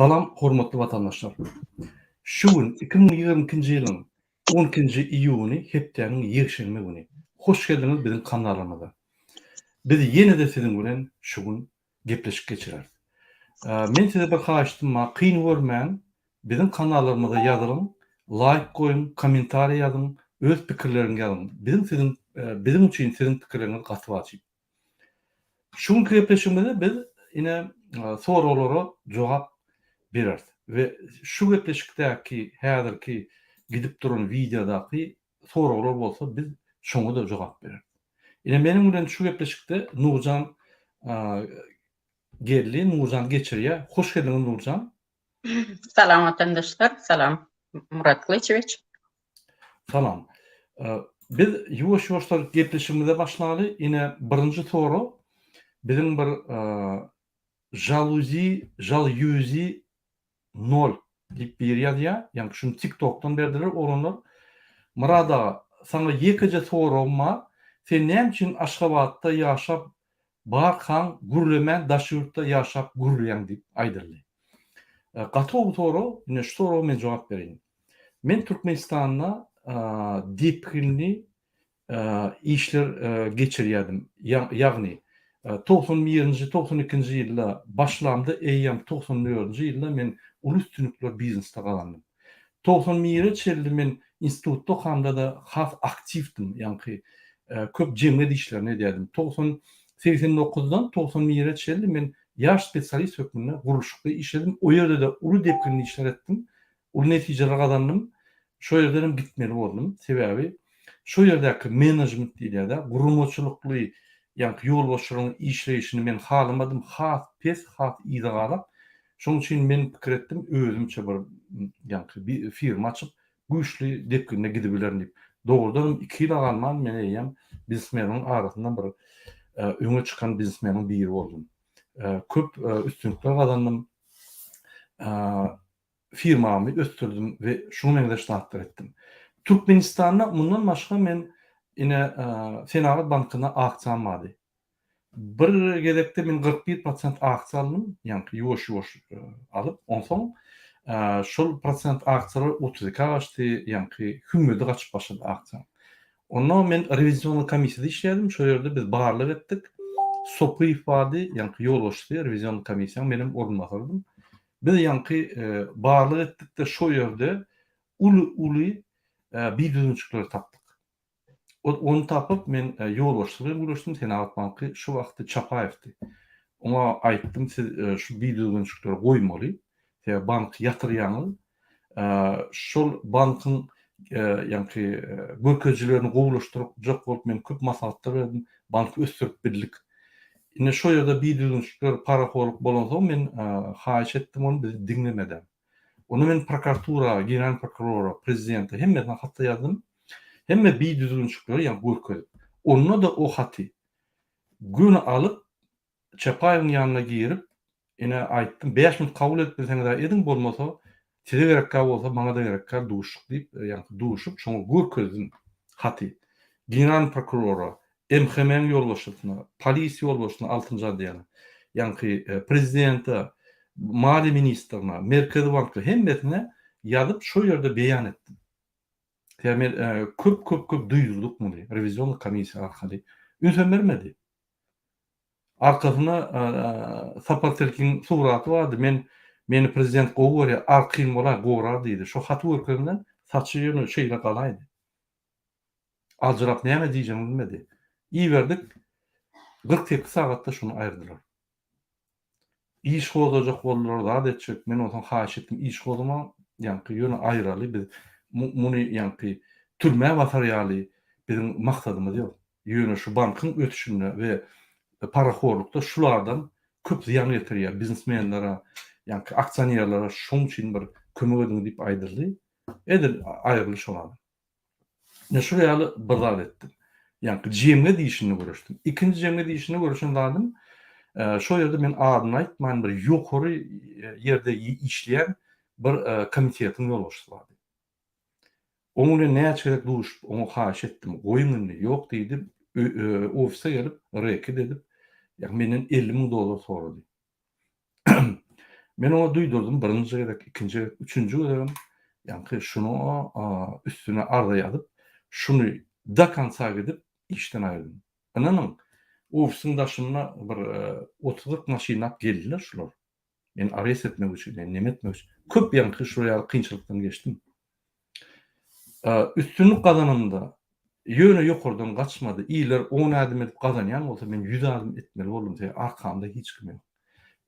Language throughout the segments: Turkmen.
Salam hormatly watandaşlar. Şu gün 2022-nji ýylyň 12-nji iýuny hepdäniň ýekşenbe güni. Hoş geldiňiz biziň kanalymyza. Biz ýene-de siziň bilen şu gün gepleşik geçireris. Men size bir haýyştym bar, kyn görmäň, biziň kanallarymyza ýazylyň, laýk goýuň, kommentariý ýazyň, öz pikirleriňi ýazyň. Biziň siziň biziň üçin siziň pikirleriňiz gaty wajyp. Şu günki gepleşigimizde biz ine soraglara jogap bereris we şu gepleşikdäki häzirki gidip duran wideodaky soraglar bolsa biz şoňa-da jogap bereris. Ine meniň bilen şu gepleşikde Nurjan geldi, Nurjan geçirýär. Hoş geldiňiz Nurjan. Salam watandaşlar, salam Murat Gylyçewiç. Salam. Biz ýuwaş-ýuwaşdan gepleşigimize başlaly. Ine birinji sorag biziň bir jaluzi, jalýuzi nol diýip biri ýazýar. Ýagny şuny TikTokdan berdiler oglanlar. Myrat aga, saňa ýekeje soragym bar. Sen näme üçin Aşgabatda ýaşap barkaň gürlemän daş ýurtda ýaşap gürleýäň diýip aýdyldy. Gaty gowy sorag. Ine şu soraga men jogap bereýin. Men Türkmenistanda depginli işler geçirýärdim. Ýagny, 91-nji, 92-nji ýylda başlamda eýýäm 94-nji ýylda men uly üstünlikler biznesde gazandym. 91-e çenli men institutda okamda-da has aktiwdim, ýaňky köp jemgyýet işlerini edýärdim. 90 89-dan 91-e çenli men ýaş spesialist hökmünde gurluşykda işledim. O ýerde-de uly depginli işler etdim. Uly netijeler gazandym. Şo ýerdenem gitmeli boldum. Sebäbi şo ýerdäki menejment diýilýär-dä, guramaçylykly, ýaňky ýolbaşçylaryň işleýşini men halamadym, has pes, has yza galak. Şonuň üçin men pikir etdim, özümçe bir ýaňky firma açyp, güýçli depginde gidibilerin diýip. Dogrudanam iki ýyla galman men eýýäm biznesmenleriň arasynda bir öňe çykan biznesmeniň biri boldum. Köp üstünlikler gazandym. Firmamy ösdürdim we şuňa meňzeş zatlar etdim. Türkmenistanda mundan başga men ine Senagat bankynda aksiýam bardy. Bir gezekde men 41 prosent aksiýa aldym, ýaňky ýuwaş-ýuwaş alyp, onsoň şol prosent aksiýalar 32-ä gaçdy, ýaňky hümmedi gaçyp başlady aksiýanyň. Onda men rewizionyý komissiýada işleýärdim, şo ýerde biz barlag etdik. Sopyýew bardy, ýaňky ýolbaşçysy rewizionyý komissiýanyň, menem orunbasarydym. Biz ýaňky barlag etdik-de şo ýerde uly-uly bidüzgünçilikleri tapdyk. Ony tapyp men ýolbaşçysy bilen gürleşdim, Senagat banky şu wagtky Çapaýewdi. Oňa aýtdym, siz şu bidüzgünçilikleri goýmaly, sebäbi banky ýatyrýaňyz. Şol bankyň ýaňky görkezijilerini gowulaşdyrjak bolup men köp maslahatlar berdim, banky ösdürip bildik. Indi şo ýerde bidüzgünçilikler, parahorluk bolansoň men haýyş etdim ony, bizi diňlemedem. Onda men prokuratura, generalnyý prokurora, prezidente hemmesine hat ýazdym. Hemme bidüzgünçilikleri ýaňky görkezip. Onda-da o haty göni alyp Çapaýewiň ýanyna girip, ine aýtdym, 5 minut kabul edip bilseňiz-ä ediň, bolmasa size gerekkä bolsa maňa-da gerekkä duşuşyk diýip, ýaňky duşup şoňa görkezdim haty. Generalnyý prokurora, MHM-iň ýolbaşçysyna, polisiýa ýolbaşçysyna, altynjy odela, ýaňky prezidente, maliýe ministrine, Merkezi banka hemmesine ýazyp şo ýerde beýan etdim. Sebäbi men köp köp köp duýdurdyk muny rewizionyý komissiýa arkaly. Ünsem bermedi. Arkasynda Sapar Tilkiň suraty bardy. Men meni prezident gowy görýär, arkaýyn bolaý, gorar diýdi. Şo haty görkezenden saçy ýöne şeýle galaýdy. Aljyrap näme diýjegini bilmedi. Iberdik, 48 sagatda şuny aýyrdylar. Iş gozgajak boldular, zat etjek. Men onsoň haýyş etdim, iş gozgamaň, ýaňky ýöne aýraly biz muny ýaňky türmä basar ýaly biziň maksadymyz ýok. Ýöne şu bankyň ösüşinde we parahorlukda şul adam köp zyýan getirýär biznesmenlere, ýaňky aksionerlere şoň üçin bir kömek ediň diýip aýdyldy. Edil aýryldy şol adam. Ine şul ýaly bir zat etdim. Ýaňky jemgyýet işinde göreşdim. Ikinji jemgyýet işinde göreşen zadym şo ýerde men adyny aýtman bir ýokary ýerde işleýän bir komitetiň ýolbaşçysy bardy. Oň bilen näçe gezek duşup, oňa haýyş etdim, goýuň indi, ýok diýdi, ofise gelip, reket edip, ýagny menden 50 müň dollar sorady. Men oňa duýdurdym birinji gezek, ikinji gezek, üçünji gezegem ýaňky şuny üstüne arza ýazyp, şuny do konca gidip işden aýyrdym. Ynanyň, ofisiň daşynda bir otuz-kyrk maşynlap geldiler şular. Meni arest etmek üçin, meni neme etmek üçin. Köp ýaňky şular ýaly kynçylykdan geçdim. Üstünlik gazanamda ýöne ýokardan gaçmady. Iller on ädim edip gazanýan bolsa, men ýüz ädim etmeli boldum. Sebäbi arkamda hiç kim ýok.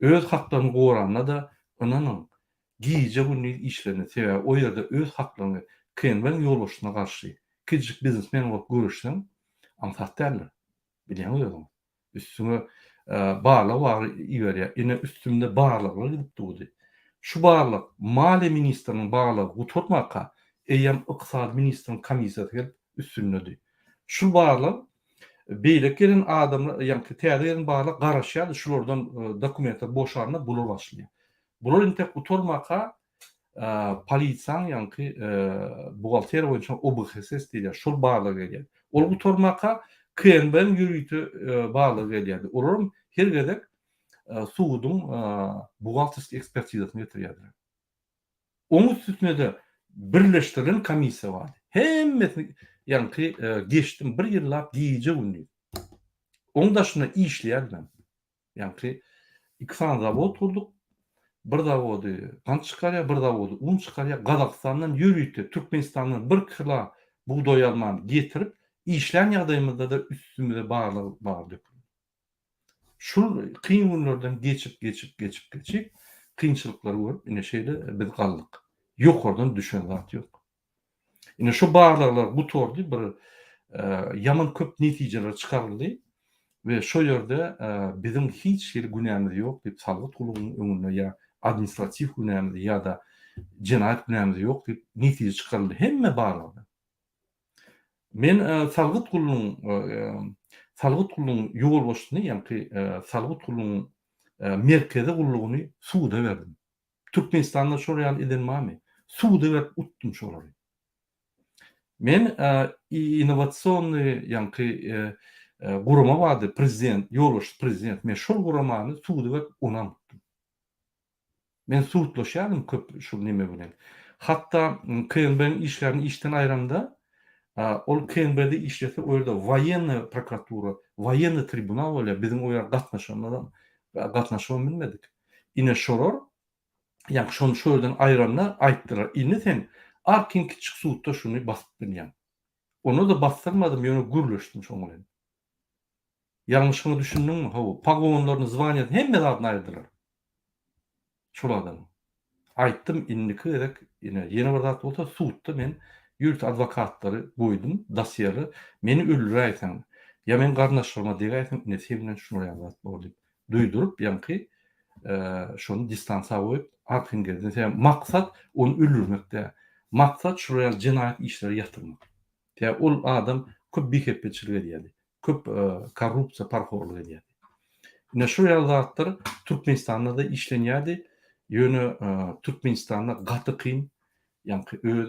Öz haklarymy goranda-da, ynanyň, gije-gündiz işledim. Sebäbi o ýerde öz haklaryňy KNB-niň ýolbaşçysyna garşy kiçijik biznesmen bolup göreşseň, aňsat däldir. Bilýäňiz özüňiz. Üstüňe barlag bagry iberýär. Ine üstümde barlaglar gidip durdy. Şu barlag maliýe ministriniň barlagy gutarmaka eýýäm ykdysady ministriň komissiýasy gelip üstündedi. Şu barlag beýleki gelen adamlar ýaňky täze gelen barlag garaşýardy şulardan dokumentler boşanda bular başlaýar. Bular intek gutarmaka polisiýanyň ýaňky buhgalteriýa boýunça OBHSS diýilýär, şol barlag gelýär. Ol gutarmaka KNB-niň ýörite barlagy gelýärdi. Olaram her gezek suduň buhgalterskiý ekspertizasyny getirýärdiler. Oň üstesine-de birleşdirilen komissiýa bardy. Hemmesini ýaňky geçdim bir ýyllap gije-gündiz. Oň daşynda işleýärdimem. Ýaňky iki sany zawod gurduk. Bir zawody gant çykarýar, bir zawody un çykarýar. Gazagystandan ýörite Türkmenistandan bir kila bugdaý alman getirip, işlän ýagdaýymyzda-da üstümize barlag bar döküldi. Şul kyn günlerden geçip, geçip, geçip, geçip, kynçylyklary görüp, ine şeýle biz galdyk. Ýokardan düşen zat ýok. Ine şu barlaglar gutardy, bir ýaman köp netijeler çykaryldy we şo ýerde biziň hiç hili günämiz ýok diýip salgyt gullugynyň öňünde ýa administratiw günämiz ýa-da jenaýat günämiz ýok diýip netije çykaryldy hemme barlagda. Men salgyt gullugynyň salgyt gullugynyň ýolbaşçysyny ýaňky salgyt gullugynyň merkezi gullugyny suda berdim. Türkmenistanda şol ýaly eden barmy? Suda berip utdum şolary. Men innowasionnyý ýaňky gurama bardy, prezident, ýolbaşçy prezident. Men şol guramany suda berip onam utdum. Men sudlaşýardym köp şul neme bilen. Hatda KNB-niň işgärini işden aýramda, ol KNB-de işlese o ýerde woýennyý prokuratura, woýennyý tribunal bolýar. Biziň o ýere gatnaşanymyzam, gatnaşybam bilmedik. Ine şolar, ýagny şony şo ýerden aýranda aýtdylar, indi sen arkin kiçjik sudda şuny basyp bilýäň. Onda-da basdyrmadym, ýöne gürleşdim şoň bilen. Ýalňyşyňa düşündiňmi? Hawa, pagonlaryny, zwaniýasyny, hemme zadyny aýyrdylar. Şol adamyň. Aýtdym, indiki gezek, ine, ýene bir zat bolsa, sudda men ýörite adwokatlary goýdum, dosýeler, meni öldüräýseň, ýa meň garyndaşlaryma degäýseň, ine, seň bilen şular ýaly zat bor diýip. Duýduryp, ýaňky şony distansiýa goýup, arkaýyn gezdim. Sebäbi maksat ony öldürmek däl. Maksat şular ýaly jenaýat işleri ýatyrmak. Sebäbi ol adam köp bihepbeçilik edýärdi. Köp korrupsiýa, parhorlyk edýärdi. Ine şu ýaly zatlar Türkmenistanda-da işlenýärdi. Ýöne Türkmenistanda gaty kyn ýaňky öz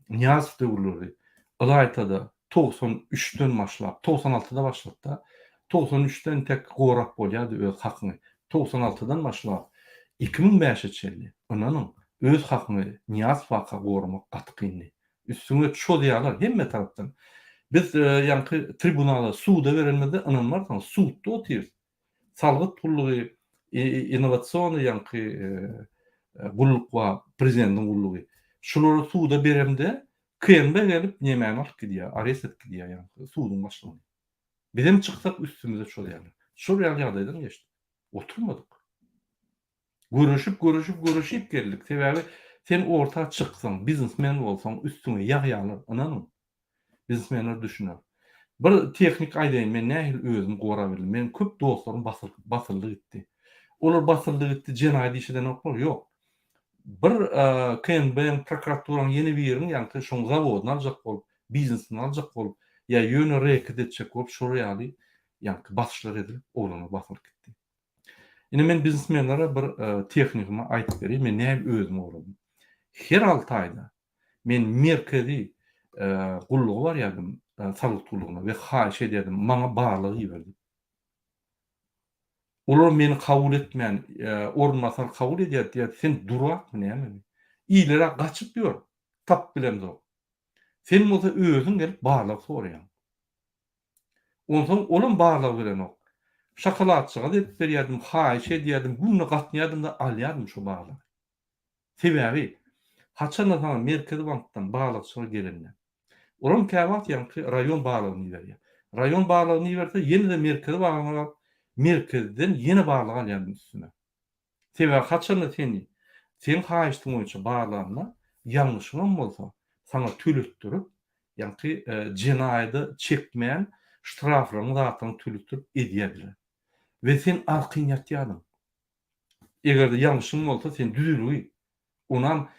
Nyýazow döwürleri ylaýta-da 93-den başlap, 96-da başlady-da, 93-de entek gorap bolýardy öz hakyňy. 96-dan başlap 2005-e çenli, ynanyň, öz hakyňy Nyýazow waka goramak gaty kyndy. Üstüňe çozýarlar hemme tarapdan. Biz ýaňky tribunala, suda berenimizde ynanmarsyňyz, sudda otyrys. Salgyt gullugy, innowasionnyý ýaňky gulluk bar, prezidentiň gullugy. Şulary suda beremde KNB gelip nemäni alyp gidýär, arest edip gidýär ýaňky suduň başlygyny. Bizem çyksak üstümize çozýarlar. Şol ýaly ýagdaýdan geçdik. Oturmadyk. Göreşip, göreşip, göreşip geldik. Sebäbi sen orta çyksaň, biznesmen bolsaň üstüňe ýagýarlar, ynanyň. Biznesmenler düşüner. Bir tehnik aýdaýyn, men nähili özümi gorabildim. Meniň köp dostlarym basyldy gitdi. Olar basyldy gitdi, jenaýat iş edenoklar, ýok. Bir KNB-niň, prokuraturanyň ýene biriniň ýaňky şoň zawodyny aljak bolup, biznesini aljak bolup, ýa ýöne reket etjek bolup şolar ýaly ýaňky basyşlar edilip, oglanlar basylyp gitdi. Ine men biznesmenlere bir tehnikimi aýdyp bereýin, men nähili özümi goradym. Her alty aýda Men merkezi gulluga barýardym, salgyt gullugyna we haýyş edýärdim, maňa barlag iber diýip. Olar meni kabul etmän, orunbasar kabul edýär diýýär, sen durakmy nämemi? Iler-ä gaçyp ýör, tapyp bilemzok. Sen bolsa özüň gelip barlag soraýaň. Onsoň olam barlag berenok. Şokoladjagaz edip berýärdim, haýyş edýärdim, günde gatnaýardym-da alýardym şo barlagy. Sebäbi, haçanda saňa Merkezi bankdan barlagçylar gelende, olam käwagt ýaňky raýon barlagyny iberýär. Raýon barlagyny iberse, ýene-de Merkezi banka baryp, merkezden ýene barlag alýardym üstüme. Sebäbi haçanda seni seň haýyştyň boýunça barlanda, ýalňyşyňam bolsa, saňa töletdirip, ýaňky jenaýada çekmän, ştraflaryňy zatlaryňy töletdirip edýärdiler. We sen arkaýyn ýatýardyň. Eger-de ýalňyşyň bolsa, sen düzülgi, onam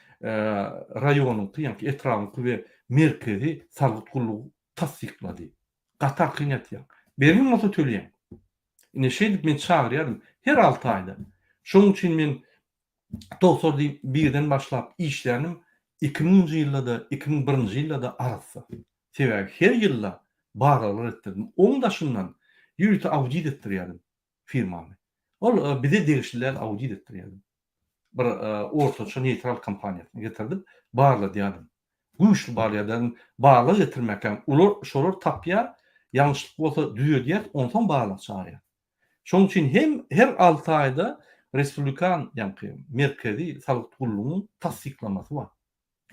raýonyňky, ýaňky etrabyňky we merkezi salgyt gullugy tassyklady. Gaty arkaýyn ýatýaň. Bergiň bolsa töleýäň. Ine şeýdip men çagyrýardym her alty aýda. Şonuň üçin men 91-den başlap işlänim iki müňünji ýylda-da, 2001-nji ýylda-da arassa. Sebäbi her ýylda barlaglar etdirdim. Oň daşyndan ýörite audit etdirýärdim firmamy. Ol bize degişli däl audit etdirýärdim. Bir ortaça neýtral kompaniýasyny getirdip barladýardym. Güýçli barlaýardym. Barlag getirmäkäm olar şolar tapýar, ýalňyşlyk bolsa düzedýär, onsoň barlag çagyrýar. Şonuň üçin hem her alty aýda respublikan ýaňky merkezi salgyt gullugynyň tassyklamasy bar.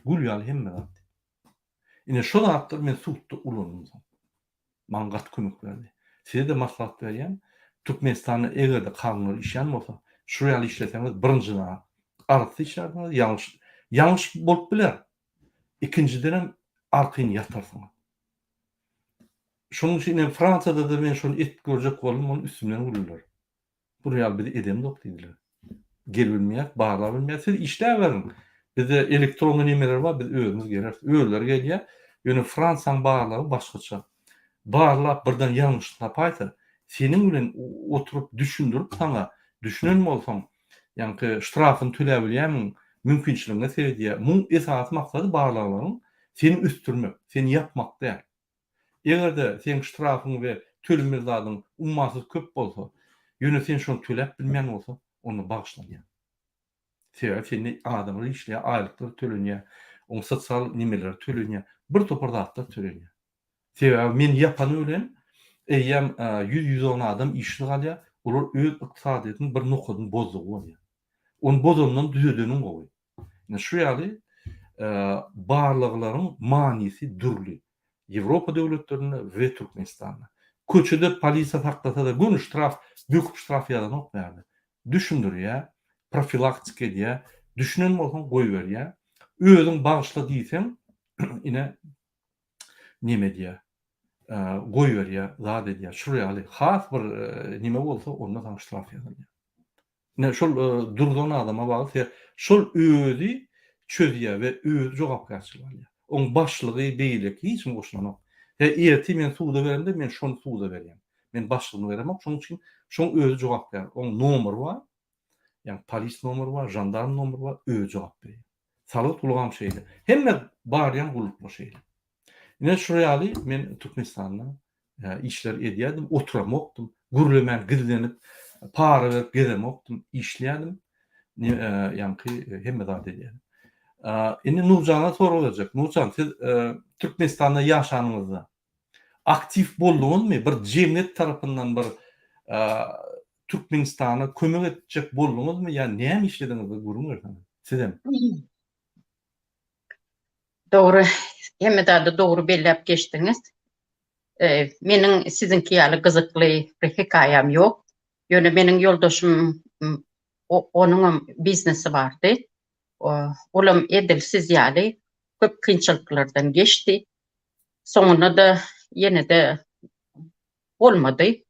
Gül ýaly hemme zat. Ine şo zatlary men sudda ulandym soň. Maňa gaty kömek berdi. Size-de maslahat berýän, Türkmenistanda eger-de kanunlar işlän bolsa, şu ýaly işleseňiz birinjiden arassa işlärsiňiz, ýalňyş ýalňyş bolup biler. Ikinjidenem arkaýyn ýatarsyňyz. Şonuň üçin hem Fransiýada-da men şony edip görjek boldum, ony üstümden güldüler. Bul ýaly biz edemzok diýdiler. Gelibilmeýäs, barlabilmeýäs. Siz işläberiň. Bizde elektronny nemeler bar, biz özümiz geleris. Özleri gelýär. Ýöne Fransiýaň barlagy başgaça. Barlap birden ýalňyş tapaýsa, seniň bilen oturyp düşündirip saňa, düşünen bolsaň, ýaňky ştrafyny töläbilýärmiň, mümkinçiligiňe seredýär. Muň esasy maksady barlaglaryň seni ösdürmek, seni ýapmak däl. Eger-de seň ştrafyň we tölemeli zadyň ummasyz köp bolsa, ýöne sen şony töläp bilmeýän bolsaň, onda bagyşlanýar. Sebäbi sende adamlar işleýär, aýlyklar tölenýär, oň sosial nemeleri tölenýär, bir topar zatlar tölenýär. Sebäbi men ýapany bilen eýýäm ýüz-ýüz on adam işsiz galýar, olar öz ykdysadyýetiniň bir nokadyny bozdugy bolýar. Ony bozandan düzedeniň gowy. Ine şu ýaly barlaglaryň manysy dürli. Ýewropa döwletlerinde we Türkmenistanda. Köçede polisiýa saklasa-da göni ştraf, böküp ştraf ýazanok bärde. Düşündirýär, profilaktika edýär, düşünen bolsaň goýberýär. Özüň bagyşla diýseň, ine neme edýär, goýberýär, zat edýär. Şul ýaly has bir neme bolsa onda saňa ştraf ýazylýar. Ine şol durzan adama bagly sebäp şol özi çözýär we özi jogapkärçilik alýar. Oň başlygy beýleki hiç kim goşulanok. He ertir men suda beremde men şony suda berýän. Men başlygyny beremok şonuň üçin şoň özi jogapkär. Oň nomeri bar. Ýagny polis nomeri bar, žandarm nomeri bar, özi jogap berýär. Salgyt gulugam şeýle. Hemme barýan gulluklar şeýle. Ine şular ýaly men Türkmenistanda işler edýärdim, oturamokdym, gürlemän gizlenip, para berip gezemokdym, işleýärdim. Ýaňky hemme zat edýärdim. Indi Nurjana sorag berjek. Nurjan, siz Türkmenistanda ýaşanyňyzda aktiw bolduňyzmy? Bir jemgyýet tarapyndan bir Türkmenistana kömek etjek bolduňyzmy ýa näme işlediňiz bir gürrüň berseňiz sizem. Dogry, hemme zady dogry belläp geçdiňiz. Meniň siziňki ýaly gyzykly bir hekaýam ýok. Ýöne meniň ýoldaşym onuňam biznesi bardy. Olam edil siz ýaly köp kynçylyklardan geçdi. Soňunda-da ýene-de bolmady.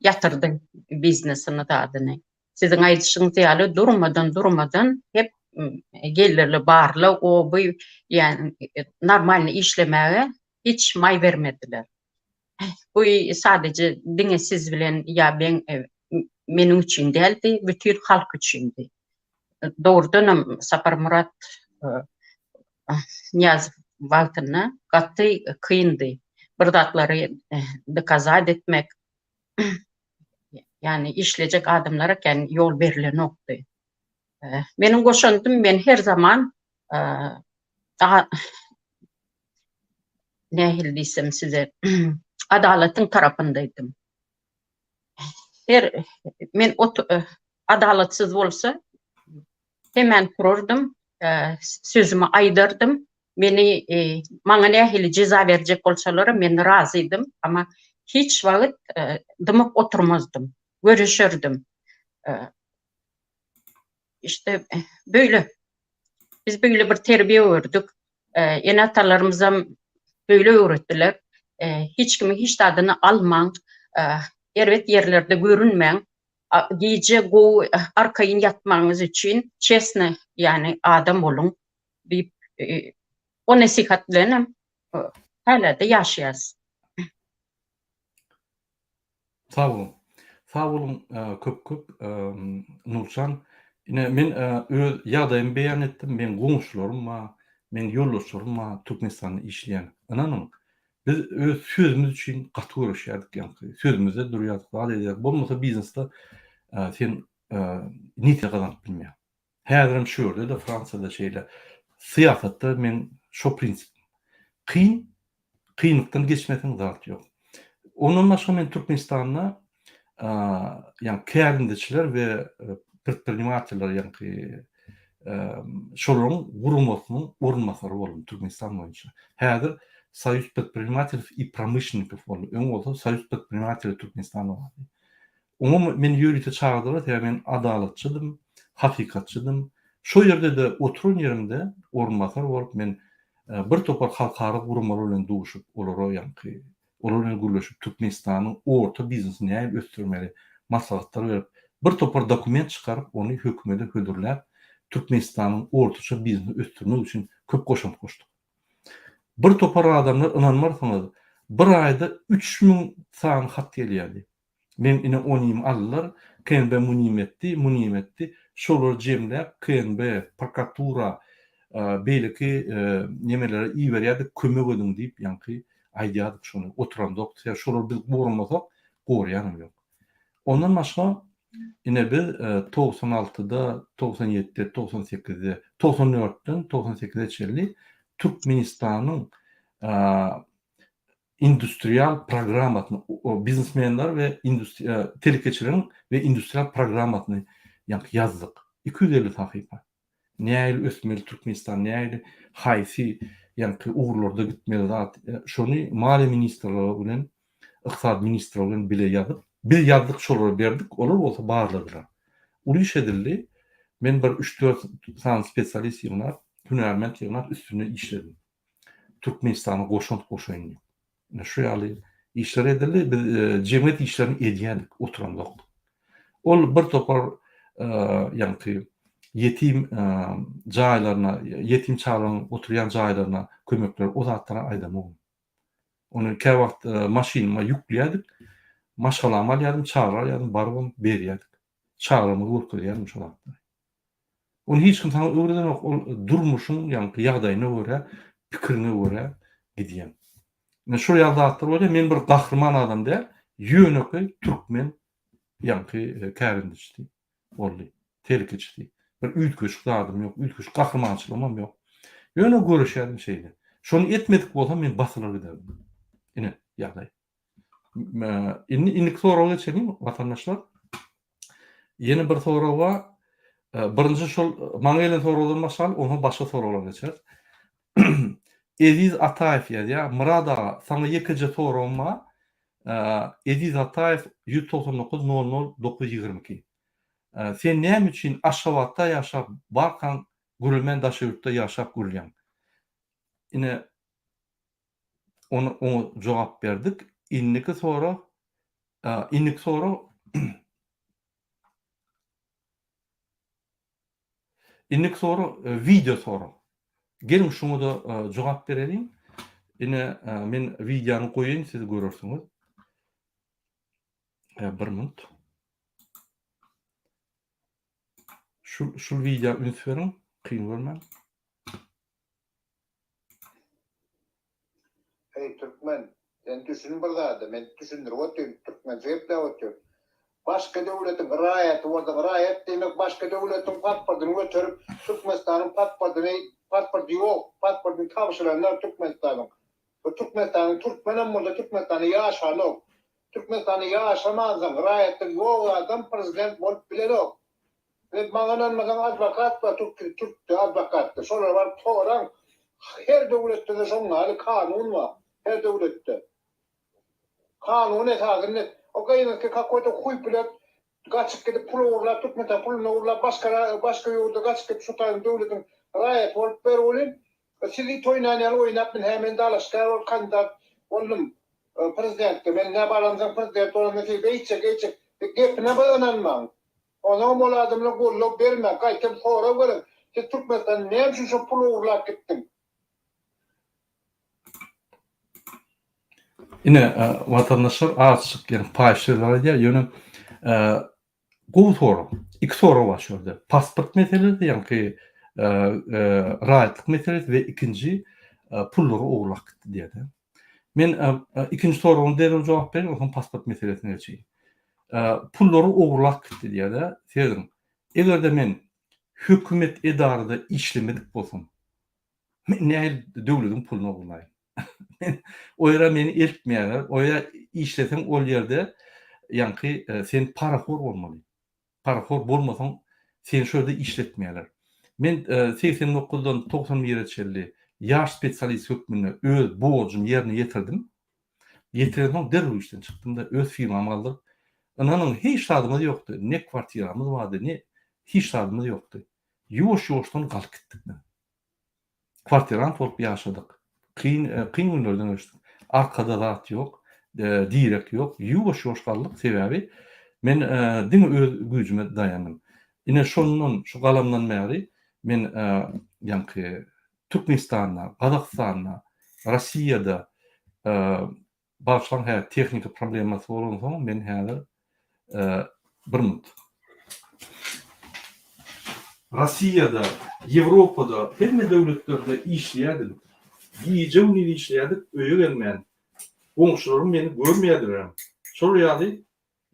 Ýatyrdy biznesini zadyny. Siziň aýdyşyňyz ýaly durmadan durmadan hep gelirli barlag o bu ýani normalny işlemäge hiç maý bermediler. Bu sadeje diňe siz bilen ýa men meniň üçin däldi, bütin halk üçindi. Dogrudanam Saparmyrat Nyýazow wagtynda gaty kyndy bir zatlary dokazat etmek. Ýagny işlejek adamlara kän ýol berilenokdy. Meniň goşandym men her zaman nähili diýsem size adalatyň tarapyndaydym. Her men adalatsyz bolsa hemen turardym, sözümi aýdardym. Meni maňa nähili jeza berjek bolsalaram men razydym, amma hiç wagt dymyp oturmazdym, göreşerdim. Işte böyle. Biz böyle bir terbiýe gördük. Ene-atalarymyzam böyle öwretdiler. Hiç kimiň hiç zadyny almaň, erbet ýerlerde görünmäň. Gije gowy arkaýyn ýatmagyňyz üçin çesny, ýagny adam boluň diýip, o nesihat bilenem hälä-de ýaşaýarys. Sag boluň. Sag boluň köp köp Nurjan. Ine men öz ýagdaýymy beýan etdim. Meň goňşularym bar, meň ýoldaşlarym bar Türkmenistanda işleýän. Ynanyň, biz öz sözümiz üçin gaty göreşýärdik ýaňky. Sözümizde durýardyk, zat edýärdik. Bolmasa biznesde sen netije gazanyp bilmeýäň. Häzirem şu ýerde-de Fransiýada şeýle. Syýasatda meň şo prinsipim. Kyn, kynlykdan geçmeseň zat ýok. Ondan başga men Türkmenistanda ýagny kärendeçiler we predprinimateller ýagny şolaryň guramasynyň orunbasary boldum Türkmenistan boýunça. Häzir Soýuz predprinimatelow i promyşlennikow boldy. Öň bolsa Soýuz predprinimatelow Türkmenistana bardy. Oňa meni ýörite çagyrdylar, sebäbi men adalatçydym, hakykatçydym. Şo ýerde-de oturan ýerimde orunbasar bolup men bir topar halkara guramalar bilen duşup, olara ýaňky olar bilen gürleşip, Türkmenistanyň orta biznesini nähili ösdürmeli maslahatlar berip, bir topar dokument çykaryp, ony hökümete hödürläp, Türkmenistanyň ortaça biznesini ösdürmek üçin köp goşant goşduk. Bir topar adamlar ynanmarsyňyz, bir aýda 3000 sany hat gelýärdi. Meň ine onymy aldylar, KNB munym etdi, munym etdi. Şolary jemläp KNB, prokuratura, beýleki nemelere iberýärdik, kömek ediň diýip ýaňky aýdýardyk şony, oturamzok. Sebäbi şolary biz goramasak, goraýanam ýok. Ondan başga ine biz 96-da, 97-de, 98-de, 94-den 98-e çenli Türkmenistanyň industrial programmasyny, biznesmenler we telekeçileriň we industrial programmasyny ýaňky ýazdyk. 250 sahypa. Nähili ösmeli Türkmenistan, nähili haýsy ýaňky ugurlarda gitmeli zat, şony Maliýe ministrligi bilen, Ykdysady ministrligi bilen bile ýazyp, biz ýazdyk şolara berdik, olar bolsa barladylar. Uly iş edildi. Men bir üç-dört sany spesialist ýygnap, hünärment ýygnap üstünde işledim. Türkmenistana goşant goşaýyn diýip. Ine şu ýaly işler edildi. Biz jemgyýet işlerini edýärdik, oturamzokdyk. Ol bir topar ýaňky ýetim jaýlaryna, ýetim çagalaryň oturýan jaýlaryna kömekler, o zatlary aýdamok. Ony käwagt maşynyma ýükleýärdik, maşgalamy alýardym, çagalary alýardym, barybam berýärdik. Çagalaryma görkezýärdim şo zatlary. Ony hiç kim saňa öwredenok, ol durmuşyň ýaňky ýagdaýyna görä, pikiriňe görä gidýäň. Ine şol ýaly zatlar bolýar. Men bir gahryman adam däl, ýönekeý türkmen ýaňky kärendeçisi boldy, telekeçisi. Bir üýtgeşik zadym ýok, üýtgeşik gahrymançylygymam ýok. Ýöne göreşýärdim şeýle. Şony etmedik bolsam men basylar giderdim. Ine ýagdaý. Indi indiki soraga geçeliň watandaşlar. Ýene bir sorag bar. Birinji şol maňa gelen soragdan başlaly, onsoň başga soraglara geçeris. Eziz Ataýew ýazýar. Myrat aga, saňa ýekeje soragym bar. Eziz Ataýew 199 00 922. Sen näme üçin Aşgabatda ýaşap barkaň gürlemän daşary ýurtda ýaşap gürlýäň? Ine Ony oňa jogap berdik. Indiki sorag, indiki sorag Indiki sorag wideo sorag. Geliň şuňa-da jogap bereliň. Ine men wideony goýaýyn siz görersiňiz. Bir minut. Şu şu wideo üns beriň, kyn görmäň. Eý türkmen, sen düşün bir zada, men düşündirip otyryn, türkmençe gepläp otyryn. Başga döwletiň raýaty bolsaň, raýat diýmek başga döwletiň pasportyny göterip, Türkmenistanyň pasportyny, pasporty ýok, pasportyny tabşyranlar Türkmenistanyň. Bu Türkmenistanyň türkmenem bolsa Türkmenistanda ýaşanok. Türkmenistanda ýaşamansoň, raýatlygy ýok adam prezident bolup bilenok. Siz maňa ynanmasaň adwokat bar türk türkde adwokatda şolara baryp soraň her döwletde-de şoň ýaly kanun bar her döwletde kanun esasynda o gyzyňky kakoýto huý bilet gaçyp gidip pul ogurlap türkmenistan puluny ogurlap başga başga ýurda gaçyp gidip şu taýyn döwletiň raýaty bolup ber welin siz it oýnan ýaly oýnap men hä men dalaşgär bolup kandidat boldum prezidentde men nä baramsoň prezident bolamda siz beýtjek eýtjek gepine bir ynanmaň Onuňam ol adamlar goldaw bermäň, gaýtam sorag beriň, siz Türkmenistana näme üçin şo pul ogurlap gitdiň? Ine, watandaşlar azjyk ýene paýyş sözler aýdýar, ýöne gowy sorag. Iki sorag bar şu ýerde. Pasport meselesi, ýaňky raýatlyk meselesi we ikinji pullary ogurlap gitdi diýýär-de. Men ikinji soragyna derrew jogap bereýin, onsoň pasport meselesine geçeýin. Pullary ogurlap gitdi diýýär-de, serediň. Eger-de men hökümet edarada işlemedik bolsam, men nähili döwlediň puluny ogurlaýyn? Men o ýere meni eltmeýärler. O ýere işleseň ol ýerde ýaňky sen parahor bolmaly. Parahor bolmasaň seni şo ýerde işletmeýärler. Men 89-dan 91-e çenli ýaş spesialist hökmünde öz borjumy ýerine ýetirdim. Ýetirensoň derrew işden çykdym-da, öz firmamy galdyryp, ynanyň, hiç zadymyz ýokdy, ne kwartiramyz bardy, ne hiç zadymyz ýokdy. Ýuwaş-ýuwaşdan galyp gitdik biz. Kwartirant bolup ýaşadyk. Kyn kyn günlerden geçdik. Arkada zat ýok, direk ýok. Ýuwaş-ýuwaş galdyk, sebäbi men diňe öz güýjüme daýandym. Ine şondan, şu galamdan bäri men ýaňky Türkmenistanda, Gazagystanda, Rossiýada Bagyşlaň hä tehniki problemasy bolansoň men häzir bir minut. Rossiýada, Ýewropada hemme döwletlerde işleýärdim. Gije gündiz işleýärdik öýe gelmän. Goňşularym meni görmeýärdilerem. Şol ýaly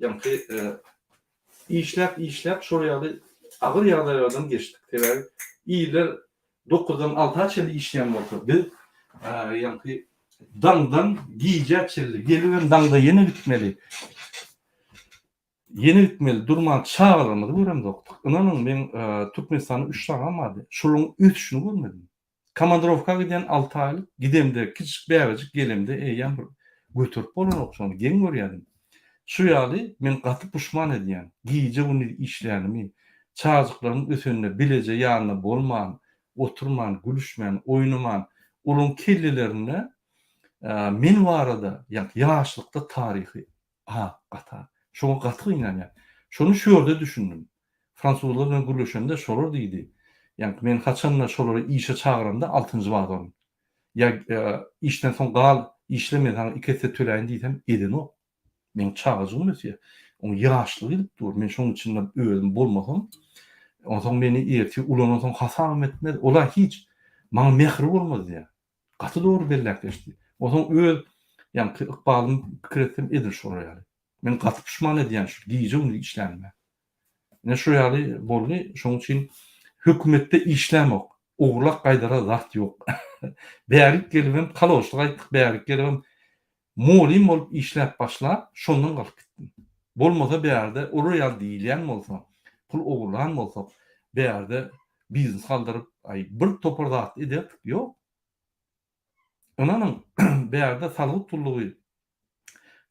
Ýaňky işläp işläp şol ýaly agyr ýagdaýlardan geçdik. Sebäbi iller dokuzdan alta çenli işleýän bolsa biz ýaňky daňdan gijä çenli gelibem daňda ýene gitmeli. Ýene gitmeli durman çagalarymyzy göremzokdyk. Ynanyň meň Türkmenistanda üç çagam bardy. Şolaryň ösüşini görmedim. Komandirowka gidýän alty aýlyk, gidemde kiçijik bäbejik gelemde eýýäm bir göterip bolanok şony, geň görýädim. Şu ýaly men gaty puşman edýän, gije-gündiz işlänimi, çagajyklarymyň ösenine bileje ýanynda bolman, oturman, gülüşmän, oýnaman, olaryň kellelerinde men barada ýaşlykda taryhy A, gata. Şoňa gaty gynanýan. Şony şu ýerde düşündim. Fransuzlar bilen gürleşemde şolar diýdi. Ýaňky men haçanda şolary işe çagyramda altynjy bazaryn. Ýa işden soň gal, işle men saňa iki esse töläýin diýsem edenok. Meň çagajygym ösýär. Oň ýaşlygy gidip dur. Men şoň içinde özüm bolmasam, onsoň meni ertir ulanansoň hasabam etmez. Ola hiç maňa mähri bolmaz diýýär. Gaty dogry belläp geçdi. Onsoň öz ýaňky ykbalymy pikir etsem edil şolar ýaly. Men gaty puşman edýän şu gije-gündiz işlänime. Ine şu ýaly boldy. Şonuň üçin hökümetde işlämok. Ogurlap gaýdara zat ýok. Bärik gelibem kaloşlyk aýtdyk, bärik gelibem molym bolup işläp başlap, şondan galyp gitdim. Bolmasa bärde olar ýaly diýilýän bolsa, pul ogurlan bolsak, bärde biznes galdyryp, aý, bir topar zat ederdik. Ýok. Ynanyň, bärde salgyt gullugy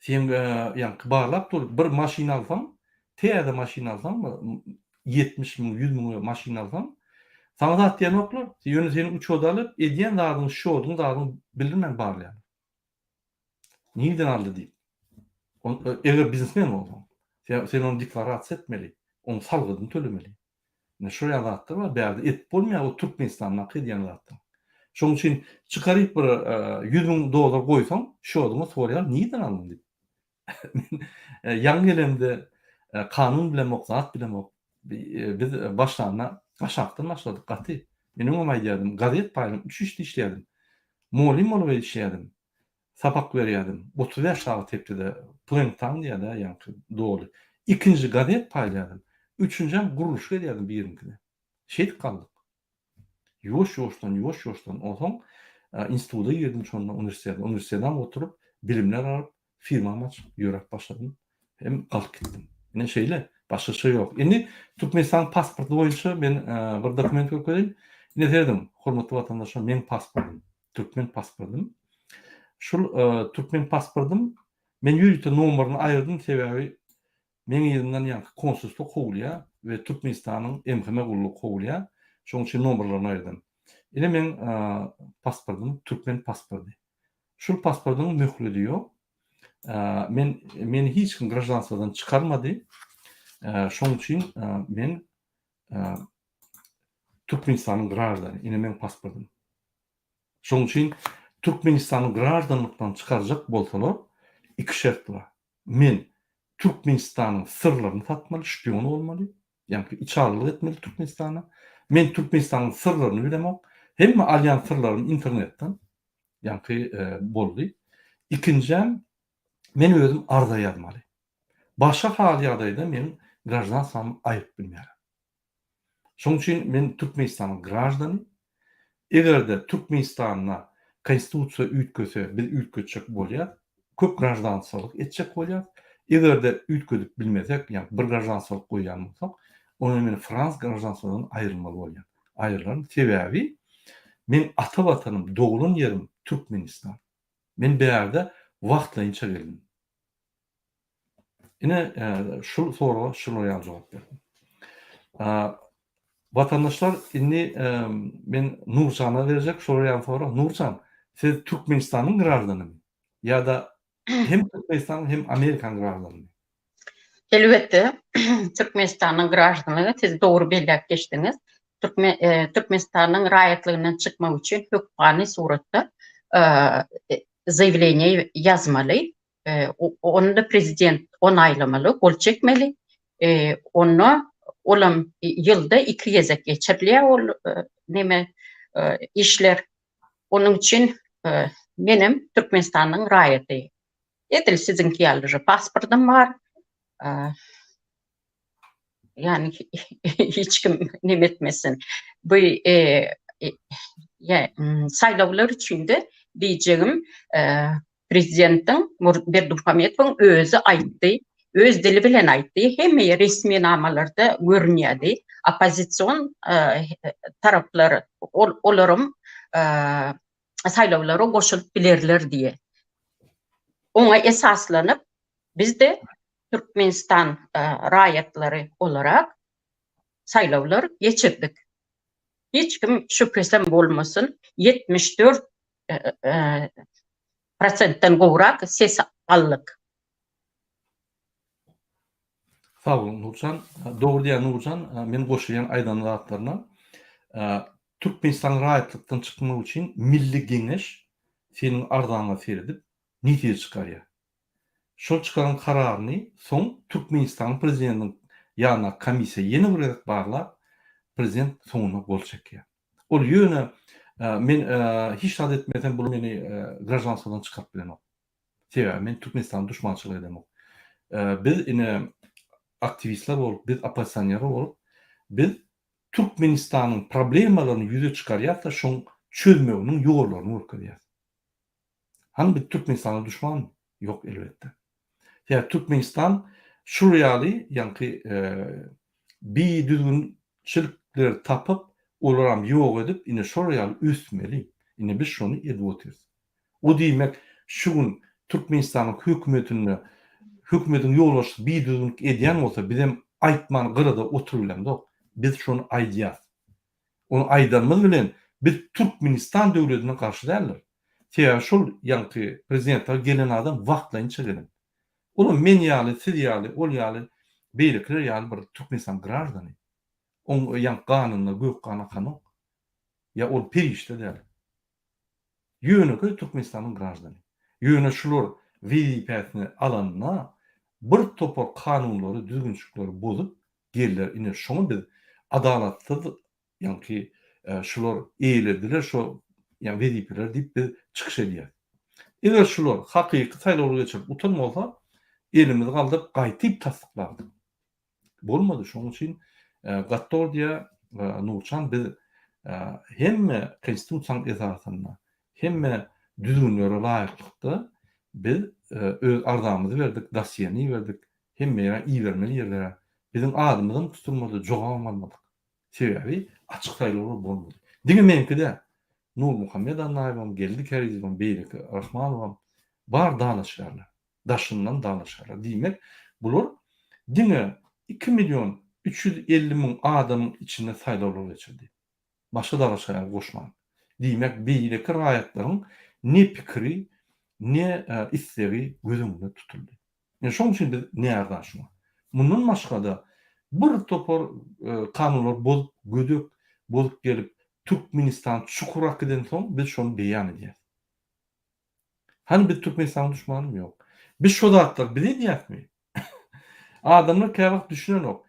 seň ýaňky barlap dur, bir maşyn alsaň, täze maşyn alsaň, 70 müň, 100 müňe maşyn alsaň, saňa zat diýenoklar. Ýöne seni uçoda alyp, edýän zadyňy, şoduň zadyňy bildirmän barlaýarlar. Nirden aldy diýip. Eger biznesmen bolsaň, sen ony deklarasiýa etmeli, onuň salgydyny tölemeli. Ine şol ýaly zatlar bar, bärde edip bolmaýar o Türkmenistandaky edýän zatlar. Şonuň üçin çykaryp bir 100 müň dollar goýsaň, şoduňa soraýar, nirden aldyň diýip. Men ýaňy gelemde kanun bilemok, zat bilemok. Biz başlanda aşakdan başladyk gaty. Men öňem aýdýardym, gazet paýlap üç işde işleýärdim. Mugallym bolup işleýärdim. Sapak berýärdim. 35 sagat hepdede Plankton diýýär-dä, ýaňky doly. Ikinji gazet paýlaýardym. Üçünjem gurluşyk edýärdim birinkine. Şeýdip galdyk. Ýuwaş-ýuwaşdan, ýuwaş-ýuwaşdan onsoň instituta girdim şonda uniwersitete. Uniwersitetem oturyp, bilimler alyp, firmamy açyp ýöräp başladym. Hem galyp gitdim. Ine şeýle, başgaça ýok. Indi Türkmenistanyň pasporty boýunça men bir dokument görkezeýin. Ine serediň, hormatly watandaşlar, meň pasportym, türkmen pasportym. Şul türkmen pasportym men ýörite nomeryny aýyrdym, sebäbi Meň yzymdan ýaňky konsulstwo kowulýar we Türkmenistanyň MHM gullugy kowulýar. Şonuň üçin nomerlerini aýyrdym. Ine meň pasportym, türkmen pasporty. Şul pasportyň möhledi ýok. Men meni hiç kim graždanstwodan çykarmady. Şonuň üçin men Türkmenistanyň graždany. Ine meň pasportym. Şonuň üçin Türkmenistany graždanlykdan çykarjak bolsalar, iki şert bar. Men Türkmenistanyň syrlaryny satmaly, şpion bolmaly, ýagny içalylyk etmeli Türkmenistana. Men Türkmenistanyň syrlaryny bilemok. Hemme alýan syrlarym internetden, ýagny boldy. Ikinjäm, men özüm arza ýazmaly. Başga hal ýagdaýda meniň graždanstwamy aýryp bilmerin. Şonuň üçin men Türkmenistanyň graždany. Eger-de Türkmenistanda konstitusiýa üýtgese, biz üýtgetjek bolýas. Köp graždanstwalyk etjek bolýas. Eger-de üýtgedip bilmesek, ýagny bir graždanstwalyk goýýan bolsak, onda men frans graždanstwadan aýrylmaly bolýan. Aýrylaryn. Sebäbi meň ata watanym, doglan ýerim Türkmenistan. Men bärde wagtlaýynça geldim. Ine, şul soraga şular ýaly jogap berdim. Watandaşlar, indi men Nurjana berjek şolar ýaly sorag. Nurjan, siz Türkmenistanyň graždanymy ýa-da hem Türkmenistanyň hem Amerikanyň graždanymy? Elbetde, Türkmenistanyň graždanylygy siz dogry belläp geçdiňiz. Türkmenistanyň raýatlygyndan çykmak üçin hökmany suratda zaýawleniýe ýazmaly. Onda prezident onaýlamaly, gol çekmeli. Onda olam ýylda iki gezek geçirilýär ol neme işler. Onuň üçin menem Türkmenistanyň raýaty. Edil siziňki ýaly pasportym bar. Ýani hiç kim neme etmesin. Bu saýlawlar üçin-de diýjegim prezidentiň Berdimuhamedowyň özi aýtdy, öz dili bilen aýtdy, hemme resminamalarda görünýärdi. Oppozision taraplar olaram saýlawlara goşulyp bilerler diýe. Oňa esaslanyp biz-de Türkmenistan raýatlary olarak saýlawlar geçirdik. Hiç kim şübhesem bolmasyn, 74 prosentden gowrak ses aldyk. Sag boluň Nurjan. Dogry diýýär Nurjan. Men goşulýan aýdan zatlaryna. Türkmenistanyň raýatlykdan çykmak üçin Milli Geňeş seniň arzaňa seredip netije çykarýar. Şol çykaran kararyny soň Türkmenistanyň prezidentiniň ýanyndaky komissiýa ýene bir gezek barlap, prezident soňunda gol çekýär. Ol ýöne men hiç zat etmesem bul meni graždanstwodan çykaryp bilenok. Sebäbi men Türkmenistana duşmançylyk edemok. Biz ine aktiwistler bolup, biz oppozisionerler bolup, biz Türkmenistanyň problemalaryny ýüze çykarýas-da şoň çözmeginiň ýollaryny görkezýäs. Hany biz Türkmenistana duşmanmy? Ýok elbetde. Sebäbi Türkmenistan şul ýaly ýaňky bidüzgünçilikleri tapyp, olaram ýok edip, ine şol ýaly ösmeli. Ine biz şony edip otyrys. O diýmek şu gün Türkmenistanyň hökümetinde hökümetiň ýolbaşçysy bidüzgünlik edýän bolsa bizem aýtman gyrada oturybilemzok. Biz şony aýdýas. Ony aýdanymyz bilen biz Türkmenistan döwletine garşy däldir. Sebäbi şol ýaňky prezidentlige gelen adam wagtlaýynça gelen. Olam men ýaly, siz ýaly, ol ýaly, beýlekiler ýaly bir Türkmenistan graždany. Oň ýaňky ganynda gök gan akanok. Ýa ol perişde däl. Ýönekeý Türkmenistanyň graždany. Ýöne şular wezipesini alanda bir topar kanunlary, düzgünçikleri bozup geldiler. Ine şoňa biz adalatsyz ýaňky şular eýelediler şo ýa wezipeleri diýip biz çykyş edýäs. Eger şular hakyky saýlawlar geçirip utan bolsa. Elimizi galdyryp gaýtyp tassyklardyk. Bolmady şonuň üçin gaty dogry diýýär Nurçan biz hemme konstitusiýanyň esasynda hemme düzgünlere laýyklykda biz öz arzamyzy berdik dosýeni iberdik hemme ýere ibermeli ýerlere biziň adymyzam tutulmady jogabam almadyk. Sebäbi açyk saýlawlar bolmady. Diňe meňki däl. Nurmuhammet Annaýewam, Geldi Kärizowam, beýleki Rahmanowam bar dalaşgärler. Daşyndan dalaşgärler. Diýmek, bular diňe 2 million 350 müň adamyň içinde saýlawlar geçirdi. Başga dalaşgärleri goşman. Diýmek, beýleki raýatlaryň ne pikiri, ne islegi göz öňünde tutuldy. Ine şoň üçin biz närza şuňa. Mundan başgada bir topar kanunlary bozup gödek bozup gelip Türkmenistan çukur akidensoň biz şony beýan edýäs. Hany biz Türkmenistanyň duşmanymy ýok. Biz şo zatlary biz edýäsmi? Adamlar käwagt düşünenok.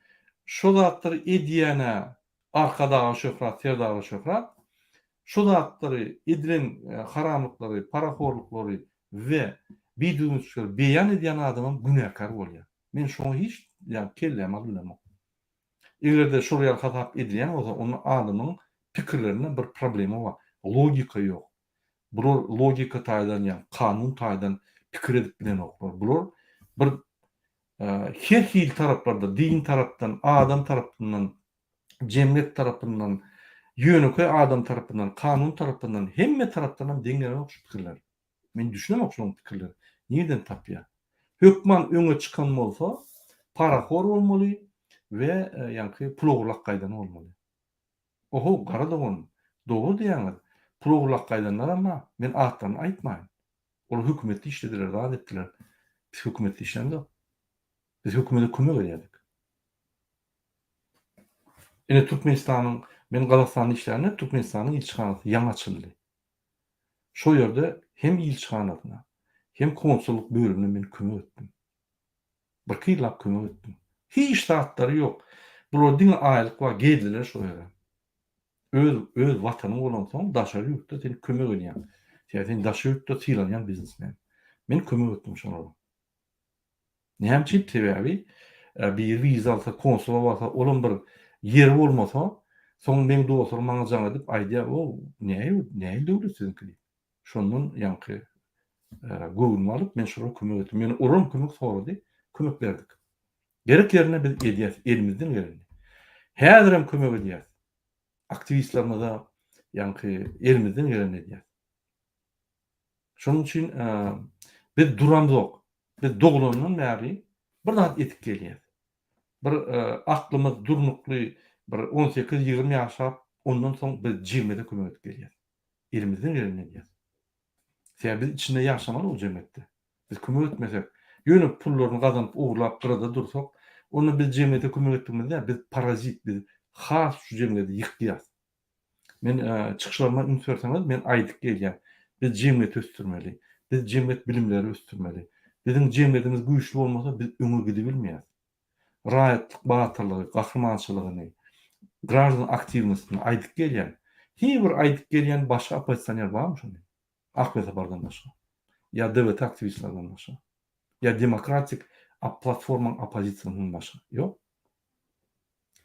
Şo zatlary edýänä Arkadaga şöhrat Serdara şöhrat. Şo zatlary edilen haramlyklary parahorluklary we bidüzgünçilikleri beýan edýän adamam günäkär bolýar. Men şoňa hiç ýa kelläme alyp bilemok. Eger-de şol ýaly hasap edilýän bolsa, onda adamyň pikirlerinde bir problema bar. Logika ýok. Bular logika taýdan ýa kanun taýdan pikir edip bilenoklar. Bular bir her hili taraplarda, din tarapdan, adam tarapyndan, jemgyýet tarapyndan, ýönekeý adam tarapyndan, kanun tarapyndan, hemme tarapdanam deň gelenok şu pikirler. Men düşünemok şolaň pikirleri. Nirden tapýar? Hökman öňe çykan bolsa parahor bolmaly we ýaňky pul ogurlap gaýdan bolmaly. Ohow gara dogan dogry diýýäňiz pul ogurlap gaýdanlaram bar men atlaryny aýtmaýyn. Olar hökümetde işlediler zat etdiler. Biz hökümetde işlämzok. Biz hökümete kömek edýärdik. Ine Türkmenistanyň men Gazagystanda işlände Türkmenistanyň ilçihanasy ýaňy açyldy. Şo ýerde hem ilçihanasyna, hem konsullyk bölümine men kömek etdim. Birki ýyllap kömek etdim. Hiç zatlary ýok. Bular diňe aýlyk bar, geldiler şo ýere. Öz öz watanyň bolansoň daşary ýurtda sen kömek edýäň. Sebäbi sen daşary ýurtda sylanýan biznesmen. Men kömek etdim şolara. Näme üçin? Sebäbi biri wiza alsa, konsula barsa, olam bir ýeri bolmasa, soň meň dostlarym maňa jaň edip aýdýar, o näme, nähili döwlet siziňki diýip. Şondan ýaňky göwnümi alyp, men şolara kömek etdim. Ýöne olaram kömek sorady, kömek berdik. Gerek ýerinde biz edýäs, elimizden gelenini. Häzirem kömek edýäs. Aktiwistlerimize ýaňky elimizden gelenini edýäs. Şonuň üçin biz duramzok. Biz doglandan bäri bir zat edip gelýäs. Bir aklymyz durnukly bir on sekiz-ýigrimi ýaşap, ondan soň biz jemgyýete kömek edip gelýäs. Elimizden gelenini edýäs. Sebäbi biz içinde ýaşamaly ol jemgyýetde. Biz kömek etmesek, ýöne pullaryny gazanyp ogurlap gyrada dursak, onda biz jemgyýete kömek etdigimiz däl, biz parazit, biz has şu jemgyýeti ýykýas. Men çykyşlaryma üns berseňiz, men aýdyp gelýän, biz jemgyýeti ösdürmeli, biz jemgyýet bilimleri ösdürmeli. Biziň jemgyýetimiz güýçli bolmasa, biz öňe gidibilmeýäris. Raýatlyk batyrlygy, gahrymançylygyny, graždan aktiwnostyny aýdyp gelýän. Hiý bir aýdyp gelýän başga oppozisioner barmy şony? Ak Wesapardan başga. Ýa DWT aktiwistlerden başga. Ýa demokratik platformaň oppozisiýasyndan başga. Ýok.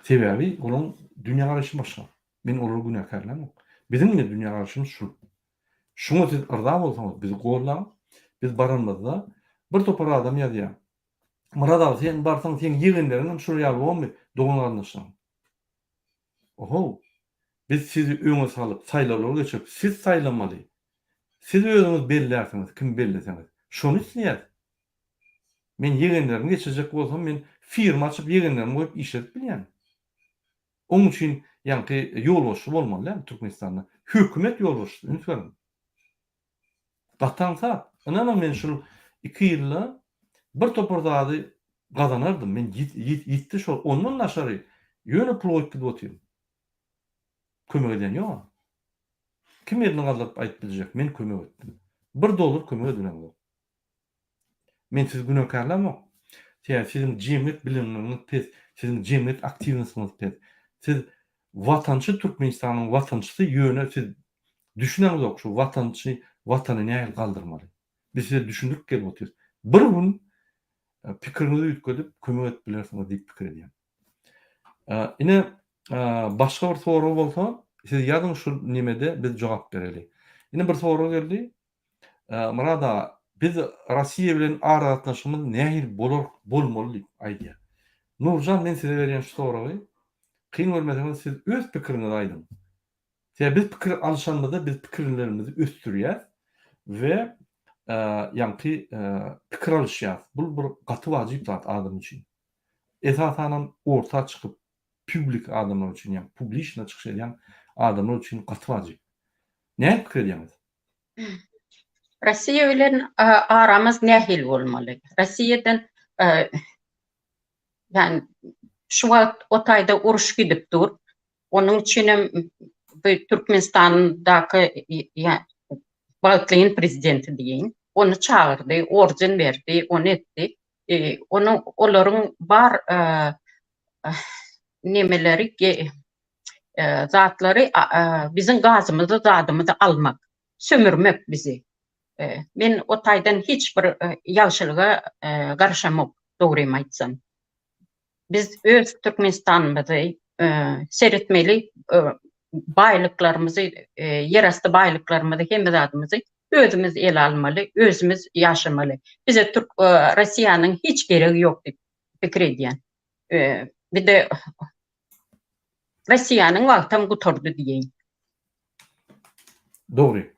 Sebäbi olaň dünýägaraýşy başga. Men olary günäkärlämok. Biziň ine dünýägaraýşymyz şul. Şuňa siz yrza bolsaňyz bizi gollaň. Biz baranymyzda bir topar adam ýazýar. Myrat aga sen barsaň seň ýegenleriň hem şol ýaly bormy dogan garyndaşlaryň. Ohow. Biz sizi öňe salyp saýlawlar geçirip siz saýlamaly. Siz özüňiz bellärsiňiz kimi belleseňiz. Şony isleýäs. Men ýegenlerimi geçirjek bolsam men firma açyp ýegenlerimi goýup işledip bilýän. Oň üçin ýaňky ýolbaşçy bolmaly däl Türkmenistanda. Hökümet ýolbaşçysy üns beriň. Gaty aňsat. Ynanyň men şul iki ýylda bir topar zady gazanardym. Men ýitdi şol. Ondan daşary ýöne pul goýup gidip otyryn. Kömek edýän ýok. Kim elini galdyryp aýdyp biljek men kömek etdim. Bir dollar kömek edilen ýok. Men sizi günäkärlämok. Sebäbi siziň jemgyýet bilimleriňiz pes, siziň jemgyýet aktiwnostyňyz pes. Siz watançy Türkmenistanyň watançysy ýöne siz düşüneňizok şu watançy watany nähili galdyrmaly. Biz size düşündirip gelip otyrys. Bir gün. pikiriňizi üýtgedip kömek edip bilersiňiz diýip pikir edýän. Ine başga bir sorag bolsa siz ýazyň şu nemede biz jogap bereli. Ine bir sorag geldi. Myrat aga biz Rossiýa bilen aragatnaşygymyz nähili bolar bolmaly diýip aýdýar. Nurjan men size berýän şu soragy kyn görmeseňiz siz öz pikiriňizi aýdyň. Sebäbi biz pikir alyşanymyzda biz pikirlerimizi ösdürýäs we ýaňky pikir alyşýas. Bul bir gaty wajyp zat adam üçin. Esasanam orta çykyp püblik adamlar üçin ýa publiçno çykyş edýän adamlar üçin gaty wajyp. Näme pikir edýäňiz? Rossiýa bilen aramyz nähili bolmaly? Rossiýadan ýani şu wagt o taýda uruş gidip dur. Onuň üçin hem bu Türkmenistandaky wagtlaýyn prezidenti diýeýin, ony çagyrdy, orden berdi, ony etdi. Onuň olaryň bar nemeleri zatlary biziň gazymyzy, zadymyzy almak, sömürmek bizi. Men o taýdan hiç bir ýagşylyga garaşamok, dogrymy aýtsam. Biz öz Türkmenistanymyzy seretmeli, baýlyklarymyzy, ýerasty baýlyklarymyzy, hemme zadymyzy özümiz ele almaly, özümiz ýaşamaly. Bize Türk Rossiýanyň hiç geregi ýok diýip pikir edýän. Bir-de Rossiýanyň wagtam gutardy diýeýin. Dogry.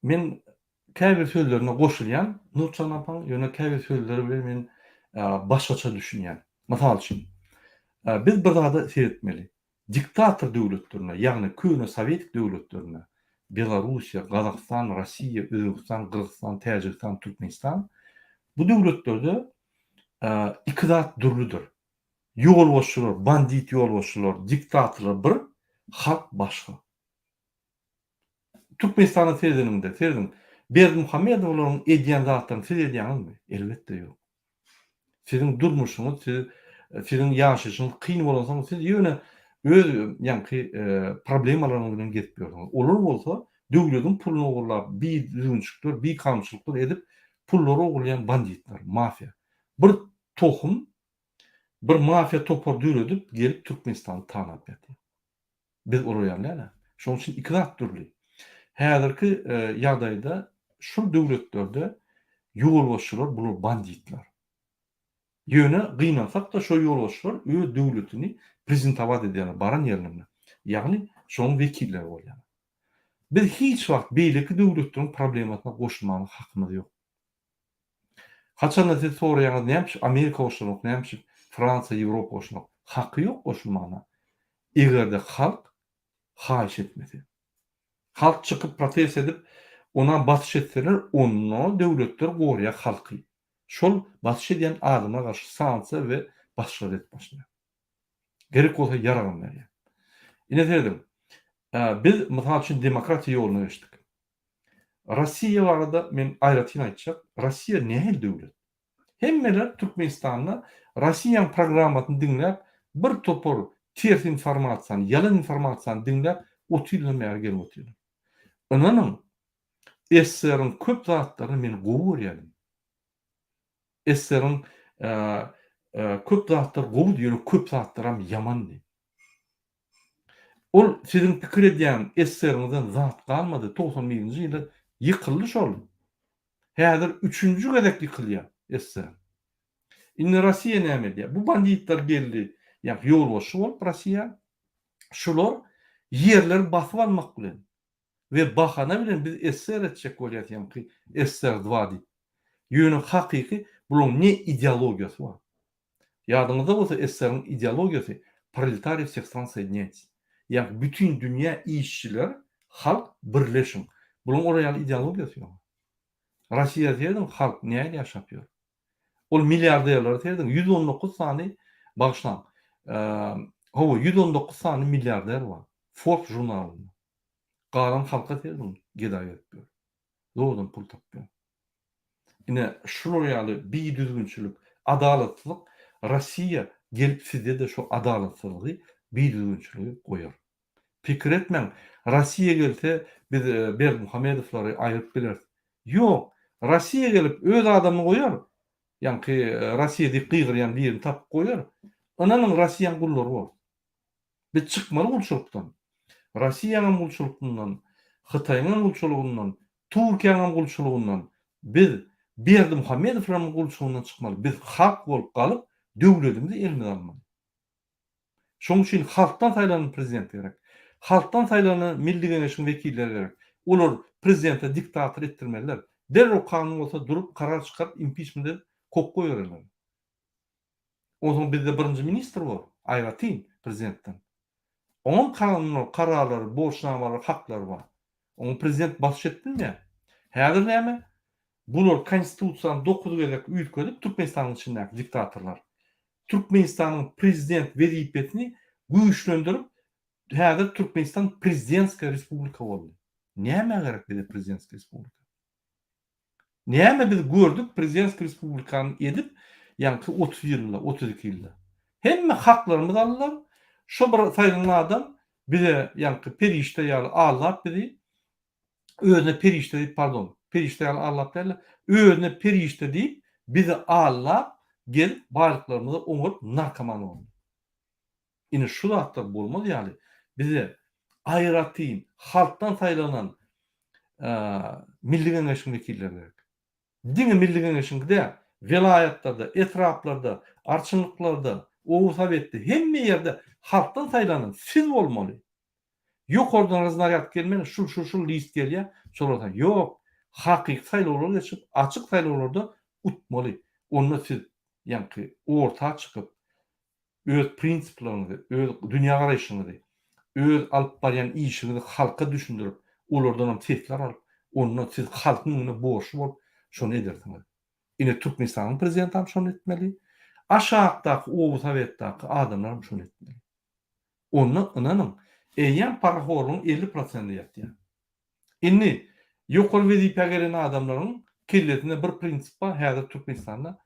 Men Käbir sözlerine goşulýan Nurjan apaň, ýöne käbir sözleri bilen men başgaça düşünýän. Mysal üçin, biz bir zada seretmeli. Diktator döwletlerinde, ýagny köne sowetik döwletlerinde, Belarussiýa, Gazagystan, Rossiýa, Özbegistan, Gyrgyzystan, Täjigistan, Türkmenistan, bu döwletlerde iki zat dürlüdir. Ýolbaşçylar, bandit ýolbaşçylar, diktatorlar bir, halk başga. Türkmenistana seredeniňde, serediň, Berdimuhamedowlaryň edýän zatlaryny siz edýäňizmi? Elbetde ýok. Siziň durmuşyňyz, siz siziň ýaşaýşyňyz kyn bolansoň, siz ýöne öz ýaňky problemalaryňyz bilen gezip ýörsüňiz. Olar bolsa döwlediň puluny ogurlap, bidüzgünçilikler, bikanunçylyklar edip, pullary ogurlaýan banditler, mafiýa. Bir tohum, bir mafiýa topar döredip, gelip Türkmenistany talap ýatyr. Biz olar ýaly däl-ä. Şonuň üçin iki zat dürli. Häzirki ýagdaýda şul döwletlerde ýolbaşçylar bular banditler. Ýöne gynansak-da şo ýolbaşçylar öz döwletini prezentowat edýärler baran ýerlerinde. Ýagny şonuň wekilleri bolýarlar. Biz hiç wagt beýleki döwletleriň problemasyna goşulmaga hakymyz ýok. Haçanda siz soraýaňyz näme üçin Amerika goşulanok, näme üçin Fransiýa, Ýewropa goşulanok? Haky ýok goşulmana. Egerde halk haýyş etmese. Halk çykyp protest edip ona basyş etseler onda döwletler gorýar halky. Şol basyş edýän adama garşy sanksiýa we basyşlar edip başlaýar. Gerek bolsa ýaragam berýär. Ine serediň. Biz mysal üçin demokratiýa ýoluna geçdik. Rossiýa barada men aýratyn aýtjak, Rossiýa nähili döwlet? Hemmeler Türkmenistanda Rossiýanyň programmasyny diňläp, bir topar ters informasiýany, ýalan informasiýany diňläp, otuz ýyldan bäri gelip otyrlar. Ynanyň, SSR-iň köp zatlaryny men gowy görýärdim. SSR-iň köp zatlary gowudy, ýöne köp zatlaram ýamandy. Ol siziň pikir edýän SSR-iňizden zat galmady, 91-nji ýylda ýykyldy şol. Häzir üçünji gezek ýykylýar SSR. Indi Rossiýa näme edýär? Bu banditler geldi, ýa ýolbaşçy bolup Rossiýa. Şular ýerleri basyp almak bilen we bahana bilen biz SSR etjek bolýas ýaňky SSR dva diýip. Ýöne hakyky bulaň ne ideologiýasy bar. Ýadyňyzda bolsa SSR-iň ideologiýasy Proletariý wseh stran soedinýaýtes. Ýagny bütin dünýä işçiler, halk birleşiň. Bulaň olar ýaly ideologiýasy ýok. Rossiýa serediň halk nähili ýaşap ýör. Ol milliarderlere serediň 119 sany bagyşlaň. Hawa 119 sany milliarder bar. Forbes žurnalynda. Galan halka serediň gedaý gezip ýör. Zordan pul tapýar. Ine, şular ýaly bidüzgünçilik, adalatsyzlyk Rossiýa gelip sizde-de şo adalatsyzlygy, bidüzgünçiligi goýar. Pikir etmäň, Rossiýa gelse biz Berdimuhamedowlary aýryp bileris. Ýok, Rossiýa gelip öz adamyny goýar. Ýaňky Rossiýa diýip gygyrýan birini tapyp goýar. Ynanyň Rossiýaň gullary bor. Biz çykmaly gulçulykdan. Rossiýaňam gulçulykyndan, Hytaýyňam gulçulygyndan, Türkiýäňem gulçulygyndan, biz Berdimuhamedowlaryň gulçulygyndan çykmaly. Biz halk bolup galyp, döwletimizi elimize almaly. Şonuň üçin halkdan saýlanan prezident gerek. Halkdan saýlanan Milli Geňeşiň wekilleri gerek. Olar prezidente diktator etdirmeliler. Derrew kanun bolsa durup karar çykaryp impiçment edip kowup goýbererler. Onsoň bizde birinji ministr bor, aýratyn prezidentden. Oňam kanunlary, kararlary, borçnamalary, haklary bar. Oňa prezident basyş edip bilmeýär. Häzir näme? Bular konstitusiýany dokuz gezek üýtgedip Türkmenistanyň içindäki diktatorlar. Türkmenistanyň prezident wezipesini güýçlendirip häzir Türkmenistan prezidentskiý respublika boldy. Nämä gerek bize prezidentskiý respublika? Näme biz gördük prezidentskiý respublikany edip ýaňky 30 ýylda, 32 ýylda. Hemme haklarymyzy aldylar. Şo bir saýlanan adam bize ýaňky perişde ýaly aldap bizi özüne perişde diýip pardon, perişde ýaly aldap däl-de, özüne perişde diýip bizi aldap gelip baýlyklarymyzy oňaryp narkoman boldy. Ine şu zatlar bolmaz ýaly bize aýratyn halkdan saýlanan Milli Geňeşiň wekilleri gerek. Diňe Milli Geňeşiňki däl, welaýatlarda, etraplarda, arçynlyklarda, oba sowetde hemme ýerde halkdan saýlanan siz bolmaly. Ýokardan raznarýad gelmeli, şul şul şul list gelýär, şolar saý. Ýok, hakyky saýlawlar geçip, açyk saýlawlarda utmaly. Onda siz ýaňky orta çykyp, öz prinsipleriňizi, öz dünýägaraýşyňyzy, öz alyp barýan işiňizi halka düşündirip, olardanam sesler alyp, onda siz halkyň öňünde borçly bolup, şony edersiňiz. Ine Türkmenistanyň prezidentam şony etmeli, aşakdaky oba sowetdaky adamlaram şony etmeli. Onda ynanyň, eýýäm parahorlugyň 50 prosendi ýatýar. Indi ýokary wezipä gelen adamlaryň kellesinde bir prinsip bar, häzir Türkmenistanda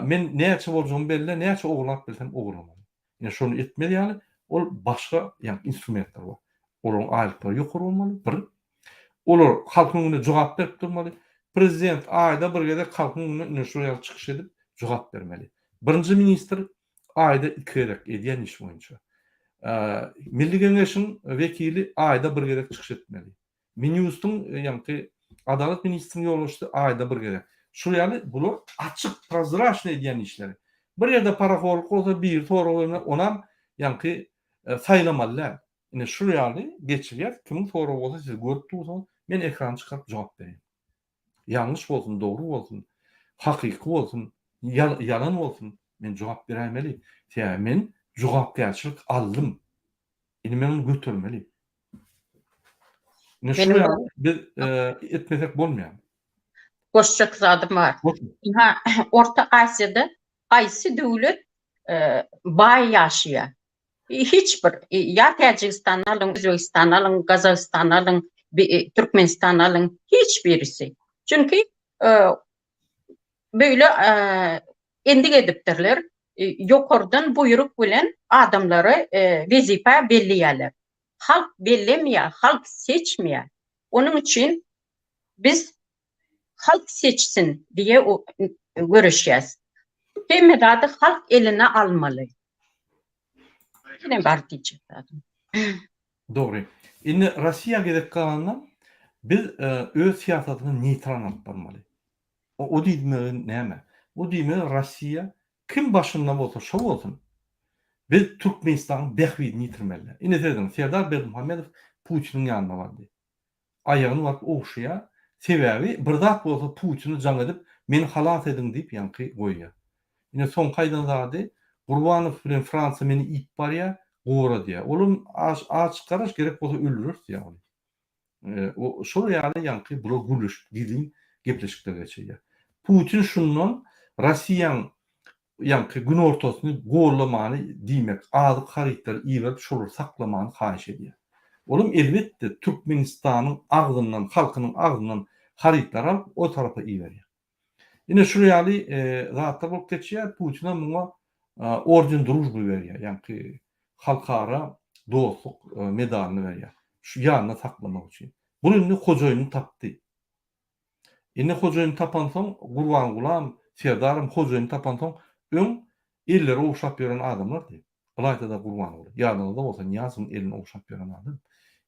men näçe boljagym belli, näçe ogurlap bilsem ogurlamaly. Ine şony etmez ýaly ol başga ýagny instrumentler bar. Olaryň aýlyklary ýokary bolmaly, bir. Olar halkyň öňünde jogap berip durmaly. Prezident aýda bir gezek halkyň öňünde ine şular ýaly çykyş edip jogap bermeli. Birinji ministr aýda iki gezek edýän işi boýunça. Milli Geňeşiň wekili aýda bir gezek çykyş etmeli. Minýustyň, ýaňky Adalat ministriniň ýolbaşçysy aýda bir gezek. Şul ýaly bular açyk, prozraçnyý edýän işleri. Bir ýerde parahorluk bolsa biri sorag bermeli, onam ýaňky saýlamaly däl. Ine şul ýaly geçirýär. Kimiň soragy bolsa siz görüp dursuňyz, men ekrany çykaryp jogap berýän. Ýalňyş bolsun, dogry bolsun, hakyky bolsun, ýalan bolsun, men jogap beräýmeli. Sebäbi men jogapkärçilik aldym. Indi men ony götermeli. Ine şu ýaly biz etmesek bolmaýar. Goşjak zadym bar. Ynha, Orta Aziýada haýsy döwlet baý ýaşaýar? Hiç bir, ýa Täjigistany alyň, Özbegistany alyň, Gazagystany alyň, Türkmenistany alyň, hiç birisi. Çünki beýle endik edipdirler, ýokardan buýruk bilen adamlary wezipä belleýärler. Halk bellemeýär, halk seçmeýär. Onuň üçin biz halk seçsin diýe göreşýäs. Hemme zady halk eline almaly. Ine bar diýjek zadym. Dogry. Indi Rossiýa gezek galanda biz öz syýasatyny neýtral alyp barmaly. O diýmegi näme? O diýmegi Rossiýa kim başynda bolsa şo bolsun. Biz Türkmenistanyň bähbidini ýitirmeli däl. Ine serediň Serdar Berdimuhamedow Putiniň ýanyna bardy. Aýagyny baryp ogşaýar. Sebäbi bir zat bolsa Putine jaň edip meni halas ediň diýip ýaňky goýýar. Ine soňky aýdan zady Gurbanow bilen Fransiýa meni iýip barýar, gora diýýär. Olam aç garaş gerek bolsa öldüreris diýýär ony. Şol ýaly ýaňky bular gürleşip gizlin gepleşikler geçirýär. Putin şundan Rossiýaň ýaňky günortasyny gollamany diýmek, azyk harytlary iberip şolary saklamany haýyş edýär. Olam elbetde Türkmenistanyň agzyndan, halkynyň agzyndan harytlary alyp o tarapa iberýär. Ine şul ýaly zatlar bolup geçýär. Putinem muňa orden družby berýär, ýaňky halkara dostluk medalyny berýär. Şu ýanynda saklamak üçin. Bul indi hojaýynyny tapdy. Indi hojaýyny tapansoň Gurbangulam, Serdaram hojaýyny tapansoň öň elleri ogşap ýören adamlardy. Ylaýta-da Gurbanguly. Ýadyňyzda bolsa Nyýazowyň elini ogşap ýören adam.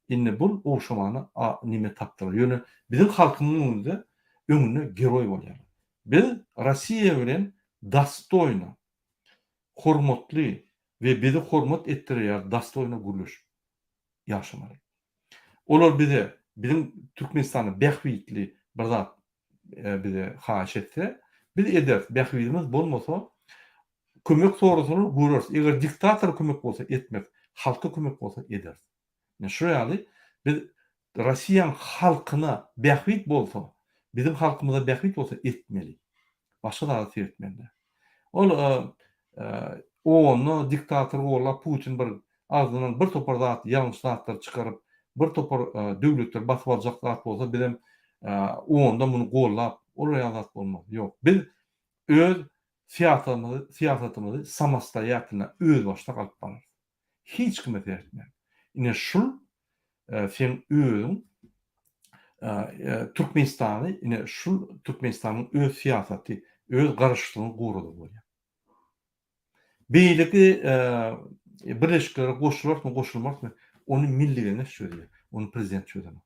Indi bul ogşamana a nime tapdylar. Ýöne biziň halkymyň öňünde öňünde geroý bolýarlar. Biz Rossiýa bilen dostoýno, hormatly we bizi hormat etdirýär dostoýno gürleşip ýaşamaly. Olar bize biziň Türkmenistana bähbitli bir zat bize haýyş etse, biz ederis. Bähbidimiz bolmasa, kömek sorasalar göreris. Eger diktatora kömek bolsa etmeris, halka kömek bolsa ederis. Ine şu ýaly biz Rossiýanyň halkyna bähbit bolsa, biziň halkymyza bähbit bolsa etmeli. Başga zada seretmeli däl. Ol onda diktator gollap Putin bir agzyndan bir topar zat ýalňyş zatlar çykaryp bir topar döwletleri basyp aljak zat bolsa bizem onda muny gollap olar ýaly zat bolmaz. Ýok. Biz öz syýasatymyzy syýasatymyzy samostoýatelno özbaşdak alyp bararys. Hiç kime seretmän. Ine şul seň özüň Türkmenistany ine şul Türkmenistanyň öz syýasaty, öz garaşsyzlygyny goradygy bolýar. Beýleki birleşiklere goşularysmy, goşulmarysmy, ony Milli Geňeş çözýär, ony prezident çözenok.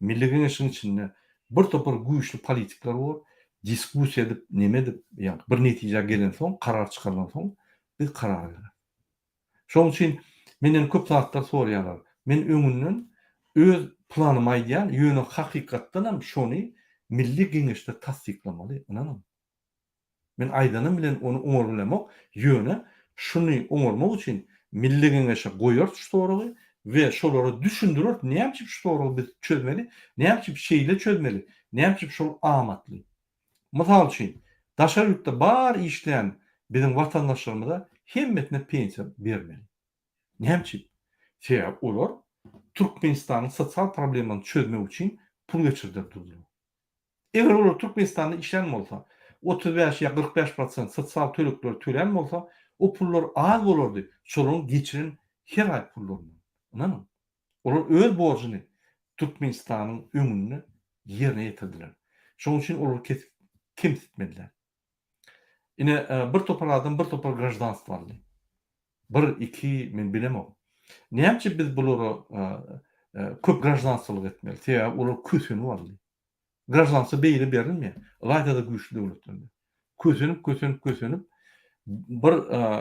Milli Geňeşiň içinde bir topar güýçli politikler bor, diskussiýa edip, neme edip, ýa bir netijä gelensoň, karar çykarylansoň biz karar bereris. Şonuň üçin menden köp zatlar soraýarlar. Men öňünden öz planymy aýdýan, ýöne hakykatdanam şony Milli Geňeşde tassyklamaly, ynanyň. Men aýdanym bilen ony oňaryp bilemok, ýöne şuny oňarmak üçin Milli Geňeşe goýarys şu soragy we şolara düşündireris näme üçin şu soragy biz çözmeli, näme üçin şeýle çözmeli, näme üçin şol amatly. Mysal üçin, daşary ýurtda bar işleýän biziň watandaşlarymyza hemmesine pensiýa bermeli. Näme üçin? Sebäbi olar Türkmenistanyň sosial problemalaryny çözmek üçin pul geçirdirip durdular. Eger olar Türkmenistanda işlän bolsa, 35 ýa 45 prosent sosial tölegleri tölän bolsa, o pullar az bolardy şolaryň geçiren her aý pullaryndan. Ynanyň. Olar öz borjuny Türkmenistanyň öňünde ýerine ýetirdiler. Şonuň üçin olary kesip kemsitmediler. Ine, bir topar adam bir topar graždanstwo aldy. Bir, iki, men bilemok. Näme üçin biz bulara köp graždanstwolyk etmeli? Sebäbi olar kösenip aldy. Graždanstwo beýle berilmeýär. Ylaýta-da güýçli döwletlerde. Kösenip, kösenip, kösenip bir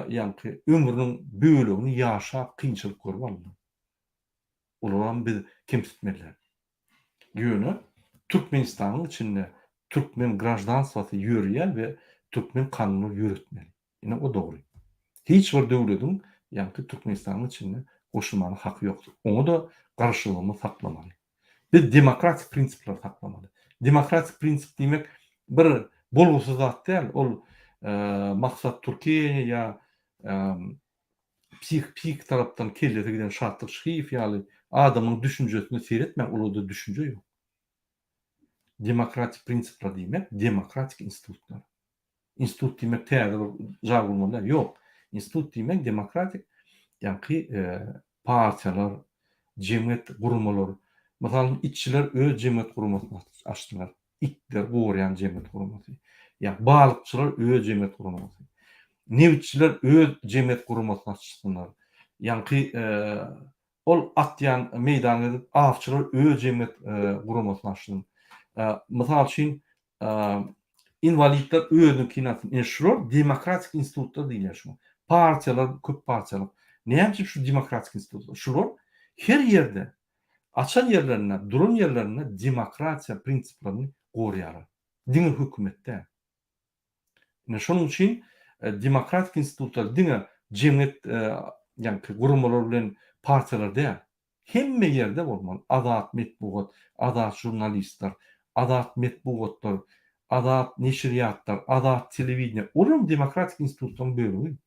ýaňky ömrüniň bölegini ýaşap, kynçylyk görüp aldylar. Olaram biz kemsitmeliler. Ýöne Türkmenistanyň içinde türkmen graždanstwasy ýöreýär we türkmen kanunlary ýöretmeli. Ine o dogry. Hiç bir döwlediň ýaňky Türkmenistanyň içinde goşulmana haky ýokdur. Oňa-da garaşsyzlygymyzy saklamaly. Biz demokratik prinsipleri saklamaly. Demokratik prinsip diýmek bir bolgusyz zat däl. Ol Maksat Türkiýe ýa psih psihiki tarapdan kellesi giden Şatlyk Şyhyýew ýaly adamyň düşünjesine seretmäň, olarda düşünje ýok. Demokratik prinsipler diýmek demokratik institutlar. Institut diýmek täze bir jaý gurmaly däl. Ýok. Institut diýmek demokratik ýaňky partiýalar, jemgyýet guramalar. Mysal üçin, itçiler öz jemgyýet guramasyny açdylar. Itleri goraýan jemgyýet guramasy. Ýa balykçylar öz jemgyýet guramasy. Nebitçiler öz jemgyýet guramasyny açsynlar. Ýaňky ol atýan meýdana gezip awçylar öz jemgyýet guramasyny açsyn. Mysal üçin, Inwalidler özüniňkini alsyn. Ine şular demokratik institutlar diýilýär şuňa. Partiýalar köp partiýalyk. Näme üçin şu demokratik institutlar? Şular her ýerde açan ýerlerinde, duran ýerlerinde demokratiýa prinsiplerini goraýarlar. Diňe hökümet däl. Ine şonuň üçin demokratik institutlar diňe jemgyýet ýaňky guramalar bilen partiýalar däl. Hemme ýerde bolmaly azat metbugat, azat žurnalistler, azat metbugatlar, azat neşirýatlar, azat telewideniýe, olam demokratik institutlaryň bölegi.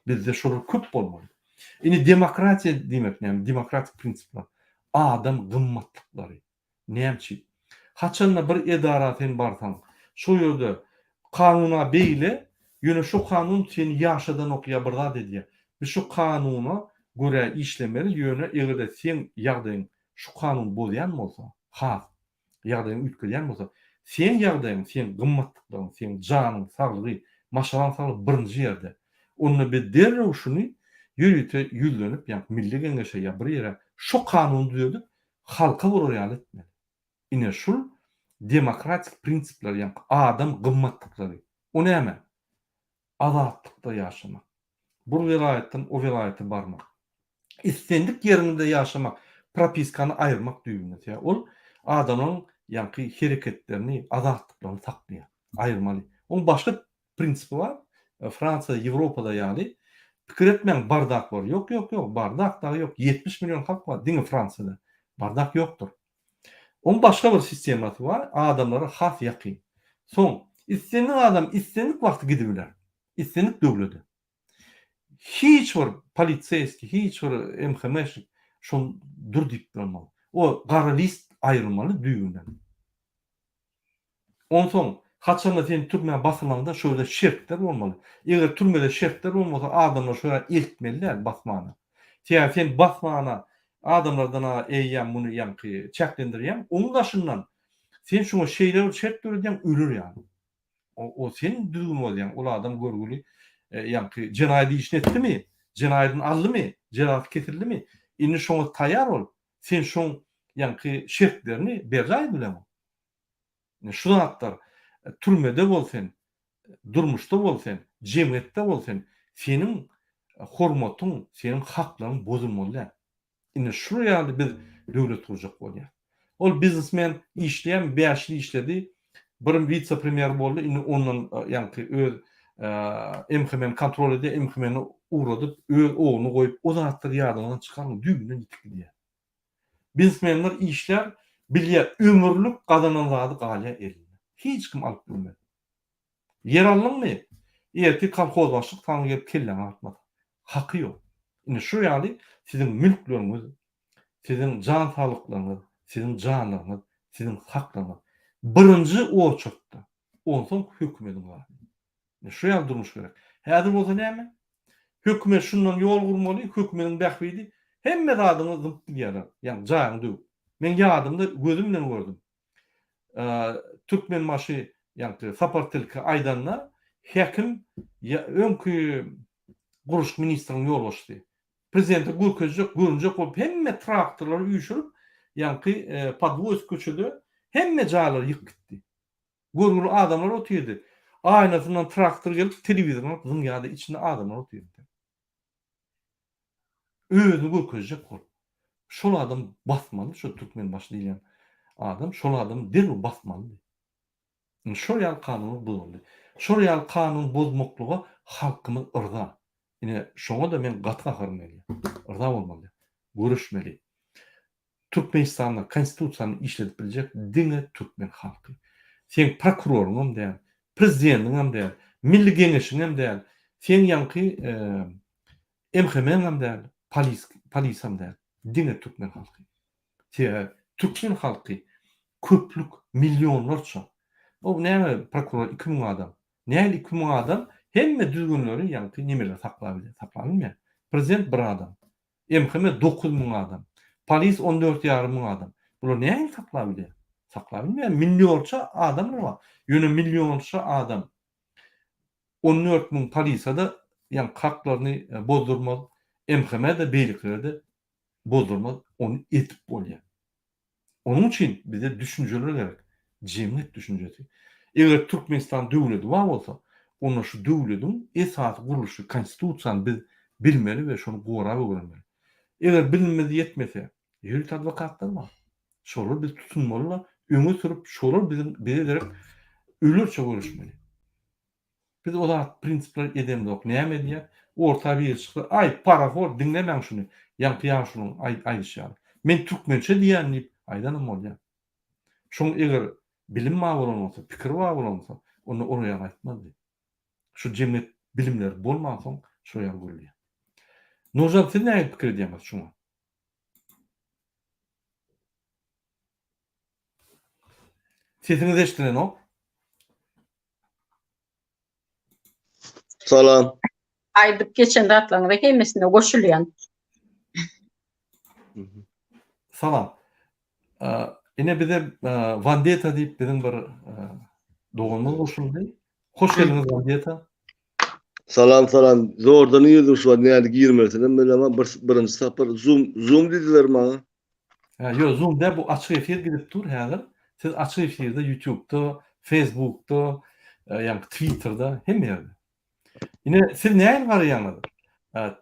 Bizde şolar köp bolmaly. Indi demokratiýa diýmek näme? Demokratik prinsipler. Adam gymmatlyklary. Näme üçin? Haçanda bir edara sen barsaň, şo ýerde kanuna beýle, ýöne şo kanun seni ýaşadanok ýa bir zat edýär. Biz şo kanuna görä işlemeli, ýöne eger-de seň ýagdaýyň şu kanuny bozýan bolsa, has. Ýagdaýyňy üýtgedýän bolsa, seň ýagdaýyň, seň gymmatlyklaryň, seň janyň saglygy, maşgalaň saglygy birinji ýerde. Onda biz derrew şuny ýörite ýüzlenip, ýa Milli Geňeşe ýa bir ýere şo kanuny düzedip, halka bolar ýaly etmeli. Ine şul demokratik prinsipler, ýa adam gymmatlyklary. O näme? Azatlykda ýaşamak. Bir welaýatdan o welaýata barmak. Islendik ýeriňde ýaşamak, propiskany aýyrmak düýbünden. Sebäbi ol adamlaryň ýaňky hereketlerini, azatlyklaryny saklaýar. Aýyrmaly. Oň başga prinsipi bar. Fransiýada, Ýewropada ýaly pikir etmäň bardak bar. Ýok, ýok, ýok, bardak dagy ýok. 70 million halk bar diňe Fransiýada. Bardak ýokdur. Oň başga bir sistemasy bar, adamlara has ýakyn. Soň, islendik adam islendik wagty gidibiler. Islendik döwlede. Hiç bir poliseýskiý, hiç bir MHM-şnik şony dur diýip duranok. O gara list aýrylmaly düýbünden. Onsoň, haçanda sen türmä basylaňda şo ýerde şertler bolmaly. Eger türmede şertler bolmasa adamlary şo ýere eltmeli däl basmana. Sebäbi sen basmana adamlardan-a eýýäm muny ýaňky çäklendirýäň, oň daşyndan sen şoňa şeýle bir şert döredýäň öler ýaly. O sen düzgün bozýaň, ol adam görgüli ýaňky jenaýat işini etdimi, jenaýadyny aldymy, jezasy kesildimi, indi şoňa taýýar bol, sen şoň ýaňky şertlerini berjaý edibileňok. Indi şu zatlar türmede bol sen, durmuşda bol sen, jemgyýetde bol sen, seniň hormatyň, seniň haklaryň bozulmaly däl. Indi şular ýaly biz döwlet gurjak bolýas. Ol biznesmen işleýän 5 ýyl işledi, bir wise-premýer boldy, indi ondan ýaňky öz MHM-ni kontrol edýär, MHM-ni ugradyp, öz ogluny goýup, o zatlary ýadyňyzdan çykaryň, düýbünden ýitip gidýär. Biznesmenler işlär, bilýär, ömürlik gazanan zady galýar elinde. Hiç kim alyp bilmez. Ýer aldyňmy? Ertir kolhoz başlyk saňa gelip kelläňi agyrtmaz. Haky ýok. Indi şu ýaly siziň mülkleriňiz, siziň jan saglyklaryňyz, siziň janlaryňyz, siziň haklaryňyz birinji oçurtda, onsoň hökümediň zady. Indi şu ýaly durmuş gerek. Häzir bolsa näme? Hökümet şundan ýol gurmaly, hökümediň bähbidi hemme zadyňy zyňyp gidýärler, ýagny jaýyňy döwüp. Meň ýadymda gözüm bilen gördüm. Türkmenbaşy ýaňky Sapar Tilki aýdanda häkim öňki gurluşyk ministriniň ýolbaşçysy prezidente görkezjek görünjek bolup hemme traktorlary üýşürip ýaňky Podwoýsk köçede hemme jaýlary ýykyp gitdi. Görgüli adamlar otyrdy. Aýnasyndan traktor gelip telewizoryny alyp zyňýardy içinde adamlar otyrdy. Özüni görkezjek bolup. Şol adam basmaly şo Türkmenbaşy diýilýän adam şol adamy derrew basmalydy. Indi şol ýaly kanunlar bozuldy. Şol ýaly kanun bozmaklyga halkymyz yrza. Ine şoňa-da men gaty gaharym gelýär. Yrza bolmaly. Göreşmeli. Türkmenistanda konstitusiýany işledip biljek diňe türkmen halky. Seň prokuroryňam däl, prezidentiňem däl, milli geňeşiňem däl, seň ýaňky MHM-ňem däl, polis polisam däl. Diňe türkmen halky. Sebäbi türkmen halky köplük, millionlarça. O näme prokuror 2000 adam. Nähili 2000 adam hemme düzgünleri ýaňky nemeleri saklap bilýär? Saklap bilmeýär. Prezident bir adam. MHM 9000 adam. Polis 14 ýarym müň adam. Bular nähili saklap bilýär? Saklap bilmeýär. Millionça adamlar bar. Ýöne millionça adam 14 müň polisiýa-da ýaňky haklaryny bozdurmaz, MHM-de beýlekilere-de bozdurmaz. Ony edip bolýar. Onuň üçin bize düşünjeler gerek. Jemgyýet düşünjesi. Eger Türkmenistan döwledi bar bolsa, onda şu döwlediň esasy gurluşy konstitusiýany biz bilmeli we şony gorap öwrenmeli. Eger bilimimiz ýetmese, ýörite adwokatlar bar. Şolary biz tutunmaly-da, öňe sürüp, şolar biziň bize derek ölerçe göreşmeli. Biz o zat prinsipleri edemzok. Näme edýär? Orta biri çyksa, aý, parahor, diňlemäň şuny. Ýaňky ýaşulyň aýdyşy ýaly. Men türkmençe diýýän diýip aýdanam bolýar. Şoň eger bilim bar bolan bolsa, pikir bar bolan bolsa, onda ol ýaly aýtmazdy. Şu jemgyýet bilimleri bolmansoň şol ýaly gürleýär. Nurjan siz nähili pikir edýäňiz şuňa? Sesiňiz eşdilenok. Salam. Aýdyp geçen zatlaryňyza hemmesine goşulýan. Salam. Ine bize Wandeta diýip biziň bir doganymyz goşuldy. Hoş geldiňiz Wandeta. Salam salam. Zordan girdim şu wagt näde girmelisigem bilemok. Bir birinji sapar zoom zoom diýdiler maňa. Hä ýok zoom däl bu açyk efir gidip dur häzir. Siz açyk efirde ýutubda, facebookda, ýaňky twitterda hemme ýerde. Ine siz nähili garaýaňyz?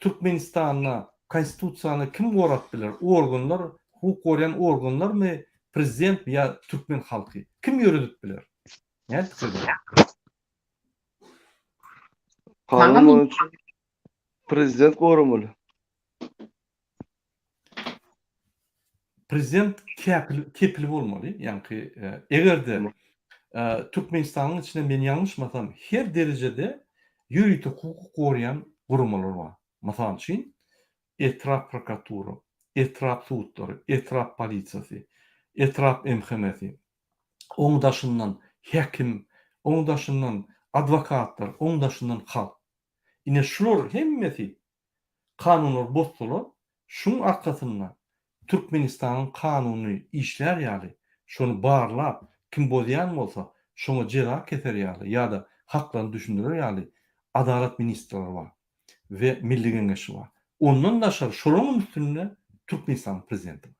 Türkmenistanda konstitusiýany kim gorap biler? Organlar, hukuk goraýan organlarmy, prezidentmi ýa türkmen halky? Kim ýöredip biler? Nädip pikir edýäňiz? Kanun boýunça prezident goramaly. Prezident kepil kepil bolmaly, ýaňky eger-de Türkmenistanyň içinde men ýalňyşmasam her derejede ýörite hukuk goraýan guramalar bar. Mysal üçin, etrap prokuratura, etrap sudlary, etrap polisiýasy, etrap MHM-si, oň daşyndan häkim, oň daşyndan adwokatlar, oň daşyndan halk. Ine şular hemmesi kanunlary bozsalar, şuň arkasynda Türkmenistanyň kanuny işlär ýaly, şony barlap, kim bozýan bolsa, şoňa jeza keser ýaly ýa-da haklaryny düşündirer ýaly Adalat ministrleri bar we Milli Geňeşi bar. Ondan daşary şolaryňam üstünde Türkmenistanyň prezidenti bar.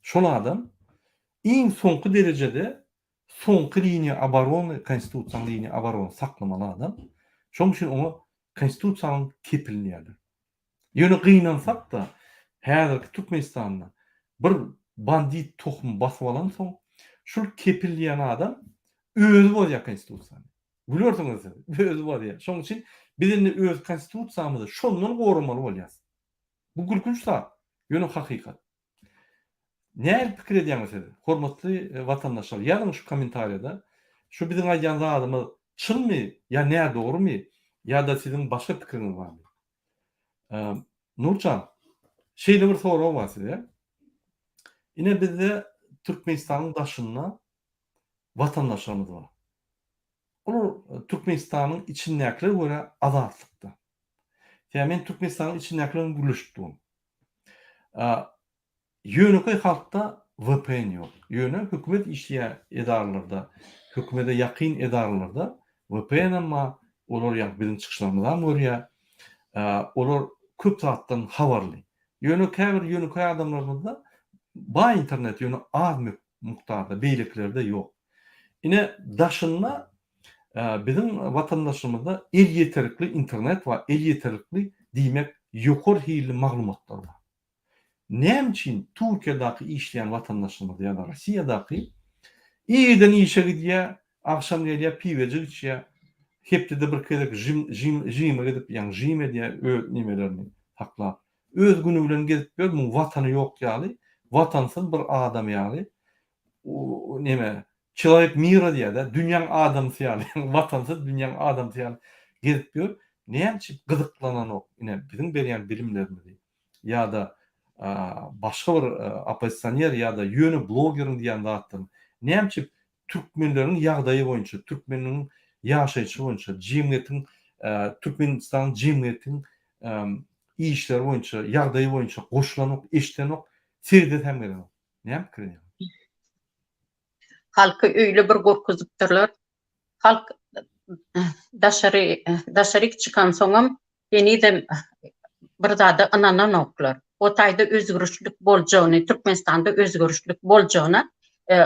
Şol adam iň soňky derejede soňky liniýa oborony, konstitusiýanyň liniýa oborony saklamaly adam. Şonuň üçin oňa konstitusiýanyň kepilini diýerler. Ýöne gynansak-da, häzirki Türkmenistanda bir bandit tohum basyp alansoň, şul kepil diýen adam özi bozýar konstitusiýany. Gülersiňiz siz, özi bozýar. Şonuň üçin biz indi öz konstitusiýamyzy şondan goramaly bolýarys. Bu gülkünç zat, ýöne hakykat. Nähili pikir edýäňiz siz, hormatly watandaşlar, ýazyň şu kommentariýada, şu biziň aýdýan zadymyz çynmy ýa nädogrymy ýa-da siziň başga pikiriňiz barmy? Nurjan, şeýle bir sorag bar size. Ine bizde Türkmenistanyň daşynda watandaşlarymyz bar. Olar Türkmenistanyň içindäkilere görä azatlykda. Sebäbi men Türkmenistanyň içindäkiler bilen gürleşip durun. Ýönekeý halkda VPN ýok. Ýöne hökümet işleýän edaralarda, hökümete ýakyn edaralarda VPN hem bar. Olar ýa biziň çykyşlarymyzam görýär. Olar köp zatdan habarly. Ýöne käbir ýönekeý adamlarymyzda bar internet, ýöne az mukdarda, beýlekilerde ýok. Ine, daşynda biziň watandaşlarymyzda elýeterlikli internet bar, elýeterlikli diýmek ýokary hilli maglumatlar bar. Näme üçin Türkiýedäki işleýän watandaşlarymyz ýa-da Rossiýadaky irden işe gidýär, agşam gelýär, piwejik içýär, hepdede bir gezek žim, žim, žime gidip, ýagny žim edýär öz nemelerini saklap. Öz güni bilen gezip ýör, muň watany ýok ýaly, watansyz bir adam ýaly, neme, çelowek mira diýýär-dä, dünýäň adamsy ýaly, watansyz dünýäň adamsy ýaly gezip ýör. Näme üçin gyzyklananok, ine, biziň berýän bilimlerimizi ýa-da başga bir oppozisioner ýa-da ýöne blogeriň diýýän zatlaryny, näme üçin türkmenleriň ýagdaýy boýunça, türkmeniň ýaşaýşy boýunça, jemgyýetiň, Türkmenistanyň jemgyýetiň işleri boýunça, ýagdaýy boýunça goşulanok, eşidenok, seredesi hem gelenok. Näme pikir edýäňiz? Halky öýle bir gorkuzypdyrlar. Halk daşary daşaryk çykansoňam henizem bir zada ynananoklar. O taýda özgerişlik boljagyny, Türkmenistanda özgerişlik boljagyna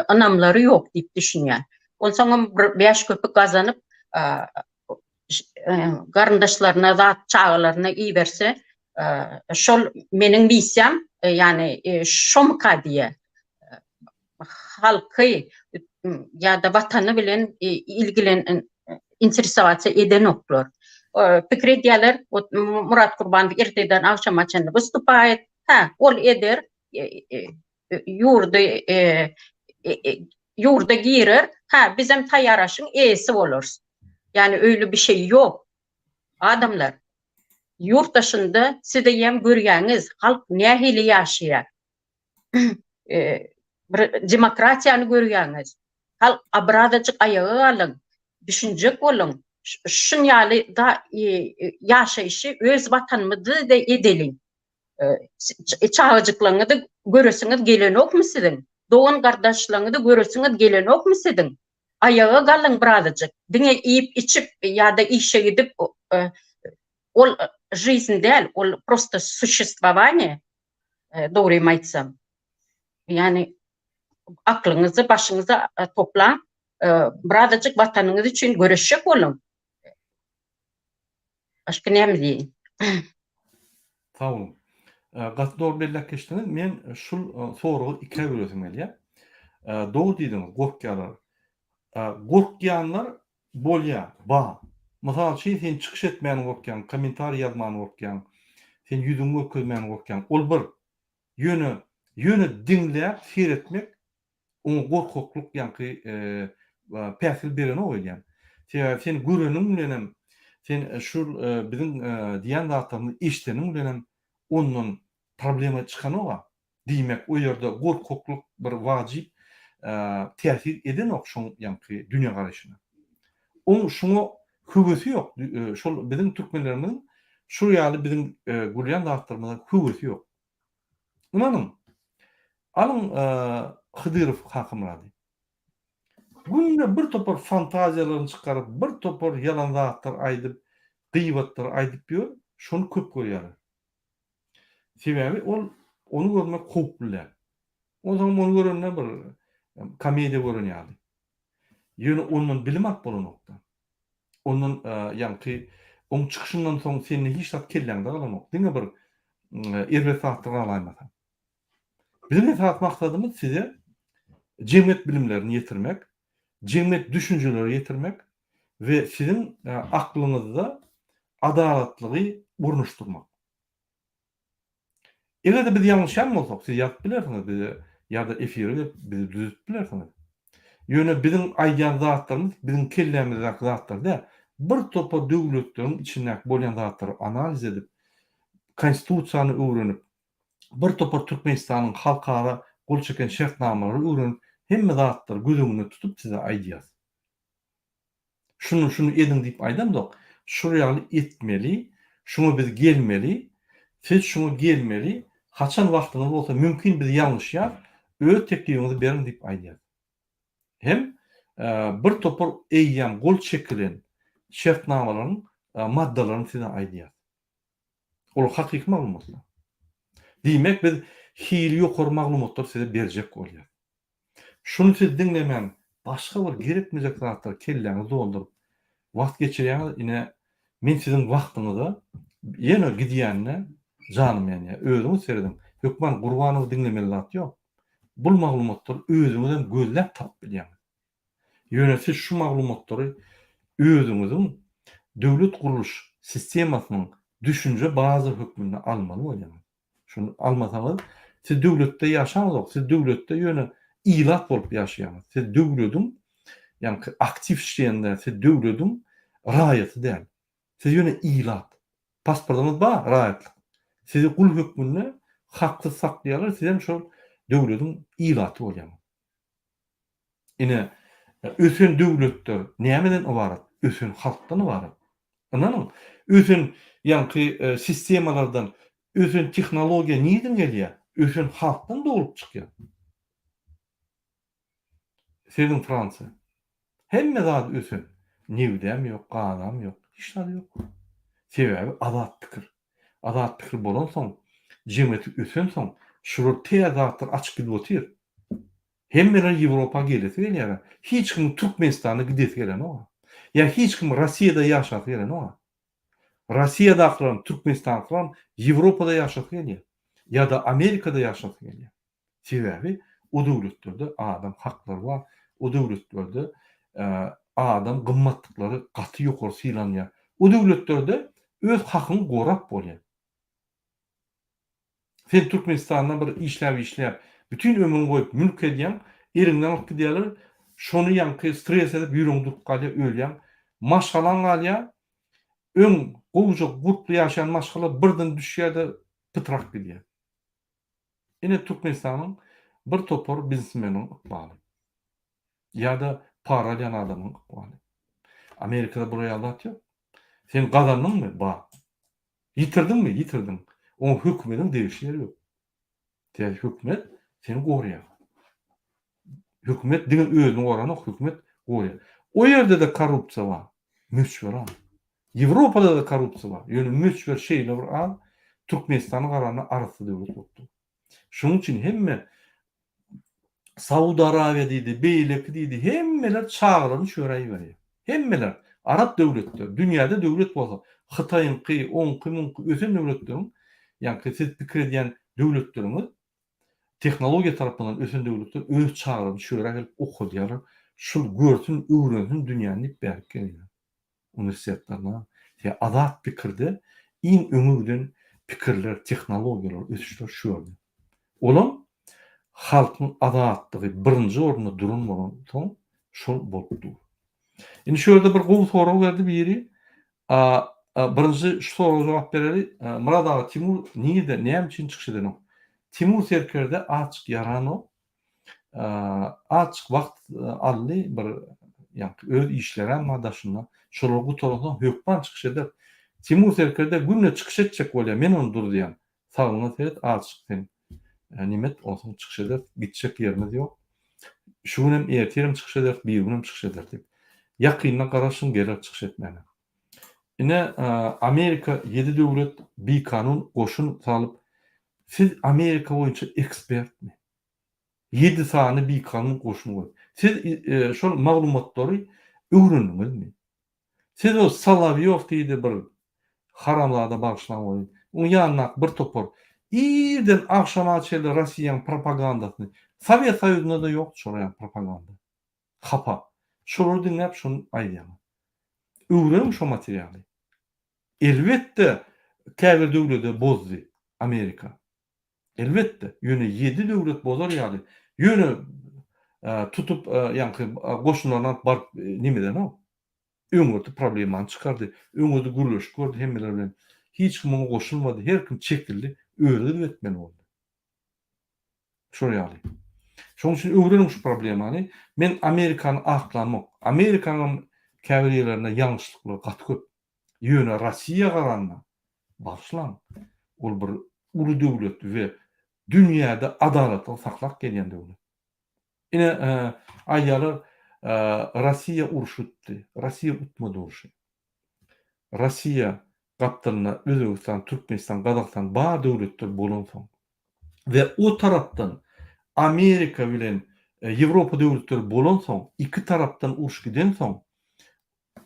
ynamlary ýok diýip düşünýän. Onsoňam bir bäş köpük gazanyp garyndaşlaryna zat çagalaryna iberse şol meniň missiýam ýagny şomyka diýýär. Halky ýa-da watany bilen ilgilen interesowatsa edenoklar. Pikir edýärler, Murat Gurbanow erteden agşama çenli wystupaýet, hä, ol eder, ýurdy ýurda girer, hä, bizem taýýaraşyň eýesi bolarys. Ýagny öýle bir şey ýok. Adamlar, ýurt daşynda siz eýýäm görýäňiz, halk nähili ýaşaýar. Bir demokratiýany görýäňiz. Halk birazajyk aýaga galyň, düşünjek boluň. Şun ýaly da ýaşaýşy öz watanymyzda-da edeliň. Çagajyklaryňyzy göresiňiz gelenokmy siziň? Dogan gardaşlaryňyzy göresiňiz gelenokmy siziň? Aýaga galyň birazajyk. Diňe iýip içip ýa-da işe gidip ol жизнь däl, ol prosto suşestwowaniýe dogrymy aýtsam. Ýani aklyňyzy başyňyza toplaň, birazajyk watanyňyz üçin göreşjek boluň. Başga näme diýeýin? Sag boluň. Gaty dogry belläp geçdiňiz. Men şul soragy ikä bölesim gelýär. Dogry diýdiňiz, gorkýarlar. Gorkýanlar bolýar, bar. Mysal üçin, sen çykyş etmäni gorkýaň, kommentariý ýazmany gorkýaň, sen ýüzüňi görkezmäni gorkýaň. Ol bir. Ýöne, ýöne diňläp, seretmek Oňa gorkaklyk ýaňky päsgel berenok öýdýän. Sebäbi sen göreniň bilenem, sen şul biziň diýen zatlarymyzy eşideniň bilenem ondan problema çykanok-a. Diýmek, o ýerde gorkaklyk bir wajyp täsir edenok şoň ýaňky dünýägaraýşyna. Oň şuňa höwesi ýok. Şol biziň türkmenlerimiziň şul ýaly biziň gürlän zatlarymyza höwesi ýok. Ynanyň. Alyň Hydyrow Kakamyrady. Günde bir topar fantaziýalaryny çykaryp, bir topar ýalan zatlar aýdyp, gybatlar aýdyp ýör, şony köp görýärler. Sebäbi ol ony görmek howply däl. Onsoňam ony görende bir komediýa gören ýaly. Ýöne ondan bilim alyp bolanokda. Ondan ýaňky oň çykyşyndan soň sende hiç zat kelläňde galanok. Diňe bir erbet zatlar galaýmasa. Biziň esasy maksadymyz size jemgyýet bilimlerini ýetirmek, jemgyýet düşünjeleri ýetirmek we siziň aklyňyzda adalatlygy ornaşdyrmak. Eger-de biz ýalňyşýan bolsak, siz ýazyp bilersiňiz bize ýa-da efire gelip bizi düzetip bilersiňiz. Ýöne biziň aýdýan zatlarymyz biziň kellämizdäki zatlar däl. Bir topar döwletleriň içindäki bolýan zatlary analiz edip, konstitusiýany öwrenip, bir topar Türkmenistanyň halkara gol çeken şertnamalary öwrenip, hemme zatlary göz öňünde tutup size aýdýas. Şuny şuny ediň diýip aýdamzok. Şul ýaly etmeli, şuňa biz gelmeli, siz şuňa gelmeli, haçan wagtyňyz bolsa mümkin biz ýalňyşýas, öz teklibiňizi beriň diýip aýdýas. Hem bir topar eýýäm gol çekilen şertnamalaryň maddalaryny size aýdýas. Olar hakyky maglumatlar. Diýmek biz hili ýokary maglumatlary size berjek bolýas. Şuny siz diňlemän başga bir gerekmejek zatlara kelläňizi dolduryp wagt geçirýäňiz ine men siziň wagtyňyza ýene gidýänine janym ýanýar özüňiz serediň hökman Gurbanowy diňlemeli zat ýok bul maglumatlary özüňizem gözläp tapyp bilýäňiz ýöne siz şu maglumatlary özüňiziň döwlet gurluş sistemasynyň düşünje baza hökmünde almaly bolýaňyz. Şuny almasaňyz, siz döwletde ýaşaňyzok, siz döwletde ýöne ilat bolup ýaşaýaňyz. Siz döwlediň, ýaňky aktiw işleýän däl, siz döwlediň raýaty däl. Siz ýöne ilat. Pasportyňyz bar, raýatlyk. Sizi gul hökmünde haksyz saklaýarlar, sizem şol döwlediň ilaty bolýaňyz. Ine, ösen döwletler nämeden ybarat? Ösen halkdan ybarat. Ynanyň, ösen ýaňky sistemalardan, ösen tehnologiýa nirden gelýär? Ösen halkdan doglup çykýar. Serediň Fransiýa. Hemme zady ösen. Nebidäm ýok, gazam ýok, hiç zady ýok. Sebäbi azat pikir. Azat pikir bolansoň, jemgyýeti ösensoň, şular täze zatlar açyp gidip otyr. Hemmeler Ýewropa gelesi gelýär. Hiç kimiň Türkmenistana gidesi gelenok. Ýa hiç kim Rossiýada ýaşasy gelenok. Rossiýadakylaram, Türkmenistandakylaram Ýewropada ýaşasy gelýär. Ýa-da Amerikada ýaşasy gelýär. Sebäbi o döwletlerde adam haklary bar, o döwletlerde adam gymmatlyklary gaty ýokary sylanýar. O döwletlerde öz hakyňy gorap bolýar. Sen Türkmenistanda bir işläp işläp bütin ömrüňi goýup mülk edýäň, eliňden alyp gidýärler, şony ýaňky stres edip ýüregiň durup galýar ölýäň. Maşgalaň galýar, öň gowuja gurply ýaşaýan maşgala birden düşýär-de pytrak gidýär. Ine Türkmenistanyň bir topar biznesmeniň ykbaly. Ýa-da para alýan adamyň ykbaly. Amerikada bular ýaly zat ýok. Sen gazandyňmy? Bar. Ýitirdiňmi? Ýitirdiň. Oňa hökümediň degişli ýeri ýok. Sebäbi hökümet seni goraýar. Hökümet diňe özüni goranok, hökümet goraýar. O ýerde-de korrupsiýa bar. Möçberi az. Ýewropada-da korrupsiýa bar. Ýöne möçberi şeýle bir az, Türkmenistana garanda arassa döwlet bolup dur. Şonuň üçin hemme Saud Arabiýa diýdi, beýleki diýdi, hemmeler çagalaryny şu ýere iberýär. Hemmeler. Arap döwletleri, dünýäde döwlet bolsa, Hytaýyňky, oňky, muňky ösen döwletleriň, ýaňky siz pikir edýän döwletleriňiz tehnologiýa tarapyndan ösen döwletler öz çagalaryny şu ýere gelip okadýarlar. Şul görsün, öwrensin dünýäni diýip bärik gelýär. Uniwersitetlerine we azat pikirde iň öňe giden pikirler, tehnologiýalar, ösüşler şu ýerde. Olam halkyň azatlygy birinji orunda duran bolansoň şol bolup dur. Indi şu ýerde bir gowy sorag berdi biri. Birinji şu soraga jogap bereli. Myrat aga Timur nirde, näme üçin çykyş edenok? Timur serkerde azjyk ýaranok. Azjyk wagt aldy bir ýaňky öz işlerem bar daşynda. Şolar gutaransoň hökman çykyş eder. Timur serkerde günde çykyş etjek bolýar. Men ony durdýan. Saglygyňa seret azjyk sen nemet onsoň çykyş eder. Gitjek ýerimiz ýok. Şu günem ertirem çykyş ederis, birigünem çykyş eder diýip. Ýakynda garaşyň geler çykyş etmäne. Ine Amerika ýedi döwlet bikanun goşun salyp siz Amerika boýunça ekspertmi? Ýedi sany bikanun goşun goýup. Siz şol maglumatlary öwrendiňizmi? Siz o Solowýow diýdi bir haramzada bagyşlaň goýun. Oň ýanyndaky bir topar irden agşama çenli Rossiýaň propagandasyny Sowet Soýuzynda-da ýokdy şolar ýaly propaganda. Hapa. Şolary diňläp şony aýdýaňyz. Öwreniň şo materialy. Elbetde käbir döwlede bozdy Amerika. Elbetde, ýöne ýedi döwlet bozar ýaly, ýöne tutup ýaňky goşunlaryny alyp baryp neme edenok. Öňürti problemany çykardy, öňürti gürleşip gördi hemmeler bilen. Hiç kim oňa goşulmady, her kim çekildi, özi gidip etmeli boldy. Şol ýaly. Şonuň üçin öwreniň şu problemany. Men Amerikany aklamok. Amerikanyňam käbir ýerlerinde ýalňyşlyklar gaty köp. Ýöne Rossiýa garanda, bagyşlaň, ol bir uly döwlet we dünýäde adalatlygy saklap gelýän döwlet. Ine, aýdýarlar, Rossiýa urşy utdy. Rossiýa utmady urşy. Rossiýa gapdalynda Özbegistan, Türkmenistan, Gazagystan bar döwletler bolansoň we o tarapdan Amerika bilen Ýewropa döwletleri bolansoň, iki tarapdan uruş gidensoň,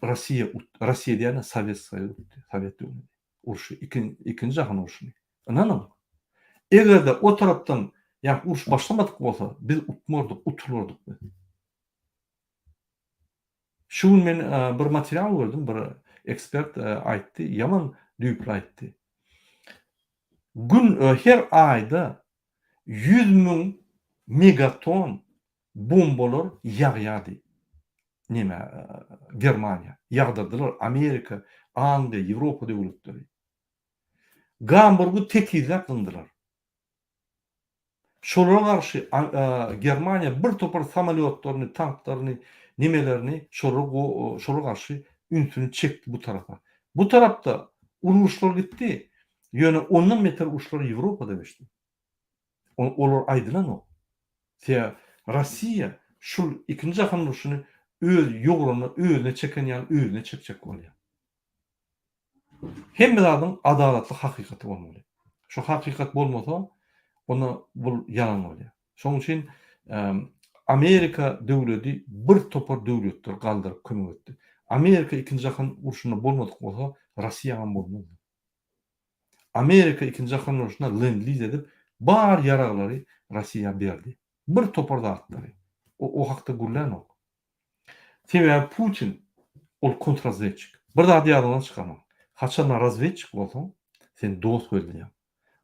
Rossiýa ut, Rossiýa diýýän-de Sowet Soýuzy utdy, Sowet döwleti urşy, ikinji jahan urşuny. Ynanyň, eger-de o tarapdan ýa uruş başlamadyk bolsa, biz utmardyk, utulardyk biz. Şu gün men bir material gördüm, bir ekspert aýtdy, ýaman düýpli aýtdy. Gün her aýda 100 müň megaton bombalar ýagýardy neme Germaniýa. Ýagdyrdylar Amerika, Angliýa, Ýewropa döwletleri. Gamburgy tekizläp zyňdylar. Şolara garşy Germaniýa bir topar samolýotlaryny, tanklaryny, nemelerini şolara şolara garşy ünsüni çekdi bu tarapa. Bu tarapda uly uruşlar gitdi. Ýöne ondan beter uruşlar Ýewropada geçdi. Olar aýdylanok. Sebäbi Rossiýa şul ikinji jahan urşuny öz ýogruna özüne çeken ýaly özüne çekjek bolýar. Hemme zadyň adalatly hakykaty bolmaly. Şu hakykat bolmasa, onda bul ýalan bolýar. Şonuň üçin Amerika döwledi bir topar döwletleri galdyryp kömek etdi. Amerika ikinji jahan urşunda bolmadyk bolsa, Rossiýaňam bolmazdy. Amerika ikinji jahan urşunda lend-liz edip bar ýaraglary Rossiýa berdi. Bir topar zatlary. O o hakda gürlänok. Sebäbi Putin ol kontrazwedçik. Bir zady ýadyňdan çykarmaň. Haçanda razwedçik bolsaň, sen dost gözleýäň.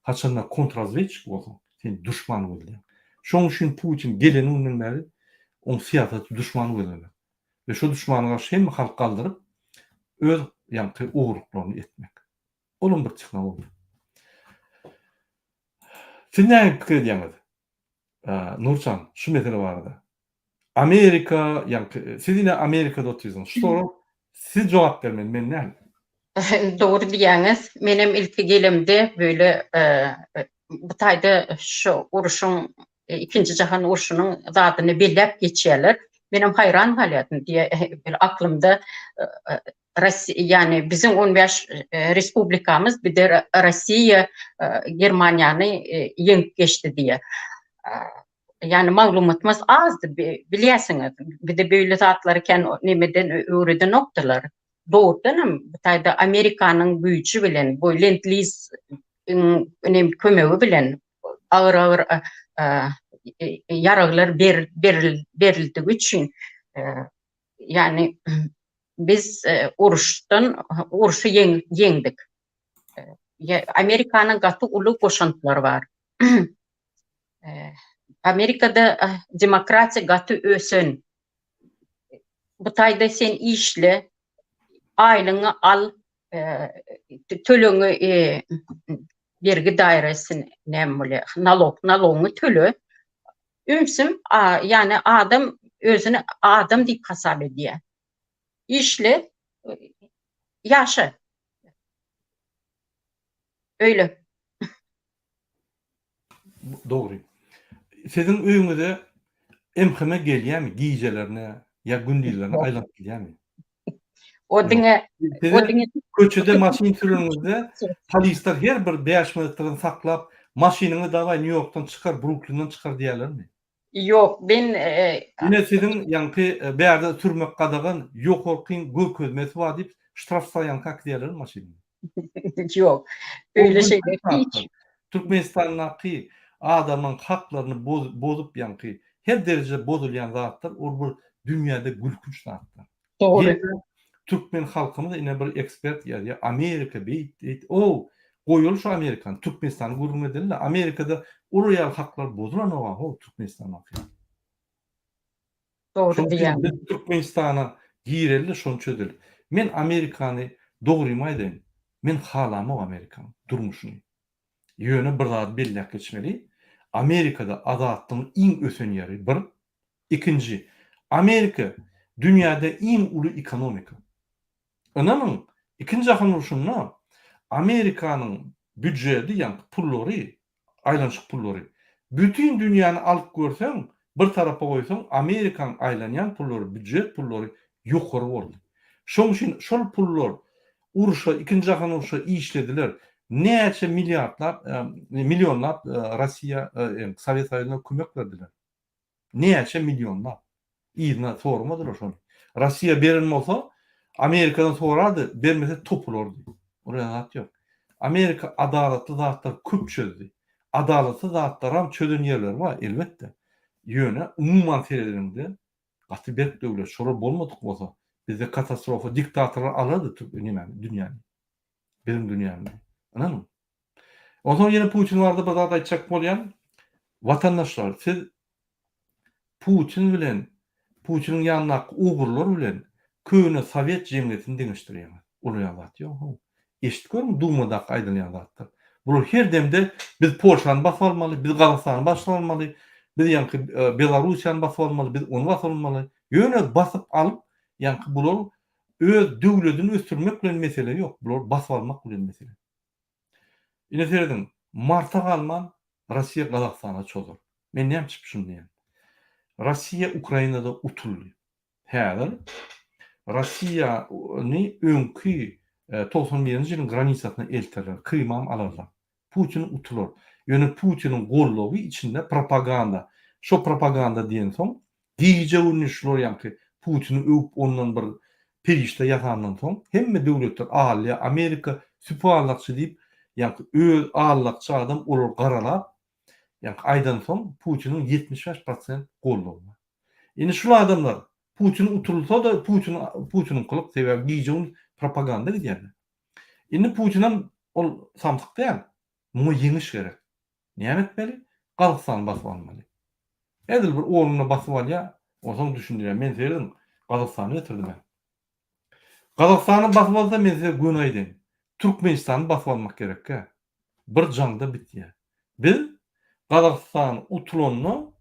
Haçanda kontrazwedçik bolsaň, sen duşman gözleýäň. Şonuň üçin Putin gelen günden bäri oň syýasaty duşman gözlemek. We şo duşmana garşy hemme halk galdyryp öz ýaňky ogurlyklaryny etmek. Olam bir tehnologiýa. Siz näme pikir edýäňiz? Nurjan, şu mesele barada. Amerika, ýaňky siz ine Amerikada otyrsyňyz. Şu sorag siz jogap bermeli, men däl. Dogry diýýäňiz. Menem ilki gelemde böyle bu taýda şu uruşyň. Ikinji jahan urşunyň zadyny belläp geçýärler. Menem haýran galýardym diýe bir aklymda Russiýa ýani biziň 15 respublikamyz bir de Russiýa Germaniýany ýeňip geçdi diýe. Ýani maglumatymyz azdy bilýärsiňiz. Bize beýle zatlary kän nemeden öwredenokdylar. Dogrudan hem bu taýda Amerikanyň güýji bilen bu lend-liz kömegi bilen agyr-agyr ýaraglar berildigi üçin ýagny biz uruşdan urşy ýeňdik. Amerikanyň gaty uly goşantlary bar. Amerikada demokratiýa gaty ösen. Bu taýda sen işle, aýlygyňy al, tölegiňi bergi daýrasy näme bolýar, nalog, nalogyňy töle. Ümsüm, ýagny adam özüni adam diýip hasap edýär. Işle, ýaşa. Öýle. Dogry. Siziň öýüňize MHM gelýärmi gijelerine ýa gündizlerine aýlanyp gidýärmi? O diňe o diňe köçede maşyn süreniňizde polisler her bir 5 metrden saklap maşynyňy dawaý Nýu-Ýorkdan çykar, Bruklinden çykar diýýärlermi? Ýok, men Ine siziň ýaňky bärde sürmek gadagan, ýokarkyň görkezmesi bar diýip ştraf stoýanka äkidýärlermi maşynyňy? Ýok. Öýle şeýle hiç. Türkmenistandaky adamyň haklaryny bozup ýaňky her derejede bozulýan zatlar ol bir dünýäde gülkünç zatlar. Dogry. Türkmen halkymyz ine bir ekspert ýazýar Amerika beýt beýt ow goýaly şu Amerikany Türkmenistany gürrüň edeline Amerikada olar ýaly haklar bozulanoga how Türkmenistandaky ýaly. Dogry diýýäň. Biz Türkmenistana gireli şony çözeli. Men Amerikany dogrymy aýdaýyn men halamok Amerikanyň durmuşyny. Ýöne bir zady belläp geçmeli Amerikada azatlygyň iň ösen ýeri bir. Ikinji Amerika dünýäde iň uly ekonomika. Ynanyň Ikinji jahan urşunda Amerikanyň býudjedi ýaňky pullary aýlanyşyk pullary. Bütin dünýäni alyp görseň, bir tarapa goýsaň, Amerikaň aýlanýan pullary, býujet pullary ýokary boldy. Şoň üçin şol pullar urşa, ikinji jahan urşa işlediler. Näçe milliardlap, millionlap Russiýa, Sowet Soýuzyna kömek berdiler. Näçe millionlap. Yzyna soramadylar şony. Russiýa beren bolsa, Amerikadan sorardy, bermese topulardy. Olar zat ýok. Amerika adalatly zatlar köp çözdi. Adalatsyz zatlaram çözen ýerleri bar, elbetde. Ýöne umuman seredeniňde gaty berk döwlet. Şolar bolmadyk bolsa, bizde katastrofa, diktatorlar alardy türk nemäni, dünýäni. Biziň dünýämizi. Ynanyň. Onsoň ýene Putin barada bir zat aýtjak bolýan. Watandaşlar, siz Putin bilen, Putiniň ýanyndaky ogrular bilen köne sowet jemgyýetini deňeşdirýäňiz. Olar ýaly zat ýok how. Eşidip görüň Dumadaky aýdylýan zatlar. Bular her demde biz Polşany basyp almaly, biz Gazagystany basyp almaly, biz ýaňky Belarussiýany basyp almaly, biz ony basyp almaly. Ýöne basyp alyp, ýaňky bular öz döwledini ösdürmek bilen mesele ýok. Bular basyp almak bilen mesele. Ine serediň, marta galman Russiýa Gazagystana çozar. Men näme üçin şuny diýýän? Russiýa Ukrainada utuldy. Häzir Russiýany öňki 91-nji ýylyň granisasyna elterler, Krymam alarlar. Putin utular. Ýöne Putiniň goldawy içinde propaganda. Şo propaganda diýensoň, Gije-gündiz şular ýaňky Putini öwüp ondan bir perişde ýasandan soň hemme döwletler alýa Amerika süpü allakçy diýip ýaňky öz allakçy adam olary garalap ýaňky aýdansoň Putiniň 75 prosent goldawy bar. Indi şul adamlar Putin utulsa-da Putin Putiniňkylyk sebäbi gije-gündiz propaganda gidýärler. Indi Putinam ol samsyk däl. Muňa ýeňiş gerek. Näme etmeli? Gazagystany basyp almaly. Edil bir ornuna basyp alýar, onsoň düşündirýär. Men serediň, Gazagystany getirdim-ä. Gazagystany basyp alsa, men size göni aýdaýyn. Türkmenistany basyp almak gerekkä. Bir jaňda bitýär. Biz Gazagystan utulanda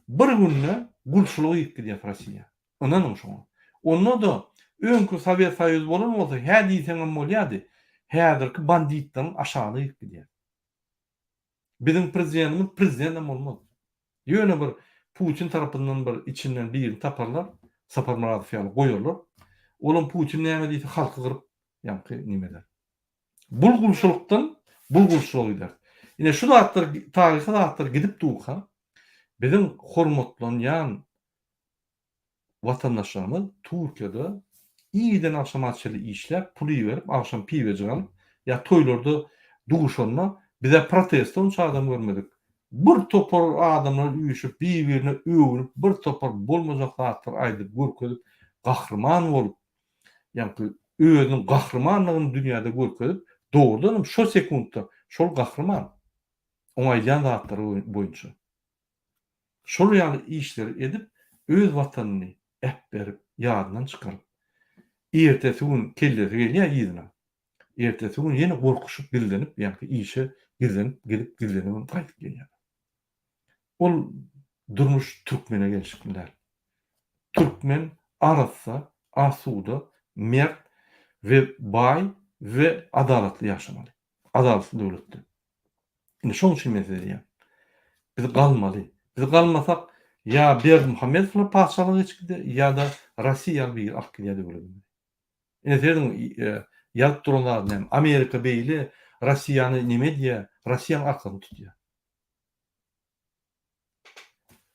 bir günde gulçulyga girip gidýäs Rossiýa. Ynanyň şoňa. Onda-da öňki Sowet Soýuzy bolan bolsa hä diýseňem bolýardy. Häzirki banditleriň aşagyna girip gidýäs. Biziň prezidentimiz prezidentem bolmaz. Ýöne bir Putin tarapyndan bir içinden birini taparlar, Saparmyradow ýaly goýarlar. Olam Putin näme diýse halky gyryp ýaňky neme eder. Bul gulçulykdan bul gulçulyga gider. Ine şu zatlar taryhy zatlar gidip durka biziň hormatlanýan Watandaşlarymyz Türkiýede irden agşama çenli işläp, pul iberip, agşam piwejik alyp, ýa toýlarda duşanda bizä protestde onça adam görmedik. Bir topar adamlar üýşüp, bir-birine öwünip, bir topar bolmajak zatlar aýdyp, görkezip, gahryman bolup, ýaňky özüniň gahrymanlygyny dünýäde görkezip, dogrudanam şo sekuntda şol gahryman. Oň aýdýan zatlary boýunça. Şol ýaly işleri edip, öz watanyny äpberip, ýadyndan çykaryp, ertesi gün kellesi gelýär yzyna. Ertesi gün ýene gorkuşyp gizlenip, ýaňky işe gizlenip gidip, gizlenibem gaýdyp gelýärler. Ol durmuş türkmene gelşikli däl. Türkmen arassa, asuda, mert we baý we adalatly ýaşamaly. Adalatly döwletde. Indi şoň üçin men size diýýän. Biz galmaly. Biz galmasak ýa Berdimuhamedowlar patyşalyga geçip gider ýa-da Rossiýaly biri alyp gidýär döwletimizi. Ine serediň ýazyp duran zady näme? Amerika beýle Rossiýany neme edýär? Rossiýanyň arkasyny tutýar.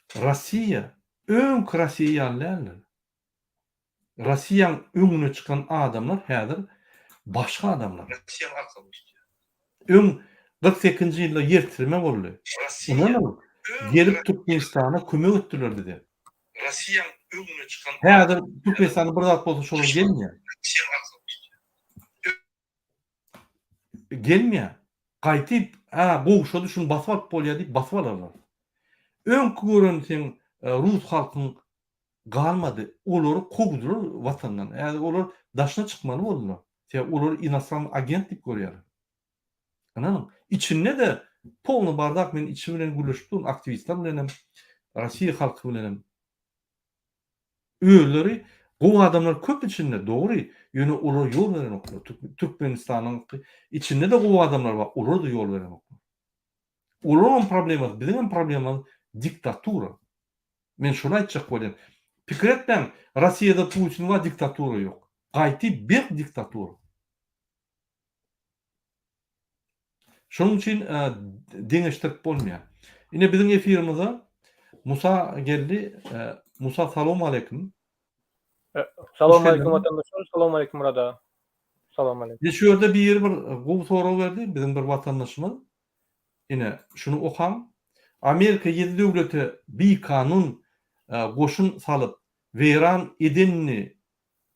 Rossiýa öňki Rossiýa ýaly däldir. Rossiýaň öňüne çykan adamlar häzir başga adamlar. Rossiýaň arkasyny tutýar. Öň 48-nji ýylda ýer titreme boldy. Ynanyň, gelip Türkmenistana kömek etdiler bize. Rossiýaň öňüne çykan Häzir Türkmenistanda bir zat bolsa şolar gelmeýär. Rossiýaň arkasyny tutýar. Gelmeýär. Gaýtyp, hä, gowşady, şuny basyp alyp bolýar diýip basyp alarlar. Öňki gören seň rus halkyň galmady. Olary kowdular watandan. Häzir olar daşyna çykmaly boldular. Sebäbi olary inostrannyý agent diýip görýärler. Ynanyň, içinde-de polny bardak men içi bilen gürleşip durun aktiwistler bilenem, Rossiýa halky bilenem. Özleri gowy adamlar köp içinde dogry, ýöne olar ýol berenoklar. Türkmenistanyň içinde-de gowy adamlar bar, olar-da ýol berenoklar. Olaryňam problemasy, biziňem problemamyz diktatura. Men şony aýtjak bolýan. Pikir etmäň, Rossiýada Putin bar, diktatura ýok. Gaýty berk diktatura. Şonuň üçin deňeşdirip bolmaýar. Ine biziň efirimize Musa geldi. Musa salam aleýkum. Salam aleýkum watandaşlar. Salam aleýkum Murad aga. Salam aleýkum. Ine şu ýerde biri bir gowy sorag berdi, biziň bir watandaşymyz. Ine şuny okaň. Amerika ýedi döwlete bikanun goşun salyp weýran edenini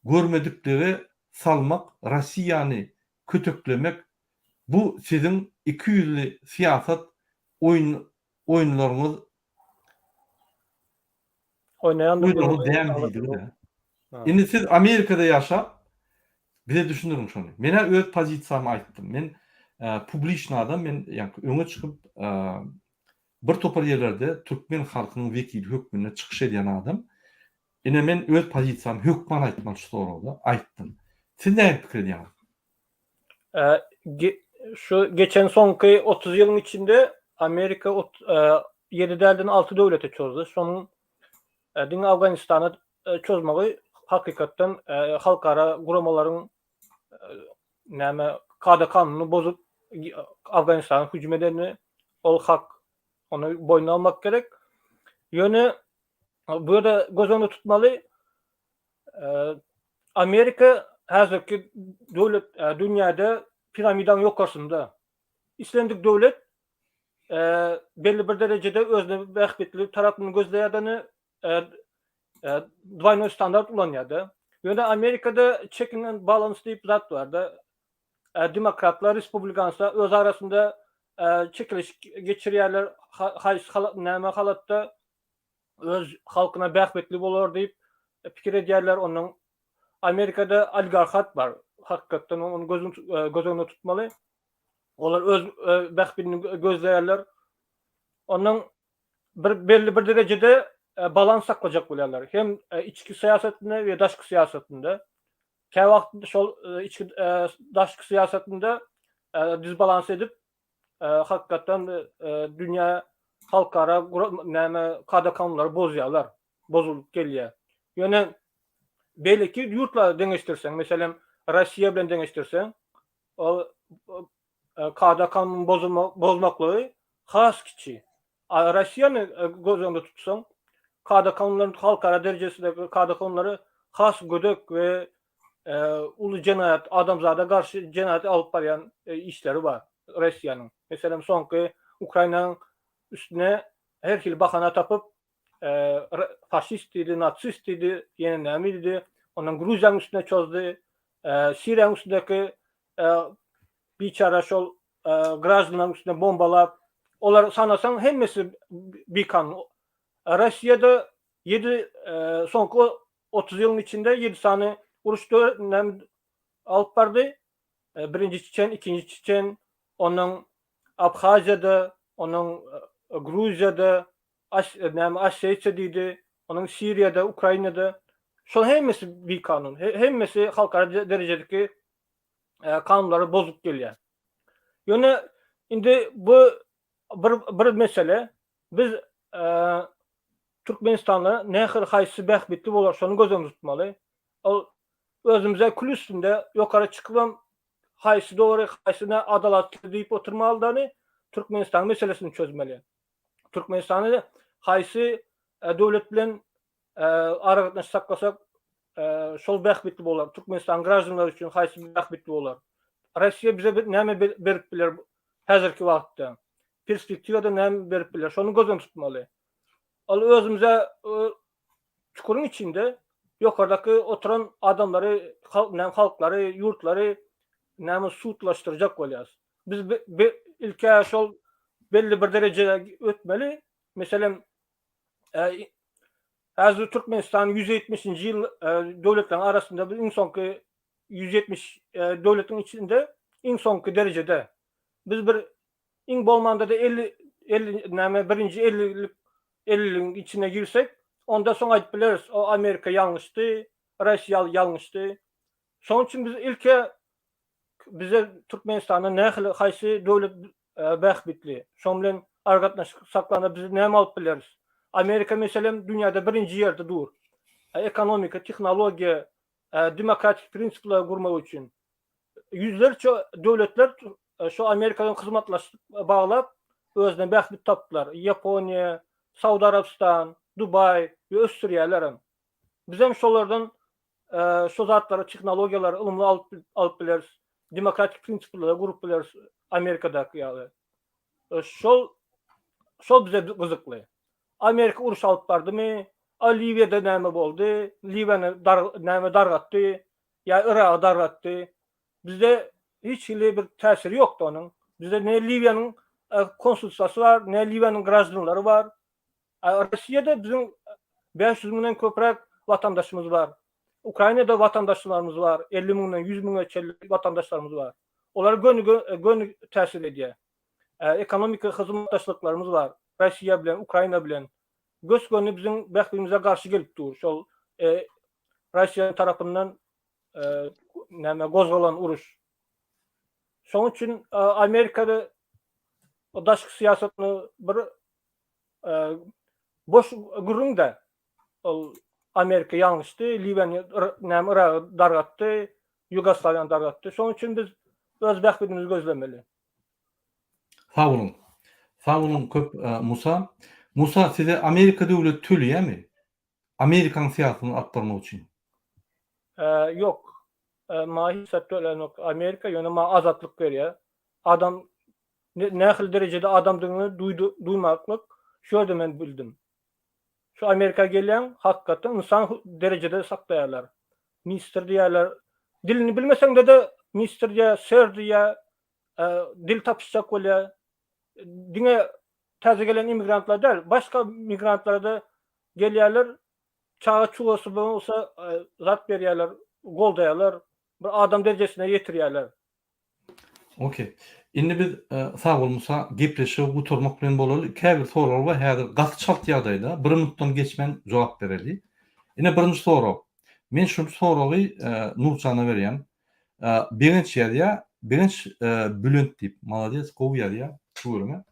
görmediklige salmak Rossiýany köteklemek bu siziň ikiýüzli syýasat oýun oýunlaryňyz Oýnaýandyr däl diýdigi-dä. Indi siz Amerikada ýaşap bize düşündiriň şony. Men-ä öz pozisiýamy aýtdym. Men publiçny adam, men ýaňky öňe çykyp bir topar ýerlerde türkmen halkynyň wekili hökmünde çykyş edýän adam. Ine men öz pozisiýamy hökman aýtmaly şu soragda aýtdym. Siz nähili pikir edýäňiz? Şu geçen soňky 30 ýylyň içinde Amerika 7 dälden 6 döwlete çozdy. Şonuň diňe Afganistana çozmagy hakykatdan halkara guramalaryň näme kada-kanunyny bozup Afganistana hüjüm edeni ol hak. Ony boýnuna almak gerek. Ýöne bu ýerde göz öňünde tutmaly Amerika häzirki döwlet dünýäde piramidanyň ýokarsynda. Islendik döwlet belli bir derejede özüne bähbitli tarapyny gözleýär-de, dwaýnoý standart ulanýar-da. Ýöne Amerikada checking and balance diýip zat bar-da. Demokratlar, respublikanslar öz arasynda çekeleşik geçirýärler, haýsy näme halatda öz halkyna bähbitli bolar diýip pikir edýärler. Ondan Amerikada oligarhat bar. Hakykatdan ony göz öňünde tutmaly. Olar öz bähbidini gözleýärler. Ondan bir belli bir derejede balans saklajak bolýarlar. Hem içki syýasatynda we daşky syýasatynda. Käwagt şol içki daşky syýasatynda disbalans edip, hakykatdan dünýä. halkara näme kada-kanunlary bozýarlar, bozulyp gelýär. Ýöne beýleki ýurtlara deňeşdirseň, meselem, Russiýa bilen deňeşdirseň, ol kada-kanun bozmaklygy has kiçi. A Russiýany göz öňünde tutsaň, kada-kanunlaryň halkara derejesindäki kada-kanunlary has gödek we uly jenaýat, adamzada garşy jenaýat alyp barýan işleri bar Russiýanyň. Meselem, soňky Ukrainanyň üstüne her hili bahana tapyp, faşist diýdi, nasist diýdi, ýene näme diýdi, ondan Gruziýanyň üstüne çozdy, Siriýanyň üstündäki biçäre şol graždanlaryň üstüne bombalap, olar sanasaň hemmesi bikanun. Russiýada ýedi soňky 30 ýylyň içinde 7 sany uruş alyp bardy. Birinji Çeçen, ikinji Çeçen, ondan Abhaziýada, ondan Gruziýada, näme Osetiýa diýdi, onuň Siriýada, Ukrainada. Şol hemmesi bikanun. Hemmesi halkara derejedeki kanunlary bozup gelýär. Ýöne indi bu bir bir mesele. Biz Türkmenistanda nähili haýsy bähbitli bolar şony göz öňünde tutmaly. Ol özümize kül üstünde ýokary çykybam haýsy dogry haýsy ne adalatly diýip oturmalydany Türkmenistanyň meselesini çözmeli. Türkmenistany haýsy döwlet bilen aragatnaşyk saklasak şol bähbitli bolar. Türkmenistanyň graždanlary üçin haýsy bähbitli bolar? Russiýa bize näme berip biler häzirki wagtda? Perspektiwada näme berip biler? Şony göz öňünde tutmaly. Ol özümize çukuryň içinde ýokardaky oturan adamlary, näme halklary, ýurtlary näme sudlaşdyrjak bolýarys. Biz ilk-ä şol belli bir derejede ötmeli. Meselem, Häzir Türkmenistan 170-nji ýyl döwletleriň arasynda biz iň soňky 170 döwletiň içinde iň soňky derejede. Biz bir iň bolmanda-da 50 50 näme birinji 50-lik 50-ligiň içine girsek, onda soň aýdyp bileris, o Amerika ýalňyşdy, Russiýa ýalňyşdy. Şonuň üçin biz ilki bize Türkmenistanda nähili haýsy döwlet bähbitli, şoň bilen aragatnaşyk saklanda biz näme alyp bileris? Amerika meselem dünýäde birinji ýerde dur. Ekonomika, tehnologiýa, demokratik prinsipleri gurmak üçin. Ýüzlerçe döwletler şu Amerika bilen hyzmatlaşyk baglap özüne bähbit tapdylar. Ýaponiýa, Saud Arabystan, Dubaý we ösdürýärlerem. Bizem şolardan şu zatlary, tehnologiýalary, ylymly alyp alyp bileris. Demokratik prinsiplere gurup bileris Amerikadaky ýaly. Şol şol bize gyzykly. Amerika uruş alyp bardymy? A Liwiýada näme boldy? Liwiýany dar näme dargatdy? Ýa Yragy dargatdy? Bizde hiç hili bir täsiri ýokdy onuň. Bizde ne Liwiýanyň konsulstwasy bar, ne Liwiýanyň graždanlary bar. Russiýada biziň 500 müňden köpräk watandaşymyz bar. Ukrainada watandaşlarymyz bar, 50 müňden 100 müňe çenli watandaşlarymyz bar. Olar göni göni täsir edýär. Ekonomiki hyzmatdaşlyklarymyz bar Russiýa bilen, Ukraina bilen. Gös-göni biziň bähbidimize garşy gelip dur şol Russiýa tarapyndan näme gozgalan uruş. Şonuň üçin Amerikada daşky syýasatyny bir Boş gürrüň-dä. Ol Amerika ýalňyşdy, Liwiýany näme Yragy dargatdy, Ýugoslawiýany dargatdy. Şonuň üçin biz öz bähbidimizi gözlemeli. Sag boluň. Sag boluň köp Musa. Musa size Amerika döwleti töleýämi? Amerikanyň syýasatyny alyp barmak üçin. Ýok. Maňa hiç zat tölenok Amerika, ýöne maňa azatlyk berýär. Adam nähili derejede adamdygyňy duýmaklyk şu ýerde men bildim. Şu Amerika gelýäň, hakykatdan ynsan derejede saklaýarlar. Mister diýýärler. Dilini bilmeseňde-de mister diýýär, sir diýýär, dil tapyşjak bolýar. Diňe täze gelen immigrantlar däl, başga migrantlara-da gelýärler, çaga-çugasy bolsa zat berýärler, goldaýarlar, bir adam derejesine ýetirýärler. Ok. Indi biz sag bol Musa gepleşigi gutarmak bilen bolaly. Käbir soraglar bar häzir gaty çalt ýagdaýda bir minutdan geçmän jogap bereli. Ine birinji sorag. Men şu soragy Nurjana berýän. Begenç ýazýar. Begenç Bülent diýip. Malades gowy ýazýar. Tüweleme.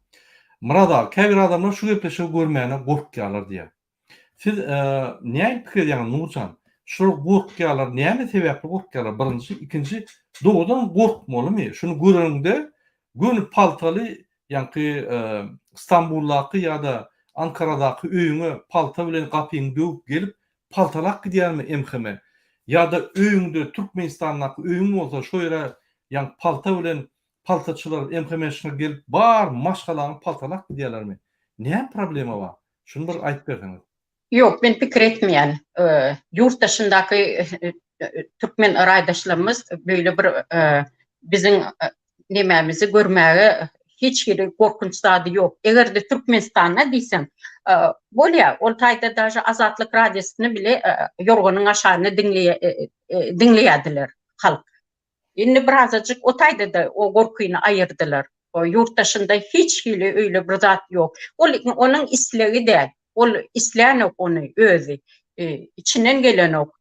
Myrat aga, käbir adamlar şu gepleşigi görmäne gorkýarlar diýýär. Siz nähili pikir edýäňiz Nurjan? Şular gorkýarlar, näme sebäpli gorkýarlar? Birinji, ikinji, dogrudan gorkmalymy? Şuny göreniňde göni paltaly ýaňky Stambuldaky ýa-da Ankaradaky öýüňe palta bilen gapyňy döwüp gelip paltalap gidýärmi MHM? Ýa-da öýüňde Türkmenistandaky öýüň bolsa şo ýere ýaňky palta bilen paltaçylar MHM-şniler gelip bar maşgalaňy paltalap gidýärlermi? Näme problema bar? Şuny bir aýdyp berseňiz. Ýok, men pikir etmeýän. Ýurt daşyndaky türkmen raýdaşlarymyz beýle bir biziň nemämizi görmäge hiç hili gorkunç zady ýok. Eger-de Türkmenistanda diýseň, bolýar, ol taýda daže Azatlyk radiosyny bile ýorganyň aşagynda diňleýärdiler halk. Indi birazajyk o taýda-da o gorkyny aýyrdylar. O ýurt daşynda hiç hili öýle bir zat ýok. Ol onuň islegi däl. Ol islänok ony özi. Içinden gelenok.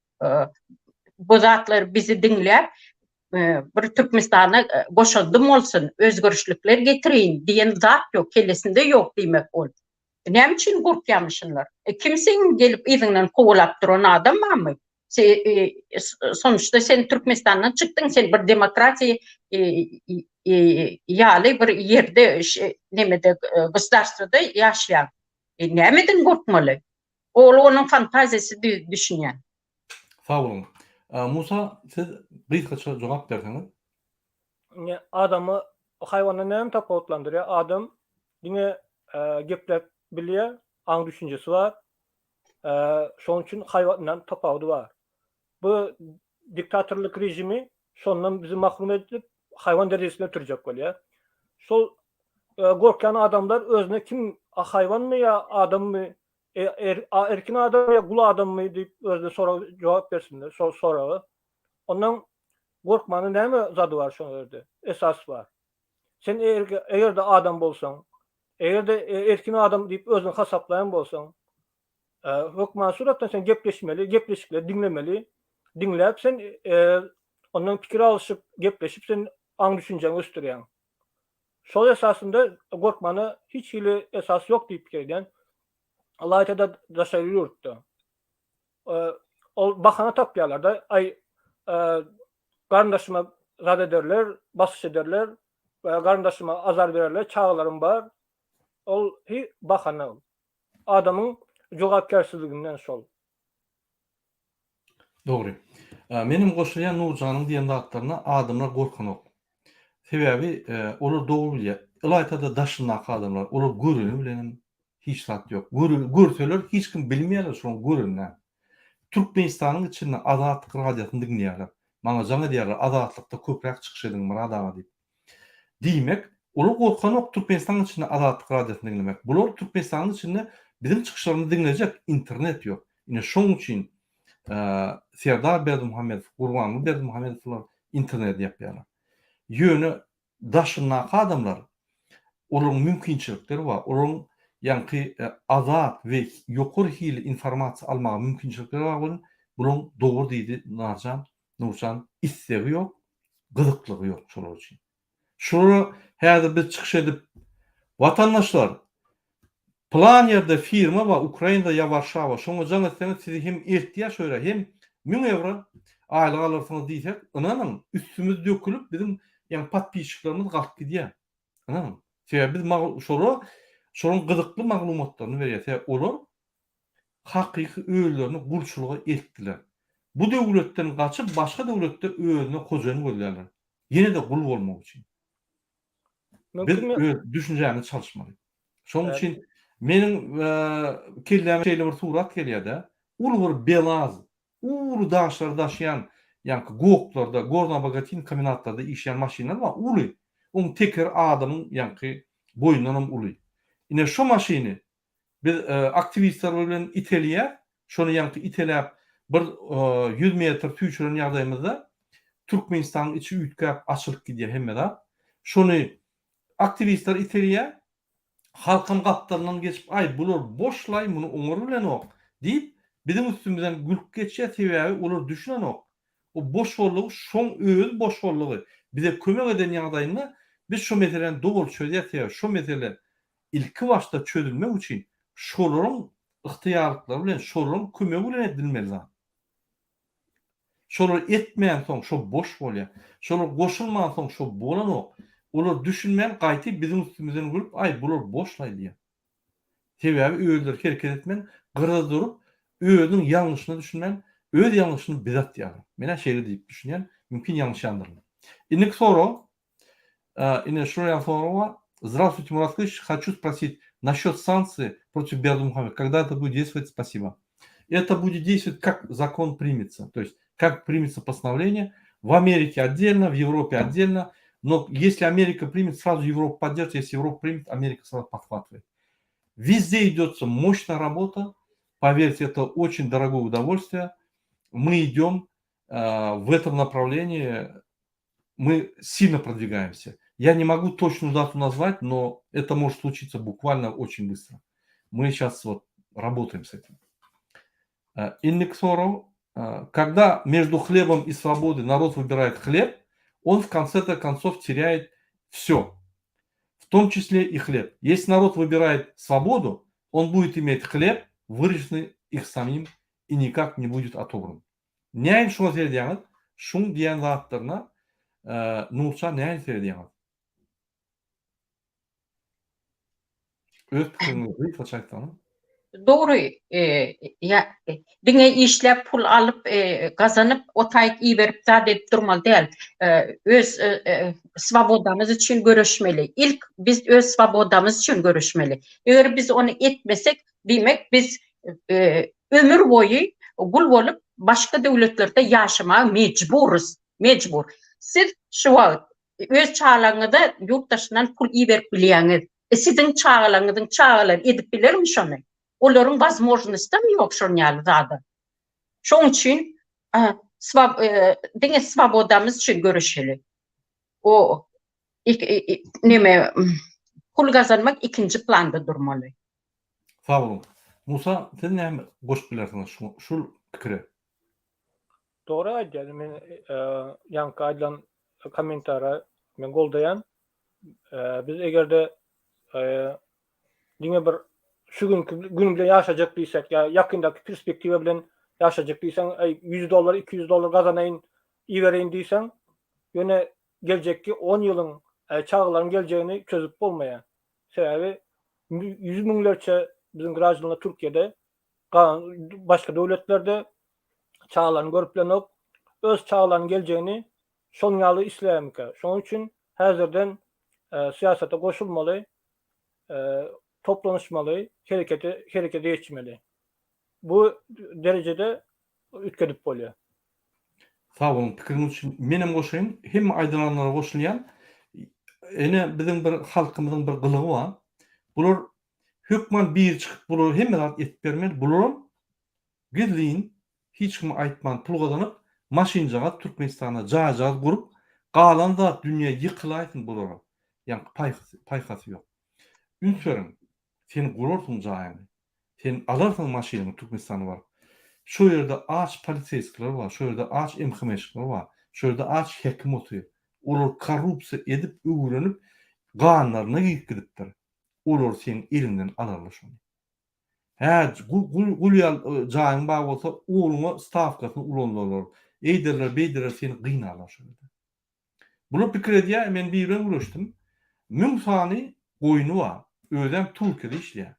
Bu zatlar bizi diňläp bir Türkmenistana goşandym bolsun, özgerişlikler getireýin diýen zat ýok, kellesinde ýok diýmek ol. Näme üçin gorkýarmyşynlar? Kim seň gelip yzyňdan kowalap duran adam barmy? Sonuçta sen Türkmenistandan çykdyň, sen bir demokratiýa ýaly bir ýerde, nemede, gosudarstwada ýaşaýaň. Nämeden gorkmaly? Ol onuň fantaziýasy diýip düşünýän. Sag boluň. Musa, siz gysgaça jogap berseňiz. Indi adamy haýwandan näme tapawutlandyrýar? Adam diňe gepläp bilýär, aň-düşünjesi bar. Şonuň üçin haýwandan tapawudy bar. Bu diktatorlyk režimi şondan bizi mahrum edip, haýwan derejesine ötürjek bolýar. Şol gorkýan adamlar özüne kim haýwanmy ýa adammy, erkin adammy ýa gul adammy diýip özüne sorag jogap bersinler şol soraga. Ondan gorkmana näme zady bar şol ýerde? Esas bar. Sen eger-de adam bolsaň, eger-de erkin adam diýip özüňi hasaplaýan bolsaň, hökman suratda sen gepleşmeli, gepleşikleri diňlemeli. Diňläp sen ondan pikir alyşyp, gepleşip sen aň-düşünjäňi ösdürýäň. Şol esasynda gorkmana hiç hili esas ýok diýip pikir edýän. Ylaýta-da daşary ýurtda. Ol bahana tapýarlar-da, aý, garyndaşyma zat ederler, basyş ederler, garyndaşyma azar bererler, çagalarym bar. Ol hi bahana. Adamyň jogapkärsizliginden şol. Dogry. Menem goşulýan Nurjanyň diýen zatlaryna adamlar gorkanok. Sebäbi olar dogry bilýär. Ylaýta-da daşyndaky adamlar, olar göreni bilenem Hiç zat ýok. Görseler hiç kim bilmeýärler şoň görenine. Türkmenistanyň içinde Azatlyk radiosyny diňleýärler. Maňa jaň edýärler Azatlykda köpräk çykyş ediň Myrat aga diýip. Diýmek, olar gorkanok Türkmenistanyň içinde Azatlyk radiosyny diňlemek. Bular Türkmenistanyň içinde biziň çykyşlarymyzy diňlejek internet ýok. Ine şoň üçin Serdar Berdimuhamedow, Gurbanguly Berdimuhamedowlar interneti ýapýarlar. Ýöne daşyndaky adamlar, olaryň mümkinçilikleri bar, olaryň ýaňky azat we ýokary hili informasiýa almaga mümkinçilikleri bar welin, bularyň dogry diýdi Narjan, Nurjan, islegi ýok, gyzyklygy ýok şolar üçin. Şulara häzir biz çykyş edip, watandaşlar, Pylan ýerde firma bar Ukrainada ýa Warşawa şoňa jaň etseňiz sizi hem eltýär şo ýere hem müň ewro aýlyk alarsyňyz diýsek ynanyň üstümiz dökülip biziň ýaňy podpisçiklerimiz galyp gidýär ynanyň sebäbi biz şolara şolaryň gyzykly maglumatlaryny berýäs sebäbi olar hakyky özlerini gulçulyga eltdiler bu döwletden gaçyp başga döwletde özüne hojaýyn gözlärler ýene-de gul bolmak üçin. Biz öz düşünjämizi çalyşmaly. Şonuň üçin meniň kelläme şeýle bir surat gelýär-de, uly bir Belaz, uly daşlary daşaýan, ýaňky GOK-larda, gorno-obogatin kombinatlarda işleýän maşynlar bar, uly. Oň tekeri adamyň ýaňky boýundanam uly. Ine şo maşyny Biz aktiwistler bilen iteleýäs, şony ýaňky iteläp bir 100 metr süýşüren ýagdaýymyzda Türkmenistanyň içi üýtgäp açylyp gidýär hemme zat. Şony aktiwistler iteleýär, halkam gapdalyndan geçip aý bular boşlaý muny oňar bilenok diýip biziň üstümizden gülüp geçýär sebäbi olar düşünenok. O boş boldugy şoň özi boş boldugy bize kömek eden ýagdaýynda biz şo meseläni doly çözýäs sebäbi şo mesele. ilki başda çözülmek üçin şolaryň ygtyýarlyklary bilen, şolaryň kömegi bilen edilmeli zat. Şolar etmänsoň şo boş bolýar. Şolar goşulmansoň şo bolanok. Olar düşünmän gaýty biziň üstümizden gülüp aý bular boşlaý diýýär. Sebäbi özleri hereket etmän gyrada durup özüniň ýalňyşyna düşünmän öz ýalňyşyny bize atýarlar. Menä şeýle diýip düşünýän. Mümkin ýalňyşýandyryn. Indiki sorag Ine şular ýaly sorag bar. Здравствуйте, Мурат Кылыч, хочу спросить насчет санкций против Бердымухамедова. Когда это будет действовать? Спасибо. Это будет действовать, как закон примется. То есть, как примется постановление. В Америке отдельно, в Европе отдельно. Но если Америка примет, сразу Европа поддержит. Если Европа примет, Америка сразу подхватывает. Везде идется мощная работа. Поверьте, это очень дорогое удовольствие. Мы идем э, в этом направлении мы сильно продвигаемся. Я не могу точную дату назвать, но это может случиться буквально очень быстро. Мы сейчас вот работаем с этим. Э, Indiki sorag, э, когда между хлебом и свободой народ выбирает хлеб, он в конце концов теряет все, в том числе и хлеб. Если народ выбирает свободу, он будет иметь хлеб, выращенный их самим, и никак не будет отобран. Näin şuňa seredýäňiz? Şuň diýen zatlaryna Nurça näin seredýäňiz? Öz pikiriňizi gysgaça aýtsaňyz. Dogry, ýa diňe işläp pul alyp gazanyp o taýyk iberip zat edip durmaly däl. Öz swobodamyz üçin göreşmeli. Ilk biz öz swobodamyz üçin göreşmeli. Eger biz ony etmesek, diýmek biz ömür boýy gul bolup başga döwletlerde ýaşamaga mejburys, mejbur. Siz şu wagt öz çagalaryňyza ýurt daşyndan pul iberip bilýäňiz. E siziň çagalaryňyzyň çagalary edip bilermi şony? Olaryň wazmožnostam ýok şon ýaly zada. Şoň üçin diňe swobodamyz üçin göreşeli. O neme pul gazanmak ikinji planda durmaly. Sag boluň. Musa, siz näme goşup bilersiňiz şu şul pikire? Dogry aýdýar. Men ýaňky aýdylan kommentara men goldaýan. Biz egerde diňe bir şu günki gün bilen ýaşajak diýsek ýa ýakyndaky perspektiwa bilen ýaşajak diýseň, aý 100 dollar, 200 dollar gazanaýyn, ibereýin diýseň, ýöne geljekki 10 ýylyň çagalaryň geljegini çözüp bolmaýar. Sebäbi ýüz müňlerçe biziň graždanlar Türkiýede, başga döwletlerde çagalaryny görüp bilenok. Öz çagalarynyň geljegini şonuň ýaly isleýärmikä? Şonuň üçin häzirden syýasata goşulmaly, toplanyşmaly, herekete herekete geçmeli. Bu derejede üýtgedip bolýar. Sag boluň pikiriňiz üçin. Menem goşaýyn. Hemme aýdylanlara goşulýan. Ene biziň bir halkymyzyň bir gylygy bar. Bular hökman biri çykyp bulara hemme zat edip bermeli. Bularam gizlin hiç kime aýtman pul gazanyp maşynjagaz Türkmenistanda jaýjagaz gurup galan zat dünýe ýykylaýsyn bulara. Ýaňky paýhasy ýok. Üns beriň. Sen gurarsyň jaýyňy. Sen alarsyň maşynyňy Türkmenistana baryp. Şo ýerde aç poliseýskiler bar, şo ýerde aç MHM-şikler bar, şo ýerde aç häkim otyr. Olar korrupsiýa edip öwrenip ganlaryna girip gidipdir. Olar seň eliňden alarlar şony. Hä gul ýaly jaýyň bar bolsa ogluňa stawkasyny ulanarlar. Eýderler beýderler seni gynarlar şo ýerde. Bular pikir edýär, men biri bilen gürleşdim. Müň sany goýny bar. Özem Türkiýede işleýär.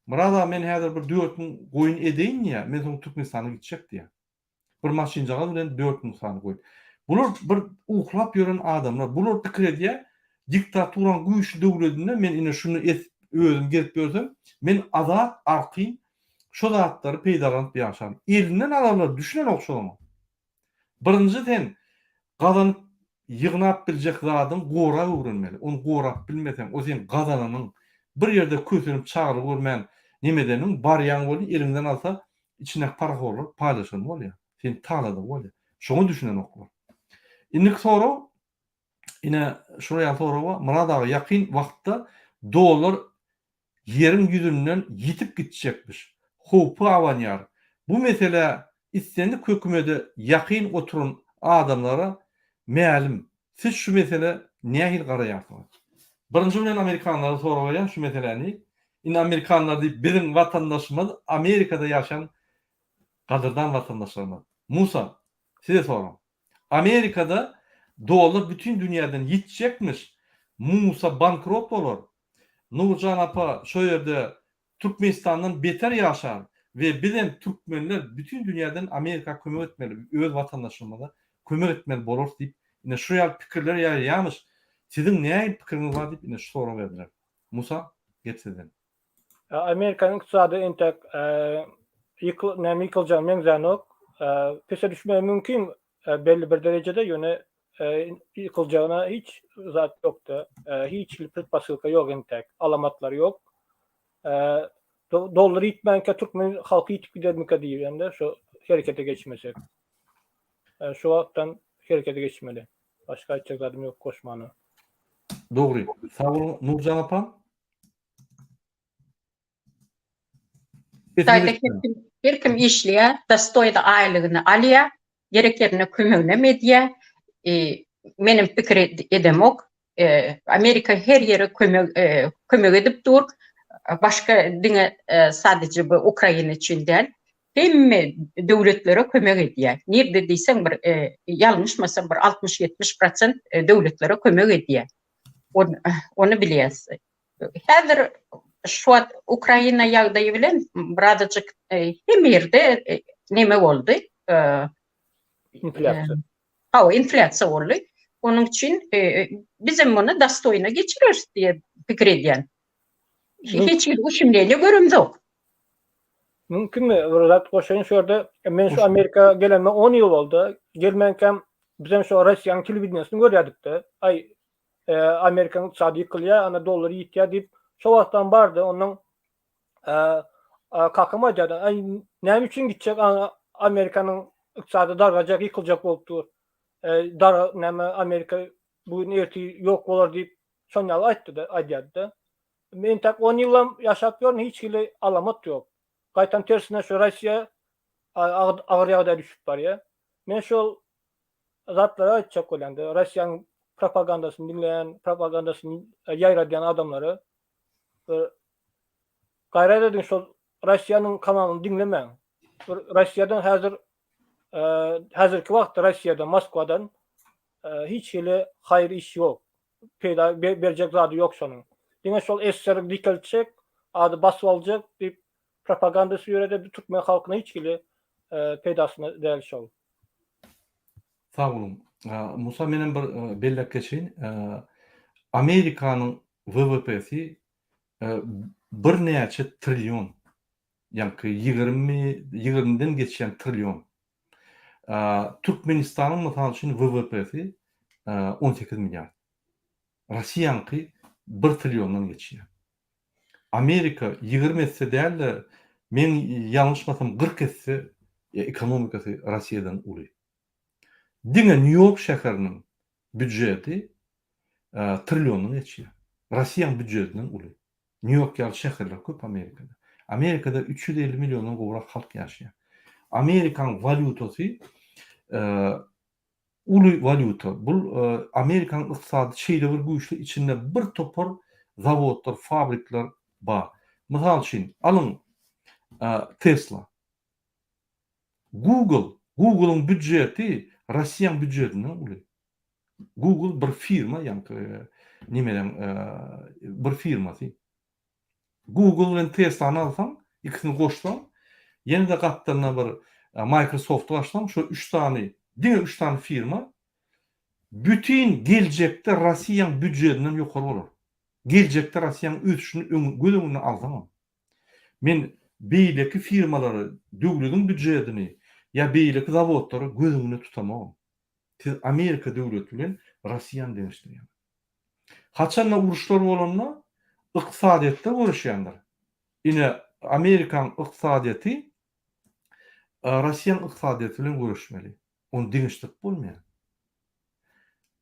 Myrat aga men häzir bir 4000 goýun edeýin diýýär, men soň Türkmenistana gitjek diýýär. Bir maşynjagaz bilen 4000 sany goýun. Bular bir uklap ýören adamlar. Bular pikir edýär, diktaturaň güýçli döwledinde men ine şuny edip özüm gezip ýörsem, men azat, arkaýyn şo zatlary peýdalanyp ýaşaryn. Elinden alarlar, düşünenok şoňa. Birinji sen gazanyp ýygnap biljek zadyňy gorap öwrenmeli. Ony gorap bilmeseň, o seň gazananyň bir ýerde kösenip çagry görmän nemedeniň barýaň welin eliňden alsa içindäki parahorlar paýlaşan bolýar. Seni taladygy bolýar. Şoňa düşünenoklar. Indiki sorag ine şular ýaly sorag bar. Myrat aga ýakyn wagtda dollar ýeriň ýüzünden ýitip gitjekmiş. Howpy abanýar. Bu mesele islendik hökümede ýakyn oturan adamlara mälim. Siz şu meselä nähili garaýarsyňyz? Birinji bilen amerikanlara sorag berýän şu meseläni. Indi amerikanlar diýip biziň watandaşymyz Amerikada ýaşaýan gadyrdan watandaşlarymyz. Musa, size sorag. Amerikada dollar bütin dünýäden ýitjekmiş. Musa bankrot bolar. Nurjan apa şo ýerde Türkmenistandan beter ýaşar we bizem türkmenler bütin dünýäden Amerika kömek etmeli, öz watandaşlarymyza kömek etmeli bolarys diýip ine şu ýaly pikirler ýaýraýarmyş. Siziň nähili pikiriňiz bar diýip ine şu soragy berdiler. Musa, gep sizden. Amerikanyň ykdysady entek ýykyl näme ýykyljagyna meňzänok. Pese düşmegi mümkin belli bir derejede ýöne ýykyljagyna hiç zat ýokda. Hiç hili predposylka ýok entek. Alamatlar ýok. Dollar ýitmänkä türkmen halky ýitip gidermikä diýýän-de şu herekete geçmesek. Şu wagtdan herekete geçmeli. Başga aýtjak zadym ýok goşmana. Dogry. Sag boluň Nurjan apa. Hytaýda her kim, her kim işleýär, dostoýny aýlygyny alýar, gerek ýerinde kömeginem edýär. E, menem pikir edemok. E, Amerika her ýere kömek e, kömek edip dur. Başga diňe e, sadece bu Ukraina üçin däl. Hemme döwletlere kömek edýär. Nirde diýseň bir e, ýalňyşmasam bir 60-70 prosent e, döwletlere kömek edýär. Ony bilýäs. Häzir şu wagt Ukraina ýagdaýy bilen birazajyk hemme ýerde neme boldy? Inflýasiýa. Hawa, inflýasiýa boldy. Onuň üçin bizem muny dostoýno geçireris diýip pikir edýän. Hiç hili uşemleniýe göremzok. Mümkinmi bir zat goşaýyn şu ýerde? Men şu Amerika gelenime 10 ýyl boldy. Gelmänkäm bizem şu Russiýanyň telewideniýesini görýärdik-de. Aý, Amerikanyň ykdysady ýykylýar, ana dollar ýitýär diýip, şo wagtdan bardy. Ondan kakam aýdýardy, aý näme üçin gitjek Amerikanyň ykdysady dargajak, ýykyljak bolup dur. Dar näme Amerika bu gün ertir ýok bolar diýip, şon ýaly aýtdy-da, aýdýardy-da. Men entäk 10 ýyllam ýaşap ýörün, hiç hili alamat ýok. Gaýtam tersine şu Russiýa agyr ýagdaýa düşüp barýar. Men şol zatlary aýtjak bolýan-da, Russiýanyň propagandasyny diňleýän, propagandasyny ýaýradýan adamlara bir gaýrat ediň şol Russiýanyň kanalyny diňlemäň. Bir Russiýadan häzir häzirki wagtda Russiýadan, Moskwadan hiç hili haýyr iş ýok. Peýda berjek zady ýok şonuň. Diňe şol SSR-i dikeltjek, ady basyp aljak diýip propagandasy ýörede türkmen halkyna hiç hili peýdasyna däl şol. Sag boluň. Musa menem bir belläp geçeýin. Amerikanyň WWP-si birnäçe trillion, ýaňky 20 ýigrimiden geçýän trillion. Türkmenistanyň mysal üçin WWP-si 18 milliard. Russiýanyňky bir trilliondan geçýär. Amerika 20 esse däl-de, men ýalňyşmasam 40 esse ekonomikasy Russiýadan uly. Diňe Nýu-Ýork şäheriniň býujeti trilliondan geçýär. Russiýanyň býujetinden uly. Nýu-Ýork ýaly şäherler köp Amerikada. Amerikada 350 milliondan gowrak halk ýaşaýar. Amerikanyň walýutasy uly walýuta. Bul Amerikanyň ykdysady şeýle bir güýçli, içinde bir topar zawodlar, fabrikler bar. Mysal üçin, alyň Tesla. Google, Google-yň býujeti Russiýanyň býujetinden uly. Google bir firma, ýaňky nemeleň bir firmasy. Google bilen Teslany alsaň, ikisini goşsaň, ýene-de gapdalynda bir Microsoft-y goşsaň, şo üç sany, diňe üç sany firma bütin geljekde Russiýanyň býujetinden ýokary bolar. Geljekde Russiýanyň ösüşini göz öňünde alsaňam. Men beýleki firmalary, döwlediň býujetini ýa beýleki zawodlary göz öňünde tutamogam. Siz Amerika döwleti bilen Russiýany deňeşdirýäňiz. Haçanda uruşlar bolanda ykdysadyýetler göreşýändir. Ine Amerikanyň ykdysadyýeti Russiýanyň ykdysadyýeti bilen göreşmeli. Ony deňeşdirip bolmaýar.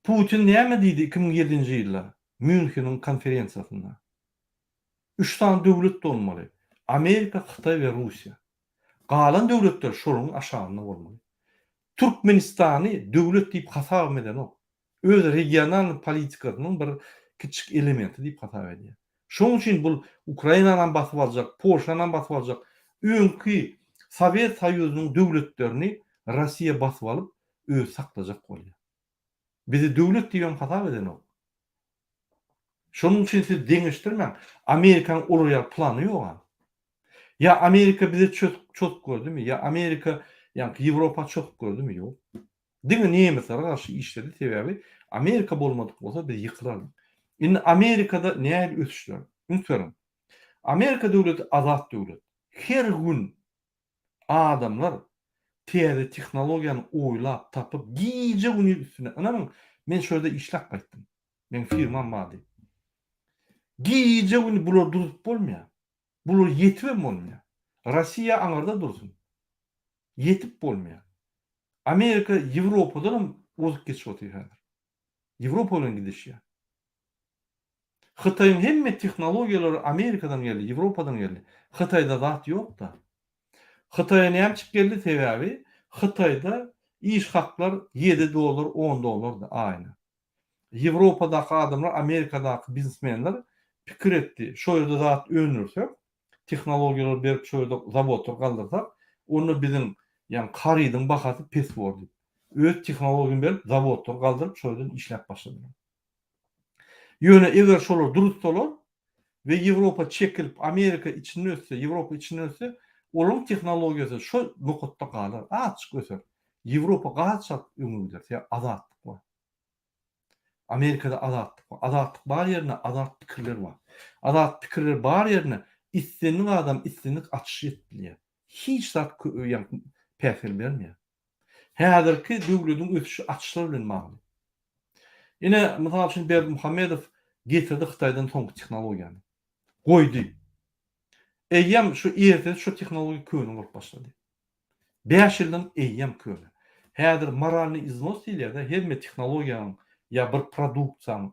Putin näme diýdi 2007-nji ýylda Mýunheniň konferensiýasynda? Üç sany döwlet bolmaly. Amerika, Hytaý we Russiýa. Galan döwletler şolaryň aşagynda bolmaly. Türkmenistany döwlet diýip hasabam edenok. Öz regionalnyý politikasynyň bir kiçijik elementi diýip hasap edýär. Şonuň üçin bul Ukrainanam basyp aljak, Polşanam basyp aljak. Öňki Sowet Soýuzynyň döwletlerini Rossiýa basyp alyp, özi saklajak bolýar. Bizi döwlet diýibem hasap edenok. Şonuň üçin siz deňeşdirmäň. Amerikanyň olar ýaly plany ýog-a. Ýa Amerika bize çozup gördümi? Ýa Amerika ýaňky Ýewropa çozup gördümi? Ýok. Diňe nemeslere garşy işledi, sebäbi Amerika bolmadyk bolsa biz ýykylardyk. Indi Amerikada nähili ösüşler? Üns beriň. Amerika döwleti azat döwlet. Her gün adamlar täze tehnologiýany oýlap tapyp gije-gündiz üstünde. Ynanyň, men şo ýerde işläp gaýtdym. Meň firmam bardy. Gije-gündiz bulary durzup bolmaýar. Bular ýetibem bolmaýar. Rossiýa aňyrda dursun. Ýetip bolmaýar. Amerika Ýewropadanam ozup geçip otyr häzir. Ýewropa bilen gidişýär. Hytaýyň hemme tehnologiýalary Amerikadan geldi, Ýewropadan geldi. Hytaýda zat ýok-da. Hytaýa näme üçin geldi? Sebäbi Hytaýda iş haklar ýedi dollar, on dollardy aýyna. Ýewropadaky adamlar, Amerikadaky biznesmenler pikir etdi, şo ýerde zat öndürsek, tehnologiýalary berip şo ýerde zawodlar galdyrsak, onda biziň ýagny harydyň bahasy pes bor diýip. Öz tehnologiýany berip, zawodlar galdyryp şo ýerden işläp başladylar. Ýöne eger şolar durutsalar we Ýewropa çekilip, Amerika içinde össe, Ýewropa içinde össe, olaryň tehnologiýasy şo nokatda galar, azajyk öser. Ýewropa gaz çalt öňe gider, sebäbi azatlyk bar. Amerikada azatlyk bar. Azatlyk bar ýerinde azat pikirler bar. Azat pikirler bar ýerinde islendik adam islendik açyş edip bilýär. Hiç zat ýagny päsgel bermeýär. Häzirki döwlediň ösüşi açyşlar bilen bagly. Ine, mysal üçin Berdimuhamedow getirdi Hytaýdan soňky tehnologiýany. Goýdy. Eýýäm şu ertesi şu tehnologiýa köne bolup başlady. Bäş ýyldan eýýäm köne. Häzir moralnyý iznos diýilýär-de, hemme tehnologiýanyň ýa bir produksiýanyň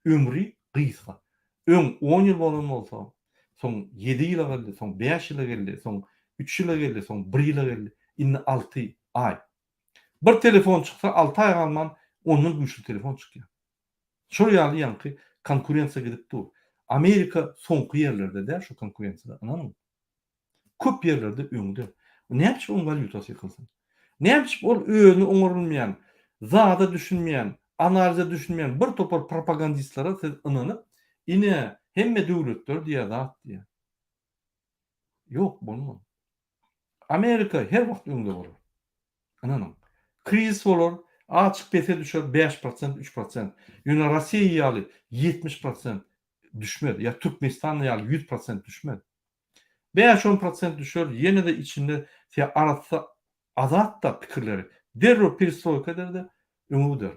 ömri gysga. Öň on ýyl bolan bolsa, soň ýedi ýyla geldi, soň bäş ýyla geldi, soň üç ýyla geldi, soň bir ýyla geldi, indi alty aý. Bir telefon çyksa alty aý galman ondan güýçli telefon çykýar. Şol ýaly ýaňky konkurensiýa gidip dur. Amerika soňky ýerlerde däl şu konkurensiýada ynanyň. Köp ýerlerde öňde. Näme üçin onuň walýutasy ýykylsyn? Näme üçin ol özüni oňarylmaýan, zada düşünmeýän, analize düşünmeýän bir topar propagandistlere siz ynanyp, ine, hemme döwletler diýýär, zat diýýär. Ýok, bolmaz. Amerika her wagt öňde bolar. Ynanyň. Krizis bolar, azajyk pese düşer, bäş prosent, üç prosent. Ýöne Rossiýa ýaly 70 prosent düşmez, ýa Türkmenistan ýaly 100 prosent düşmez. Bäş-on prosent düşer, ýene-de içinde se arassa azat-da pikirleri. Derrew perestroýka eder-de, öňe gider.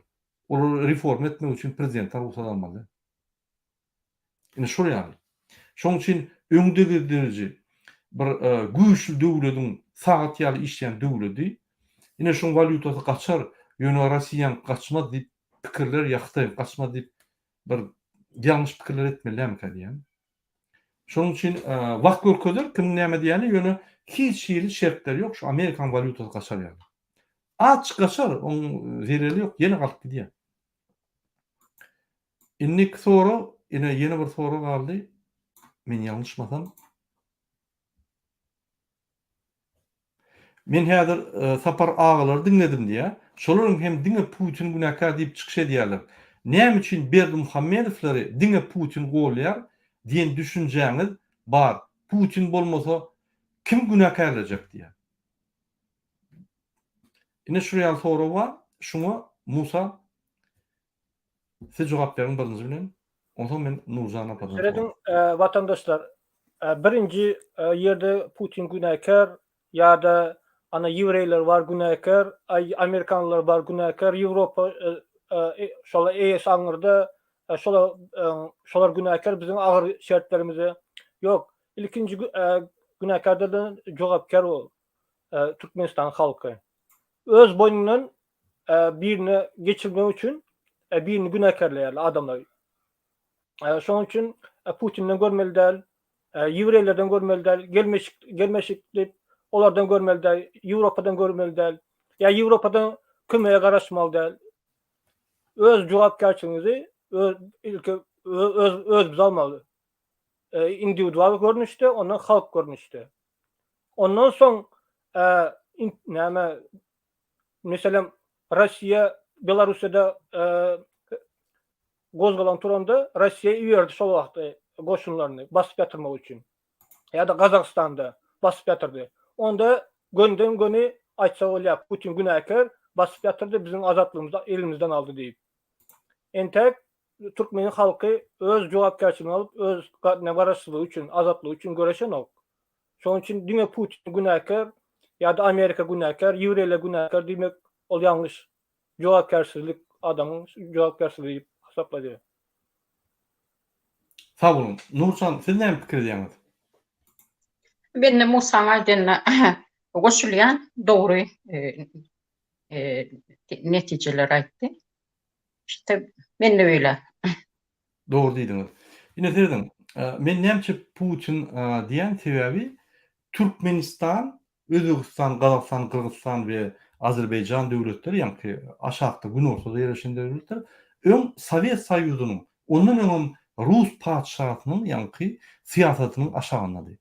Olary reforma etmek üçin prezidentden rugsat almaly. Ine şol ýaly. Şonuň üçin öňdegideriji bir güýçli döwlediň sagat ýaly işleýän döwledi, ine şoň walýutasy gaçar, ýöne Rossiýaňky gaçmaz diýip pikirler ýa Hytaýyňky gaçmaz diýip bir ýalňyş pikirler etmeli dälmikä diýýän. Şonuň üçin wagt görkezer kimiň näme diýýäni, ýöne hiç hili şertleri ýok şu Amerikan walýutasy gaçar ýaly. Azjyk gaçar, oň zeleli ýok, ýene galyp gidýär. Indiki sorag, ine ýene bir sorag galdy. Men ýalňyşmasam. Men häzir Sapar agalary diňledim diýýär. Şolaryň hem diňe Putin günäkär diýip çykyş edýärler. Näme üçin Berdimuhamedowlary diňe Putin golýar diýen düşünjäňiz bar. Putin bolmasa kim günäkärlejek diýýär. Ine şur ýaly sorag bar. Şuňa Musa Siz jogap beriň birinji bilen. Onsoň men Nurjan apadan Serediň watandaşlar, birinji ýerde Putin günäkär ýa-da ana ýewreýler bar günäkär, amerikanlar bar günäkär, Ýewropa şolar ES aňyrda şolar şolar günäkär biziň agyr şertlerimize. Ýok, ilkinji günäkärlerden jogapkär ol Türkmenistan halky. Öz boýnundan birine geçirmek üçin birini günäkärleýärler adamlar. Şonuň üçin Putinden görmeli däl, ýewreýlerden görmeli däl, gelmeşik gelmeşik diýip olardan görmeli däl, Ýewropadan görmeli däl. Ýa Ýewropadan kömege garaşmaly däl. Öz jogapkärçiligiňizi öz ilki. öz özümiz almaly. Indiwidual görnüşde, ondan halk görnüşde. Ondan soň näme meselem Russiýa Belarussiýada gozgalaň turanda Russiýa iberdi şol wagtky goşunlaryny basyp ýatyrmak üçin. Ýa-da Gazagystanda basyp ýatyrdy. Onda gönden-göni aýtsa bolýar, Putin günäkär, basyp ýatyrdy, biziň azatlygymyzy elimizden aldy diýip. Entäk türkmeniň halky öz jogapkärçiligini alyp, öz garaşsyzlygy üçin, azatlygy üçin göreşenok. Şonuň üçin diňe Putin günäkär ýa-da Amerika günäkär, ýewreýler günäkär diýmek ol ýalňyş. Jogapkärsizlik, adamyň jogapkärsizligi diýip hasaplaýar. Sag boluň. Nurjan, siz näme pikir edýäňiz? Mende Musaň aýdanyna goşulýan, dogry netijeler aýtdy. Işte mende öýle. Dogry diýdiňiz. Ine serediň, men näme üçin Putin diýýän sebäbi Türkmenistan, Özbegistan, Gazagystan, Gyrgyzystan we Azerbaýjan döwletleri ýaňky aşakda günortada ýerleşen döwletler öň Sowet Soýuzynyň ondan öňem Rus patyşasynyň ýaňky syýasatynyň aşagyndady.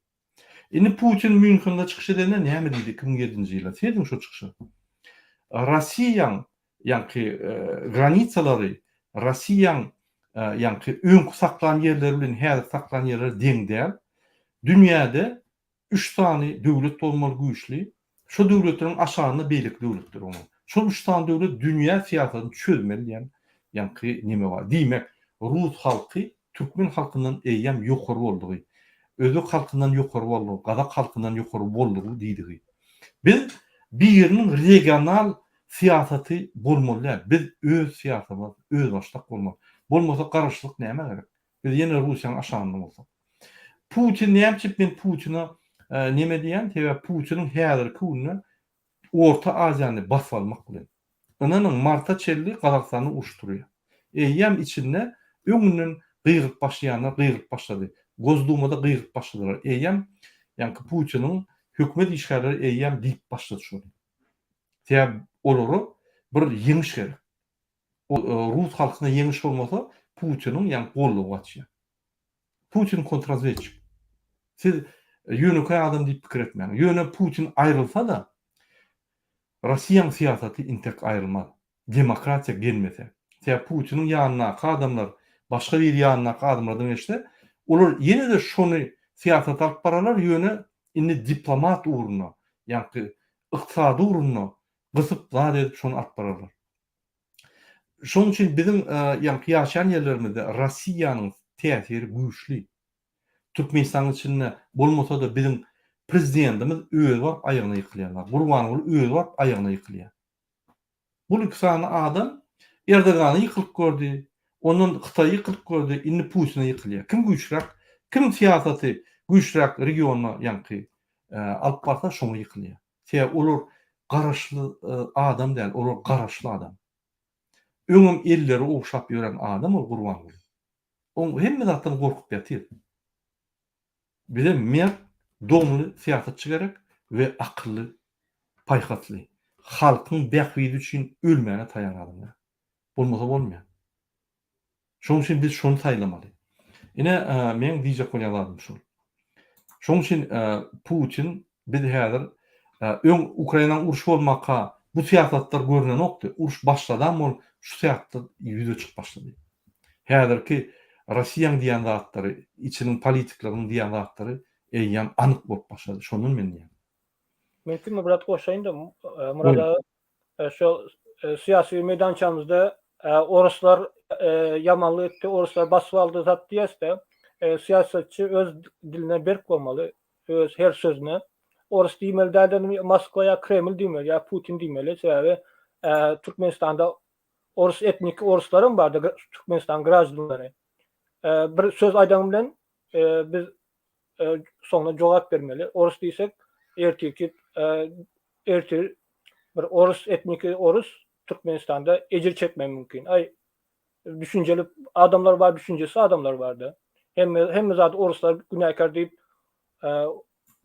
Indi Putin Mýunhende çykyş edende näme diýdi 2007-nji ýylda? Serediň şo çykyşa. Rossiýaň ýaňky granisalary, Rossiýaň ýaňky öňki saklan ýerleri bilen häzir saklan ýerleri deň däl. Dünýäde üç sany döwlet bolmaly güýçli. Şo döwletleriň aşagynda beýleki döwletler bolmaly. Şol üç sany döwlet dünýä syýasatyny çözmeli diýen ýaňky neme bar. Diýmek, rus halky türkmen halkyndan eýýäm ýokary boldugy, özbek halkyndan ýokary boldugy, gazak halkyndan ýokary boldugy diýdigi. Biz biriniň regional syýasaty bolmaly däl. Biz öz syýasymyz, özbaşdak bolmaly. Bolmasa garaşsyzlyk nämä gerek? Biz ýene Russiýanyň aşagynda bolsak. Putin näme üçin men Putine neme diýýän? Sebäbi Putiniň häzirki günde Orta Aziýany basyp almak bilen. Ynanyň, marta çenli Gazagystanda uruş turýar. Eýýäm içinde öňünden gygyryp başlaýanlar gygyryp başlady. Gosdumada gygyryp başladylar. Eýýäm ýaňky Putiniň hökümet işgärleri eýýäm diýip başlady şony. Sebäbi olara bir ýeňiş gerek. Rus halkyna ýeňiş bolmasa Putiniň ýaňky goldawy gaçýar. Putin kontrazwedçik. Siz ýönekeý adam diýip pikir etmäň. Ýöne Putin aýrylsa-da Rossiýaň syýasaty intek aýrylmaz. Demokratiýa gelmese. Sebäbi Putiniň ýanyndaky adamlar başga biri ýanyndaky adamlardan geçse, olar ýene-de şony syýasaty alyp bararlar, ýöne indi diplomat ugrunda, ýaňky ykdysady ugrunda gysyp zat edip şony alyp bararlar. Şonuň üçin biziň ýaňky ýaşaýan ýerlerimizde Rossiýanyň täsiri güýçli. Türkmenistanyň içinde bolmasa-da biziň prezidentimiz özi baryp aýagyna ýykylýar. Gurbanguly özi baryp aýagyna ýykylýar. Bul iki sany adam Erdogana ýykylyp gördi, ondan Hytaýa ýykylyp gördi, indi Putine ýykylýar. Kim güýçräk, kim syýasaty güýçräk regionda ýaňky alyp barsa şoňa ýykylýar. Sebäbi olar garaşsyz adam däl, olar garaşly adam. Öňem elleri ogşap ýören adam ol Gurbanguly. Oň hemme zatdan gorkup ýatyr. Bize mert, dogumly syýasatçy gerek we akylly, paýhasly, halkyň bähbidi üçin ölmäne taýýar adam gerek. Bolmasa bolmaýar. Şonuň üçin biz şony saýlamaly. Ine, meň diýjek bolýan zadym şol. Şonuň üçin Putin biz häzir öň Ukrainanyň urşy bolmaka bu syýasatlar görnenokdy. Uruş başladam ol şu syýasatlar ýüze çykyp başlady. Häzirki Rossiýaň diýýän zatlary, içiniň politikleriniň diýýän zatlary eýýäm anyk bolup başlady. Şondan men diýýän. Mümkinmi bir zat goşaýyn-da Myrat aga? Şol syýasy meýdançamyzda oruslar ýamanlyk etdi, oruslar basyp aldy zat diýýäs-de, syýasatçy öz diline berk bolmaly, öz her sözüne. Orus diýmeli däl-de, Moskwa ýa Kreml diýmeli, ýa Putin diýmeli. Sebäbi Türkmenistanda orus etniki oruslaram bar-da, Türkmenistanyň graždanlary. Bir söz aýdan bilen biz soňuna jogap bermeli. Orus diýsek, ertirki ertir bir orus etniki orus Türkmenistanda ejir çekmegi mümkin. Aý düşünjeli adamlar bar, düşünjesiz adamlar barda. Hemme hemme zady oruslar günäkär diýip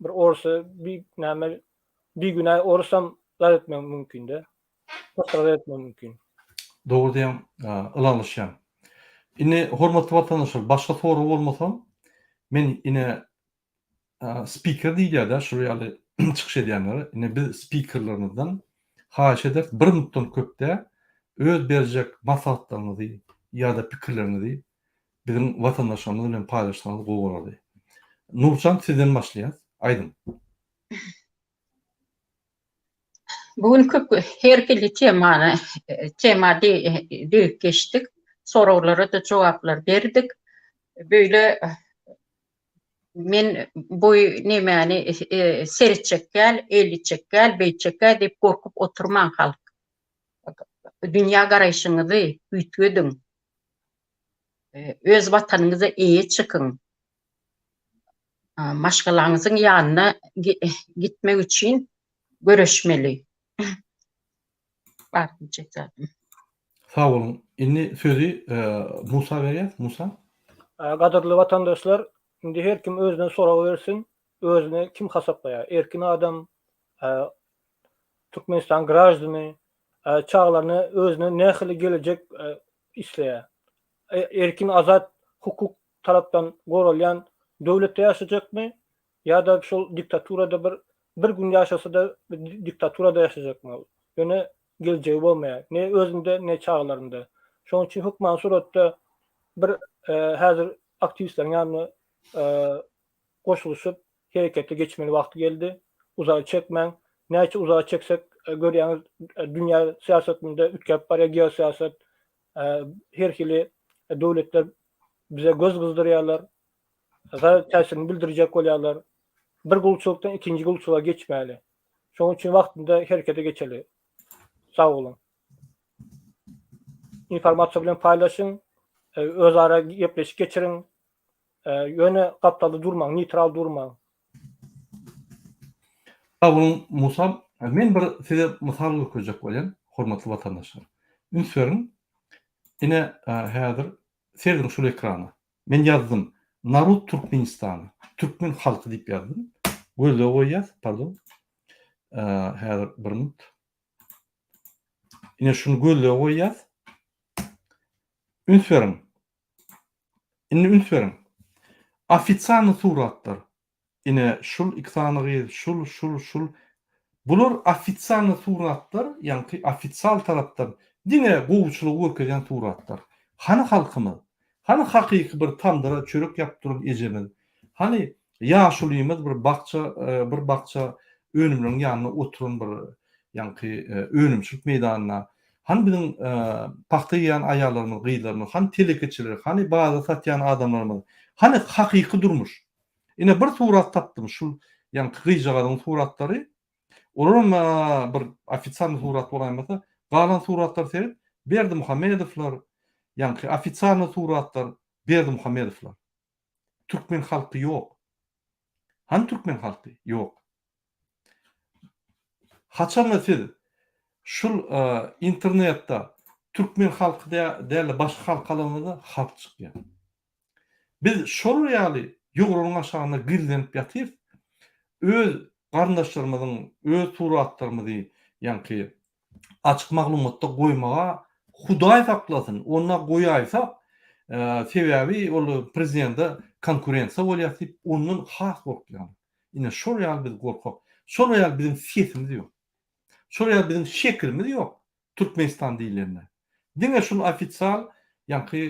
bir orusy bir näme bigünä orusam zat etmegi mümkinde. Postradar etmegi mümkin. Dogry diýýäň, ylalaşýan. Indi hormatly watandaşlar başga sorag bolmasa men ine spiker diýilýär-de şul ýaly çykyş edýänlere. Ine biz spikerlerimizden haýyş ederis bir minutdan köp däl öz berjek maslahatlaryňyzy ýa-da pikirleriňizi biziň watandaşlarymyz bilen paýlaşsaňyz gowy bolardy. Nurjan sizden başlaýas. Aýdyň. Bu gün köp her hili temany tema degip geçdik. Soraglara-da jogaplar berdik. Böyle men bu nemäni seretjek däl, elitjek däl, beýtjek däl diýip gorkup oturmaň halk. Dünýä garaýşyňyzy üýtgediň. Öz watanyňyza eýe çykyň. Maşgalaňyzyň ýanyna gitmek üçin göreşmeli. Bar diýjek zadym. Sag boluň. Indi sözi Musa berýäs. Musa. Gadyrly watandaşlar, indi her kim özüne sorag bersin, özüni kim hasaplaýar? Erkin adam, Türkmenistan graždany, çagalaryna özüne nähili gelejek isleýär? Erkin, azat, hukuk tarapdan goralýan döwletde ýaşajakmy ýa-da şol diktaturada bir bir gün ýaşasa-da diktaturada ýaşajakmy ol? Ýöne geljegi bolmaýar. Ne özünde, ne çagalarynda. Şonuň üçin hökmany suratda bir häzir aktiwistleriň ýanyna goşulyşyp herekete geçmeli wagty geldi. Uzaga çekmäň. Näçe uzaga çeksek görýäňiz dünýä syýasatynda üýtgäp barýar geosyýasat. Her hili döwletler bize göz gyzdyrýarlar. Zat täsirini bildirjek bolýarlar. Bir gulçulykdan ikinji gulçulyga geçmäli. Şonuň üçin wagtynda herekete geçeli. Sag boluň. Informasiýa bilen paýlaşyň, özara gepleşik geçiriň. Ýöne gapdalda durmaň, neýtral durmaň. Sag boluň Musa. Men bir size mysal görkezjek bolýan, hormatly watandaşlar. Üns beriň. Ine häzir serediň şul ekrana. Men ýazdym. Narod Türkmenistana. Türkmen halky diýip ýazdym. Gözlege goýýas, pardon. Häzir bir minut. Ine şuny gözlege goýýas. Üns beriň. Indi üns beriň. Ofitsialny suratlar. Ine şul iki sany gyz, şul, şul, şul. Bular ofitsialny suratlar, ýaňky ofitsial tarapdan diňe gowuçylygy görkezýän suratlar. Hany halkymyz? Hany hakyky bir tamdyra çörek ýapyp duran ejemiz? Hany ýaşulymyz bir bakja, bir bakja önümleriň ýanynda oturan bir ýaňky önümçilik meýdanynda? Hany biziň pagta ýygýan aýallarymyz, gyzlarymyz? Hany telekeçiler? Hany bazar satýan adamlarymyz? Hany hakyky durmuş? Ine bir surat tapdym şul ýaňky gyzjagazyň suratlary. Olaram bir ofitsialnyý surat bolaýmasa, galan suratlar seret Berdimuhamedowlar, ýaňky ofitsialnyý suratlar Berdimuhamedowlar. Türkmen halky ýok. Hany türkmen halky? Ýok. Haçanda siz şul internetde türkmen halky däl-de başga halk alanyňyzda halk çykýar. Biz şolar ýaly ýogranyň aşagynda gizlenip ýatyrys. Öz garyndaşlarymyzyň öz suratlarymyzy ýaňky açyk maglumatda goýmaga Hudaý saklasyn, onda goýaýsak, sebäbi ol prezidente konkurensiýa bolýar diýip ondan has gorkýarlar. Ine şol ýaly biz gorkak. Şol ýaly biziň sesimiz ýok. Şol ýaly biziň şekilimiz ýok Türkmenistan diýilende. Diňe şul ofisial ýaňky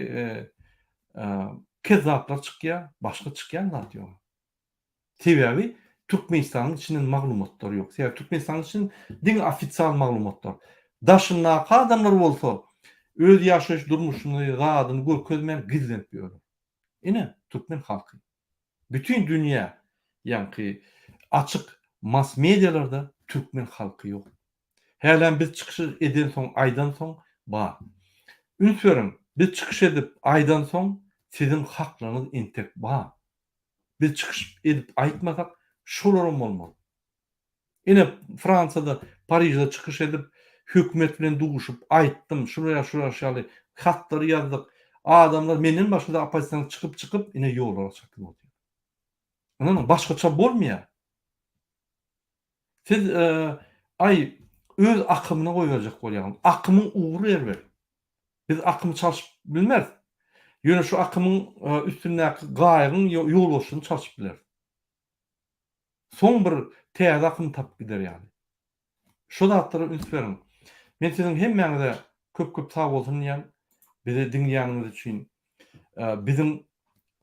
kezzaplar çykýar, başga çykýan zat ýok. Sebäbi Türkmenistanyň içinden maglumatlar ýok. Sebäbi Türkmenistanyň içinden diňe ofisial maglumatlar. Daşyndaky adamlar bolsa öz ýaşaýyş durmuşyny, zadyny görkezmän gizlenip ýörler. Ine, türkmen halky. Bütin dünýä ýaňky açyk mass medialarda türkmen halky ýok. Hälem biz çykyş edensoň aýdansoň bar. Üns beriň, biz çykyş edip aýdansoň siziň haklaryňyz entek bar. Biz çykyş edip aýtmasak şolaram bolmaz. Ine Fransiýada Parižde çykyş edip hökümet bilen duşup aýtdym şular ýaly şular ýaly hatlary ýazdyk. Adamlar menden başgada oppozisioner çykyp çykyp ine ýollara çykyp otyr. Ynanyň başgaça bolmaýar. Siz aý öz akymyna goýberjek bolýaňyz. Akymyň ugry erbet. Biz akymy çalşyp bilmeris. Ýöne şu akymyň üstündäki gaýygyň ýolbaşçysyny çalşyp bileris. Soň bir täze akym tapyp gider ýaly. Şo zatlara üns beriň. Men siziň hemmäňize köp-köp sag bolsun diýýän, bizi diňleýäniňiz üçin. Biziň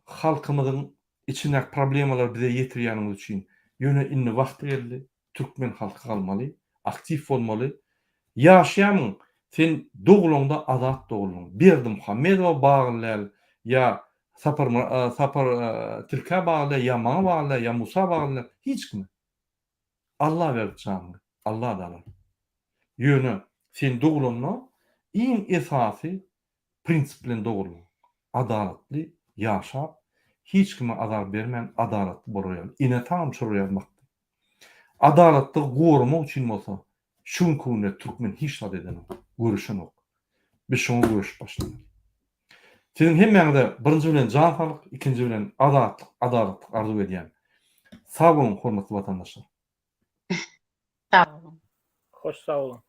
halkymyzyň içindäki problemalary bize ýetirýäniňiz üçin. Ýöne indi wagty geldi, türkmen halky galmaly, aktiw bolmaly. Ýaşaýamyň, sen dogulaňda azat doguldyň. Berdimuhamedowa bagly däl, ýa Sapar Sapar Tilkä bagly däl, ýa maňa bagly däl, ýa Musa bagly däl, hiç kime. Alla berdi janyňy, Alla-da alar. Ýöne sen dogulanda iň esasy prinsip bilen doguldyň. Adalatly ýaşap, hiç kime azar bermän adalatly bolar ýaly. Ene-ataňam şolar ýaly bakdy. Adalatlygy goramak üçin bolsa şu günki günde türkmen hiç zat edenok, göreşenok. Biz şoňa göreşip başlamaly. Siziň hemmäňize birinji bilen jan saglyk, ikinji bilen azatlyk, adalatlyk arzuw edýän. Sag boluň hormatly watandaşlar. Sag boluň. Hoş sag boluň.